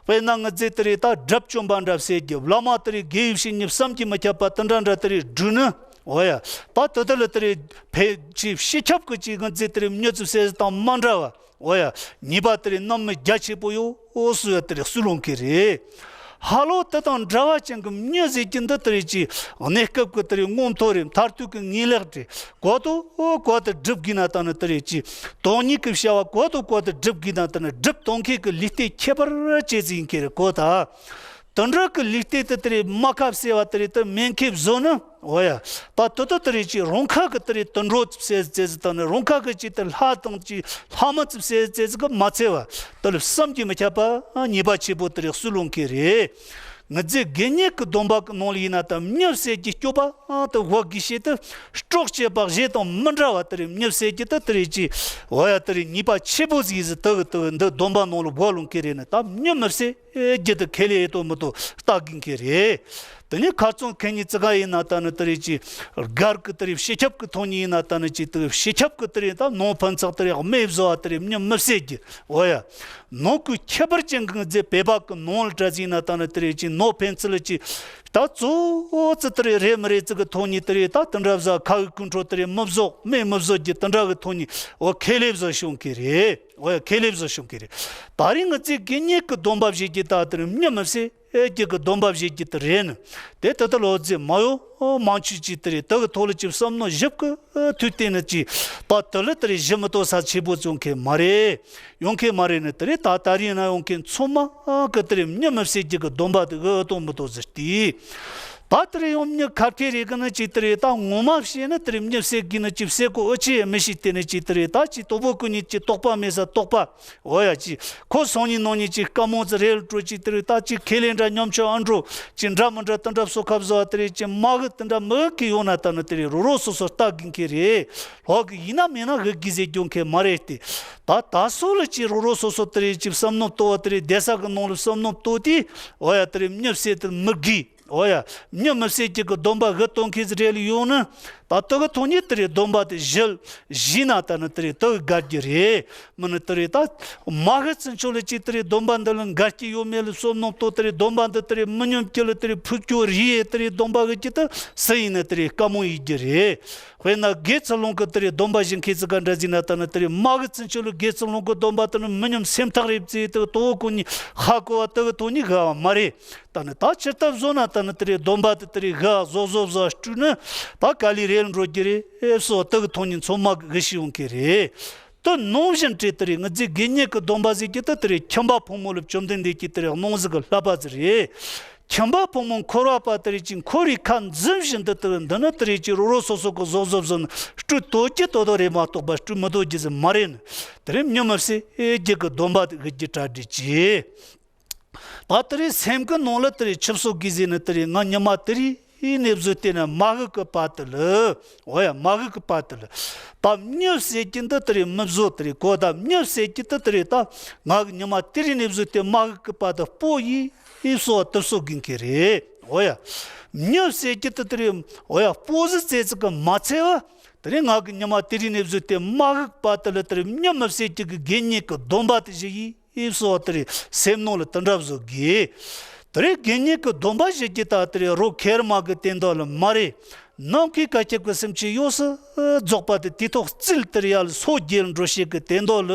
དཔེར་ན་ང་ཚོས་དེ་རེད་ད་དགྲ་བཅོམ་པ་འདྲ་ཟེར་རྒྱུ་བླ་མ་དེ་རེད་དགེ་བའི་བཤེས་གཉེན་བསམ་གྱིས་མི་ཁྱབ་པ་དེ་འདྲ་འདྲ་དེ་རེད་བསྒྲུབས་ནི། འོ་ཡ། ད་དེ་དེ་ལ་དེ་རེད་ཕལ་ཆེར་སྤྱི་ཁྱབ་ཀྱི་ཅིག་ང་ཚོས་དེ་རེད་མྱི་ཚོ་ཟེར་དང་མ་འདྲ་བ། འོ་ཡ། ཉེས་པ་དེ་རེད་རྣམ་སྨིན་རྒྱ་ཆེ་པོ་ཡོད་འོ་སུ་ཡ་དེ་རེད་སུ་ལོང་གི་རེད། ཧ་ལོ་དེ་དང་འདྲ་བ་ཅན་གྱི་མྱི་ཟེར་གྱི་འདི་དེ་རེད་ཅིག་གནས་སྐབས་ཀྱི་དེ་རེད་མངོན་མཐོ་རེད་མཐར་ཐུག་གི་ངེས་ལེགས་རེད་གོ་དོ་འོ་གོ་དེ་སྒྲུབ་དགོས་ན་ད་ནི་དེ་རེད་ཅིག་དོན་གཉིས་ཀྱི་བྱ་བ་གོ་དོ་གོ་དེ་སྒྲུབ་དགོས་ན་ད་ནི་སྒྲུབ་གཏོང་མཁན་གྱི་ལུས་རྟེན་ཁྱད་པར་ཅན་ཟིག་ཡིན་གྱི་རེད་གོ་ད། དུད་འགྲོ་གི་ལུས་རྟེན་དེ་དེ་རེད་མ་ཁ་བསྲེ་བ་དེ་རེད་དེ་མེ་མཁས་བཟོ་ནི། འོ་ཡ། ད་དུ་དུ་དེ་རེད་ཅིག་རང་ཁ་གི་དེ་རེད་དུད་འགྲོ་ཙིག་ཟེར་ཟེར་ཟེར་དང་ནི་རང་ཁ་གི་ཅིག་དེ་ལྷ་དང་ཅིག་ལྷ་མི་ཙིག་ཟེར་ཟེར་ཟེར་གི་མ་ཚད་བ་དེ་ལ་བསམ་གྱིས་མི་ཁྱབ་པ་ཉེས་པ་ཆེ་པོ་དེ་རེད་སུ་ལོང་གི་རེད། ང་ཚོའི་དགེ་བསྙེན་གྱི་སྡོམ་པ་གི་ནང་ལ་ཡིན་ན་ད་མྱི་ཟེར་གྱི་སྐྱོབ་པ་དེ་བོད་དགེ་བཤེས་དེ་སྲོག་བཅད་པ་གཞན་དང་མི་འདྲ་བ་དེ་རེད་མྱི་ཟེར་གྱི་དེ་དེ་རེད་ཅིག་འོ་ཡ་དེ་རེད་ཉེས་པ་ཆེ་པོ་ཟིག་ཟིག་དེ་གི་དེ་གི་འདི་སྡོམ་པ་ནང་ལ་བོ་ལོང་གི་རེད་ནི་ད་མྱི་མི་ཟེར། ཨེ་རྒྱུ་དེ་ཁས་ལེན་ཡེ་དོ་མི་དོ་ལྟ་གིན་ཁེ་རེད། དེ་ནས་ཁ་རྩང་ཁེ་ཉིན་ཙི་ག་ཡིན་ན་ད་ནི་དེ་རེད་ཅི། སྒར་གི་དེ་རེད་སྤྱི་ཁྱབ་ཀྱི་ཐོག་ནས་ཡིན་ན་ད་ནི་ཅི་དེ་སྤྱི་ཁྱབ་ཀྱི་དེ་རེད་ད་ནོར་ཕན་ཚགས་དེ་རེད་དམེ་བཟོ་བ་དེ་རེད་མྱི་མི་བསད་རྒྱུ་འོ་ཡ། ནོར་གི་ཁྱད་པར་ཅན་གི་ཟེ་བོད་པ་གི་ནོར་ལ་གྲ་ཟིན་ན་ད་ནི་དེ་རེད་ཅི་ནོར་ཕན་ཚུན་ལ་ཅི། ད་གཙོ་བོ་ཙི་དེ་རེད་རེད་མི་རེད་ཙི་གི་ཐོག་ནས་དེ་རེད་ད་དེ་འདྲ་བཟོ་ཁ་གི་ཀུན་འཕྲོད་དེ་རེད་མི་བཟོ་དམེ་མི་བཟོ་རྒྱུ་དེ་འདྲ་གི་ཐོག་ནས་འོ་ཁས་ལེན་བཟོ་བྱུང་གི་རེད། འོ་ཡ་ཁས་ལེན་བཟོ་བྱུང་གི་རེད། ད་རིང་ང་ཚོས་དགེ་བསྙེན་གྱི་སྡོམ་པ་བཞེས་ཀྱི་ད་དེར་མྱི་མི་བསད་ཀྱི་གི་སྡོམ་པ་བཞེས་ཀྱི་དེ་རེད་ནི། དེ་ད་ལྟ་ལོ་ཙེ་མ་ཡོ་མང་ཆུ་ཅི་དེ་རེད་དེ་གི་ཐོག་ལ་ཅི་བསམ་ནོ་ཞིབ་ཀི་དུས་དེ་ནི་ཅི། ད་དེ་ལ་དེ་རེད་ཞི་མི་ཏོ་ས་ཆེ་པོ་བྱུང་མཁན་མ་རེད། ཡོང་མཁན་མ་རེད་ནི་དེ་རེད་ད་ད་རིང་ན་ཡོང་མཁན་ཚང་མ་གི་དེ་རེད་མྱི་མི་བསད་ཀྱི་གི་སྡོམ་པ་དེ་གི་གཏོང་མི་ཏོ་ཟེར་ཏེ། ད་དེ་རེད་ཡང་མྱི་ཁ་མཁས་རེད་གི་ནི་ཅིག་དེ་རེད་ད་ངོ་མ་བཤད་ན་དེ་རེད་མྱི་བསད་གི་ནི་ཅིག་བསད་གོ་ཨོ་ཅི་ཡང་མི་ཤེས་དེ་ནི་ཅིག་དེ་རེད་ད་ཅིག་དོ་པོ་ཀུན་ཉིད་ཅིག་དོགས་པ་མེད་ས་དོགས་པ་འོ་ཡ་ཅིག་ཁོ་སང་ཉིན་ནང་ཉིན་ཅིག་དཀའ་མོ་ཙི་རེད་འགྲོ་ཅིག་དེ་རེད་ད་ཅིག་ཁས་ལེན་འདྲ་ཉམ་ཆུང་ཨ་འགྲོ་ཅིག་འདྲ་མི་འདྲ་དེ་འདྲ་བཟོ་ཁ་བཟོ་བ་དེ་རེད་ཅིག་མ་གི་དེ་འདྲ་མི་གི་ཡོང་ན་ད་ནི་དེ་རེད་རོ་རོ་སོ་སོ་ལྟ་གི་མཁན་རེད། ལྷོ་གི་ཡིན་ན་མིན་ན་གི་གི་ཟེར་རྒྱུ་མཁན་མ་རེད་དེ། ད་ད་སོ་ལ་ཅིག་རོ་རོ་སོ་སོ་དེ་རེད་ཅིག་བསམ་ནོ་ལྟོ་བ་དེ་རེད་བསྡད་ས་གི་ནང་ལ་བསམ་ནོ་ལྟོ་དེ་འོ་ཡ་དེ་རེད་མྱི་བསད་དེ་མི་དགོས། འོ་ཡ། མྱི་མི་བསད་ཀྱི་གི་སྡོམ་པ་གི་གཏོང་མཁན་ཟིག་རེད་ལ་ཡོང་ནི། ད་དེ་གི་ཐོག་ནས་དེ་རེད་སྡོམ་པ་དེ་བཞེས་བཞེས་ན་ད་ནི་དེ་རེད་དེ་གི་དགའ་རྒྱུ་རེད། མི་ནི་དེ་རེད་ད། མ་གི་ཚུན་ཆོད་ལ་ཅིག་དེ་རེད་སྡོམ་པ་འདི་ལ་འགལ་རྐྱེན་ཡོད་མེད་ལ་བསམ་ནོ་ལྟོ་དེ་རེད་སྡོམ་པ་འདི་དེ་རེད་མི་ཉམས་རྒྱུ་ལ་དེ་རེད་ཕུགས་སྐྱོ་རེད་དེ་རེད་སྡོམ་པ་གི་ཅི་ད་སུ་ཡིན་ནི་དེ་རེད་དཀའ་མོ་ཡིན་རྒྱུ་རེད། དཔེར་ན་དགེ་ཚུལ་སློང་གི་དེ་རེད་སྡོམ་པ་བཞེས་མཁན་ཟིག་ག་འདྲ་ཟིག་ན་ད་ནི་དེ་རེད་མ་གི་ཚུན་ཆོད་ལ་དགེ་ཚུལ་སློང་གི་སྡོམ་པ་དེ་ནི་མི་ཉམས་སེམས་ཐག་རེད་ཟེར་དེ་གི་དོ་བོ་ཀུན་ནི་ཧ་གོ་བ་དེ་གི་ཐོག་ནས་ག་བ་མ་རེད། ད་ནི་ད་ཕྱིར་ལྟ་བཟོ་ན་ད་ནི་དེ་རེད་སྡོམ་པ་དེ་དེ་རེད་ག་བཟོ་བཟོ་བཟོ་སྤྲུལ་ནི་ད་ག་ལི་རེད་འགྲོ་རྒྱུ་རེད་ཨེ་སོ་དེ་གི་ཐོག་ནས་ཚང་མ་གི་གི་ཤི་ཡོང་གི་རེད། དེ་ནང་བཞིན་བྲིས་དེ་རེད་ང་ཚོའི་དགེ་བསྙེན་གི་སྡོམ་པ་ཟེར་གྱི་དེ་དེ་རེད་ཁྱིམ་པ་ཕོ་མོ་ལ་བཅོམ་ལྡན་འདས་ཀྱིས་དེ་རེད་གནང་ཟིག་གི་བསླབ་པ་ཟིག་རེད། ཁྱིམ་པ་ཕོ་མོ་འཁོར་བ་པ་དེ་རེད་ཅིག་འཁོར་བའི་ཁ་འཛིན་བཞིན་དུ་དེ་རེད་འདི་ནི་དེ་རེད་ཅིག་རོ་རོ་སོ་སོ་གི་བཟོ་བཟོ་བཟོ་ནི་སྤྲུལ་དོ་ཀྱི་དོ་དོ་རེད་མ་གཏོགས་པ་སྤྲུལ་མི་དོ་རྒྱུ་ཟིག་མ་རེད་ནི། དེ་རེད་མྱི་མི་བསད་ཨེ་རྒྱུ་གི་སྡོམ་པ་དེ་གི་རྒྱུ་གྲ་སྒྲིག་ཅིག་ད་དེ་རིང་སེམས་ཀྱི་ནང་ལ་དེ་རིང་ཆུ་སོ་གི་ཟེར་ནི་དེ་རིང་ང་ཉི་མ་དེ་རིང་ནས་བཟོས་བལྟས་ན་མ་གི་གི་བར་དུ་ལ། འོ་ཡ་མ་གི་གི་བར་དུ་ལ། ད་མྱི་ཟེར་གྱི་འདི་དེ་རིང་མི་བཟོ་དེ་རིང་གོ་ད་མྱི་ཟེར་གྱི་འདི་དེ་རིང་ད་ང་གི་ཉི་མ་དེ་རིང་ནས་བཟོས་ཏེ་མ་གི་གི་བར་དུ་སྤོ་ཡི་ཡི་སོ་དུ་སོ་གིན་གི་རེད། འོ་ཡ། མྱི་ཟེར་གྱི་འདི་དེ་རིང་འོ་ཡ་སྤོ་ཟི་ཙེ་ཙི་གི་མ་ཚེ་བ། དེ་རིང་ང་གི་ཉི་མ་དེ་རིང་ནས་བཟོས་ཏེ་མ་གི་གི་བར་དུ་ལ་དེ་རིང་མྱི་མི་ཟེར་གྱི་གི་དགེ་བསྙེན་གི་སྡོམ་པ་དེ་བཞེས་ཡི། ཨེ་སོ་དེ་རེད་སེམས་ནང་ལ་དེ་འདྲ་བཟོ་དགོས། དེ་རེད་དགེ་བསྙེན་གྱི་སྡོམ་པ་བཞེས་རྒྱུ་ད་དེ་རེད་རོ་ཁེར་མ་གི་སྟན་ཐོག་ལ་མ་རེད། ནམ་མཁའི་བཀའ་ཁྱབ་ཀྱི་སེམས་ཅན་ཡོངས་སུ་རྫོགས་པ་དེ་དེ་ཐོག་རྩིས་དེ་རེད་ཡ་ལ་སོ་རྒྱལ་འགྲོ་བྱེད་ཀྱི་སྟན་ཐོག་ལ་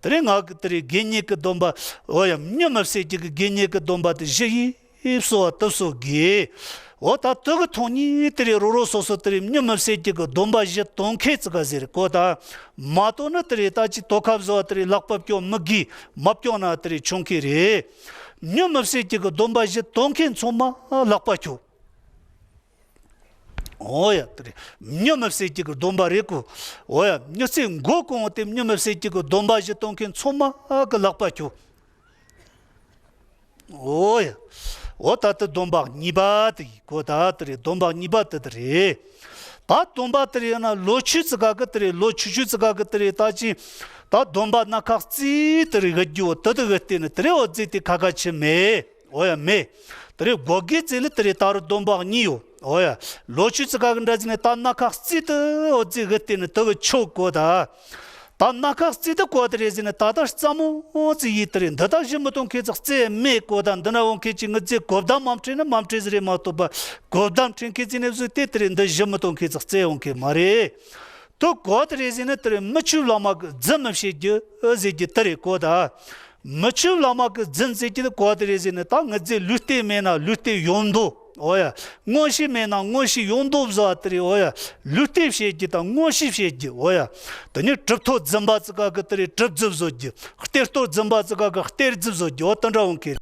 དེ་རེད་ང་གི་དེ་རེད་དགེ་བསྙེན་གྱི་སྡོམ་པ་འོ་ཡ་མྱི་མི་བསད་རྒྱུ་གི་དགེ་བསྙེན་གྱི་སྡོམ་པ་དེ་བཞེས་ཡི། ཨེ་སོ་དེ་སོ་དགོས། འོ་ད་དེ་གི་ཐོག་ནས་དེ་རེད་རོ་རོ་སོ་སོ་དེ་རེད་མྱི་མི་བསད་རྒྱུ་གི་སྡོམ་པ་བཞེས་གཏོང་མཁན་ཙི་ག་ཟེར་གོ་ད། མ་གཏོགས་ན་དེ་རེད་ད་ཅི་དོ་ཁ་བཟོ་བ་དེ་རེད་ལག་པ་བཀྱོག་མི་དགོས་མ་བཀྱོག་ན་དེ་རེད་ཆོག་གི་རེད། མྱི་མི་བསད་རྒྱུ་གི་སྡོམ་པ་བཞེས་གཏོང་མཁན་ཚང་མ་ལག་པ་ཁྱོག་འོ་ཡ་དེ་རེད་མྱི་མི་བསད་རྒྱུ་གི་སྡོམ་པ་རེད་གོ་འོ་ཡ་མྱི་ཚེ་མགོ་གང་བོ་དེ་མྱི་མི་བསད་རྒྱུ་གི་སྡོམ་པ་བཞེས་གཏོང་མཁན་ཚང་མ་གི་ལག་པ་ཁྱོག་འོ་ཡ། འོ་ད་ལྟ་སྡོམ་པ་གཉིས་པ་དེ་ཡིན་གོ་ད་དེ་རེད་སྡོམ་པ་གཉིས་པ་དེ་དེ་རེད། ད་སྡོམ་པ་དེ་རེད་ཡང་ན་ལོ་ཆུ་ཙི་ག་གི་དེ་རེད་ལོ་ཆུ་ཆུ་ཙི་ག་གི་དེ་རེད་ད་ཅི། ད་སྡོམ་པ་སྣ་ཁ་རྩིས་དེ་རེད་གི་རྒྱུ་དེ་དེ་གི་བལྟས་ནས་དེ་རེད་འོ་རྩིས་དེ་ཁ་ཁ་ཆི་མེད། འོ་ཡ་མེད། དེ་རེད་སྒོ་གི་རྩིས་ལ་དེ་རེད་ད་རུ་སྡོམ་པ་གཉིས་ཡོད། འོ་ཡ། ལོ་ཆུ་ཙི་ག་གི་འདྲ་ཟིན་ནས་ད་སྣ་ཁ་རྩིས་དེ་འོ་རྩིས་གི་བལྟས་ནས་དེ་གི་ཆོག་གོ་ད། ད་སྣ་ཁ་རྩེ་དུ་གོ་དེ་རེད་ཟེར་ནས་ད་ལྟ་རྩ་མོ་ཙི་ཡིས་དེ་རེད། འདི་དག་ཞུ་མི་གཏོང་མཁན་ཙི་རྩེ་མེད་གོ། ད་འདི་ན་འོང་མཁན་གྱི་ངི་རྫས་གོ་བརྡ་མ་འཕྲད་ན་མ་འཕྲད་ཟེར་རེད་མ་གཏོགས་པ། གོ་བརྡ་འཕྲད་མཁན་ཙི་ནས་བཟོས་ཏེ་དེ་རེད། འདི་ཞུ་མི་གཏོང་མཁན་ཙི་རྩེ་འོང་མཁན་མ་རེད། དུ་གོ་དེ་རེད་ཟེར་ནས་དེ་རེད། མི་ཆོས་བླ་མ་གི་རྫུན་མི་བཤད་རྒྱུ་ཟེར་རྒྱུ་དེ་རེད་གོ། ད་མི་ཆོས་བླ་མ་གི་རྫུན་ཟེར་རྒྱུ་དེ་གོ་དེ་རེད་ཟེར་ནས། ད་ངི་རྫས་ལུས་རྟེན་མེད་ན་ལུས་རྟེན་ཡོང་འདོད། འོ་ཡ། མངོན་ཤེས་མེད་ན་མངོན་ཤེས་ཡོང་འདོད་བཟོ་བ་དེ་རེད། འོ་ཡ། ལུས་རྟེན་བཤད་རྒྱུ་དང་མངོན་ཤེས་བཤད་རྒྱུ། འོ་ཡ། དེ་ནས་གྲུབ་ཐོབ་རྫུན་པ་ཙི་ག་གི་དེ་རེད། གྲུབ་རྫུན་བཟོ་རྒྱུ། གཏེར་སྟོན་རྫུན་པ་ཙི་ག་གི་གཏེར་རྫུན་བཟོ་རྒྱུ། འོ་དེ་འདྲ་འོང་མཁན།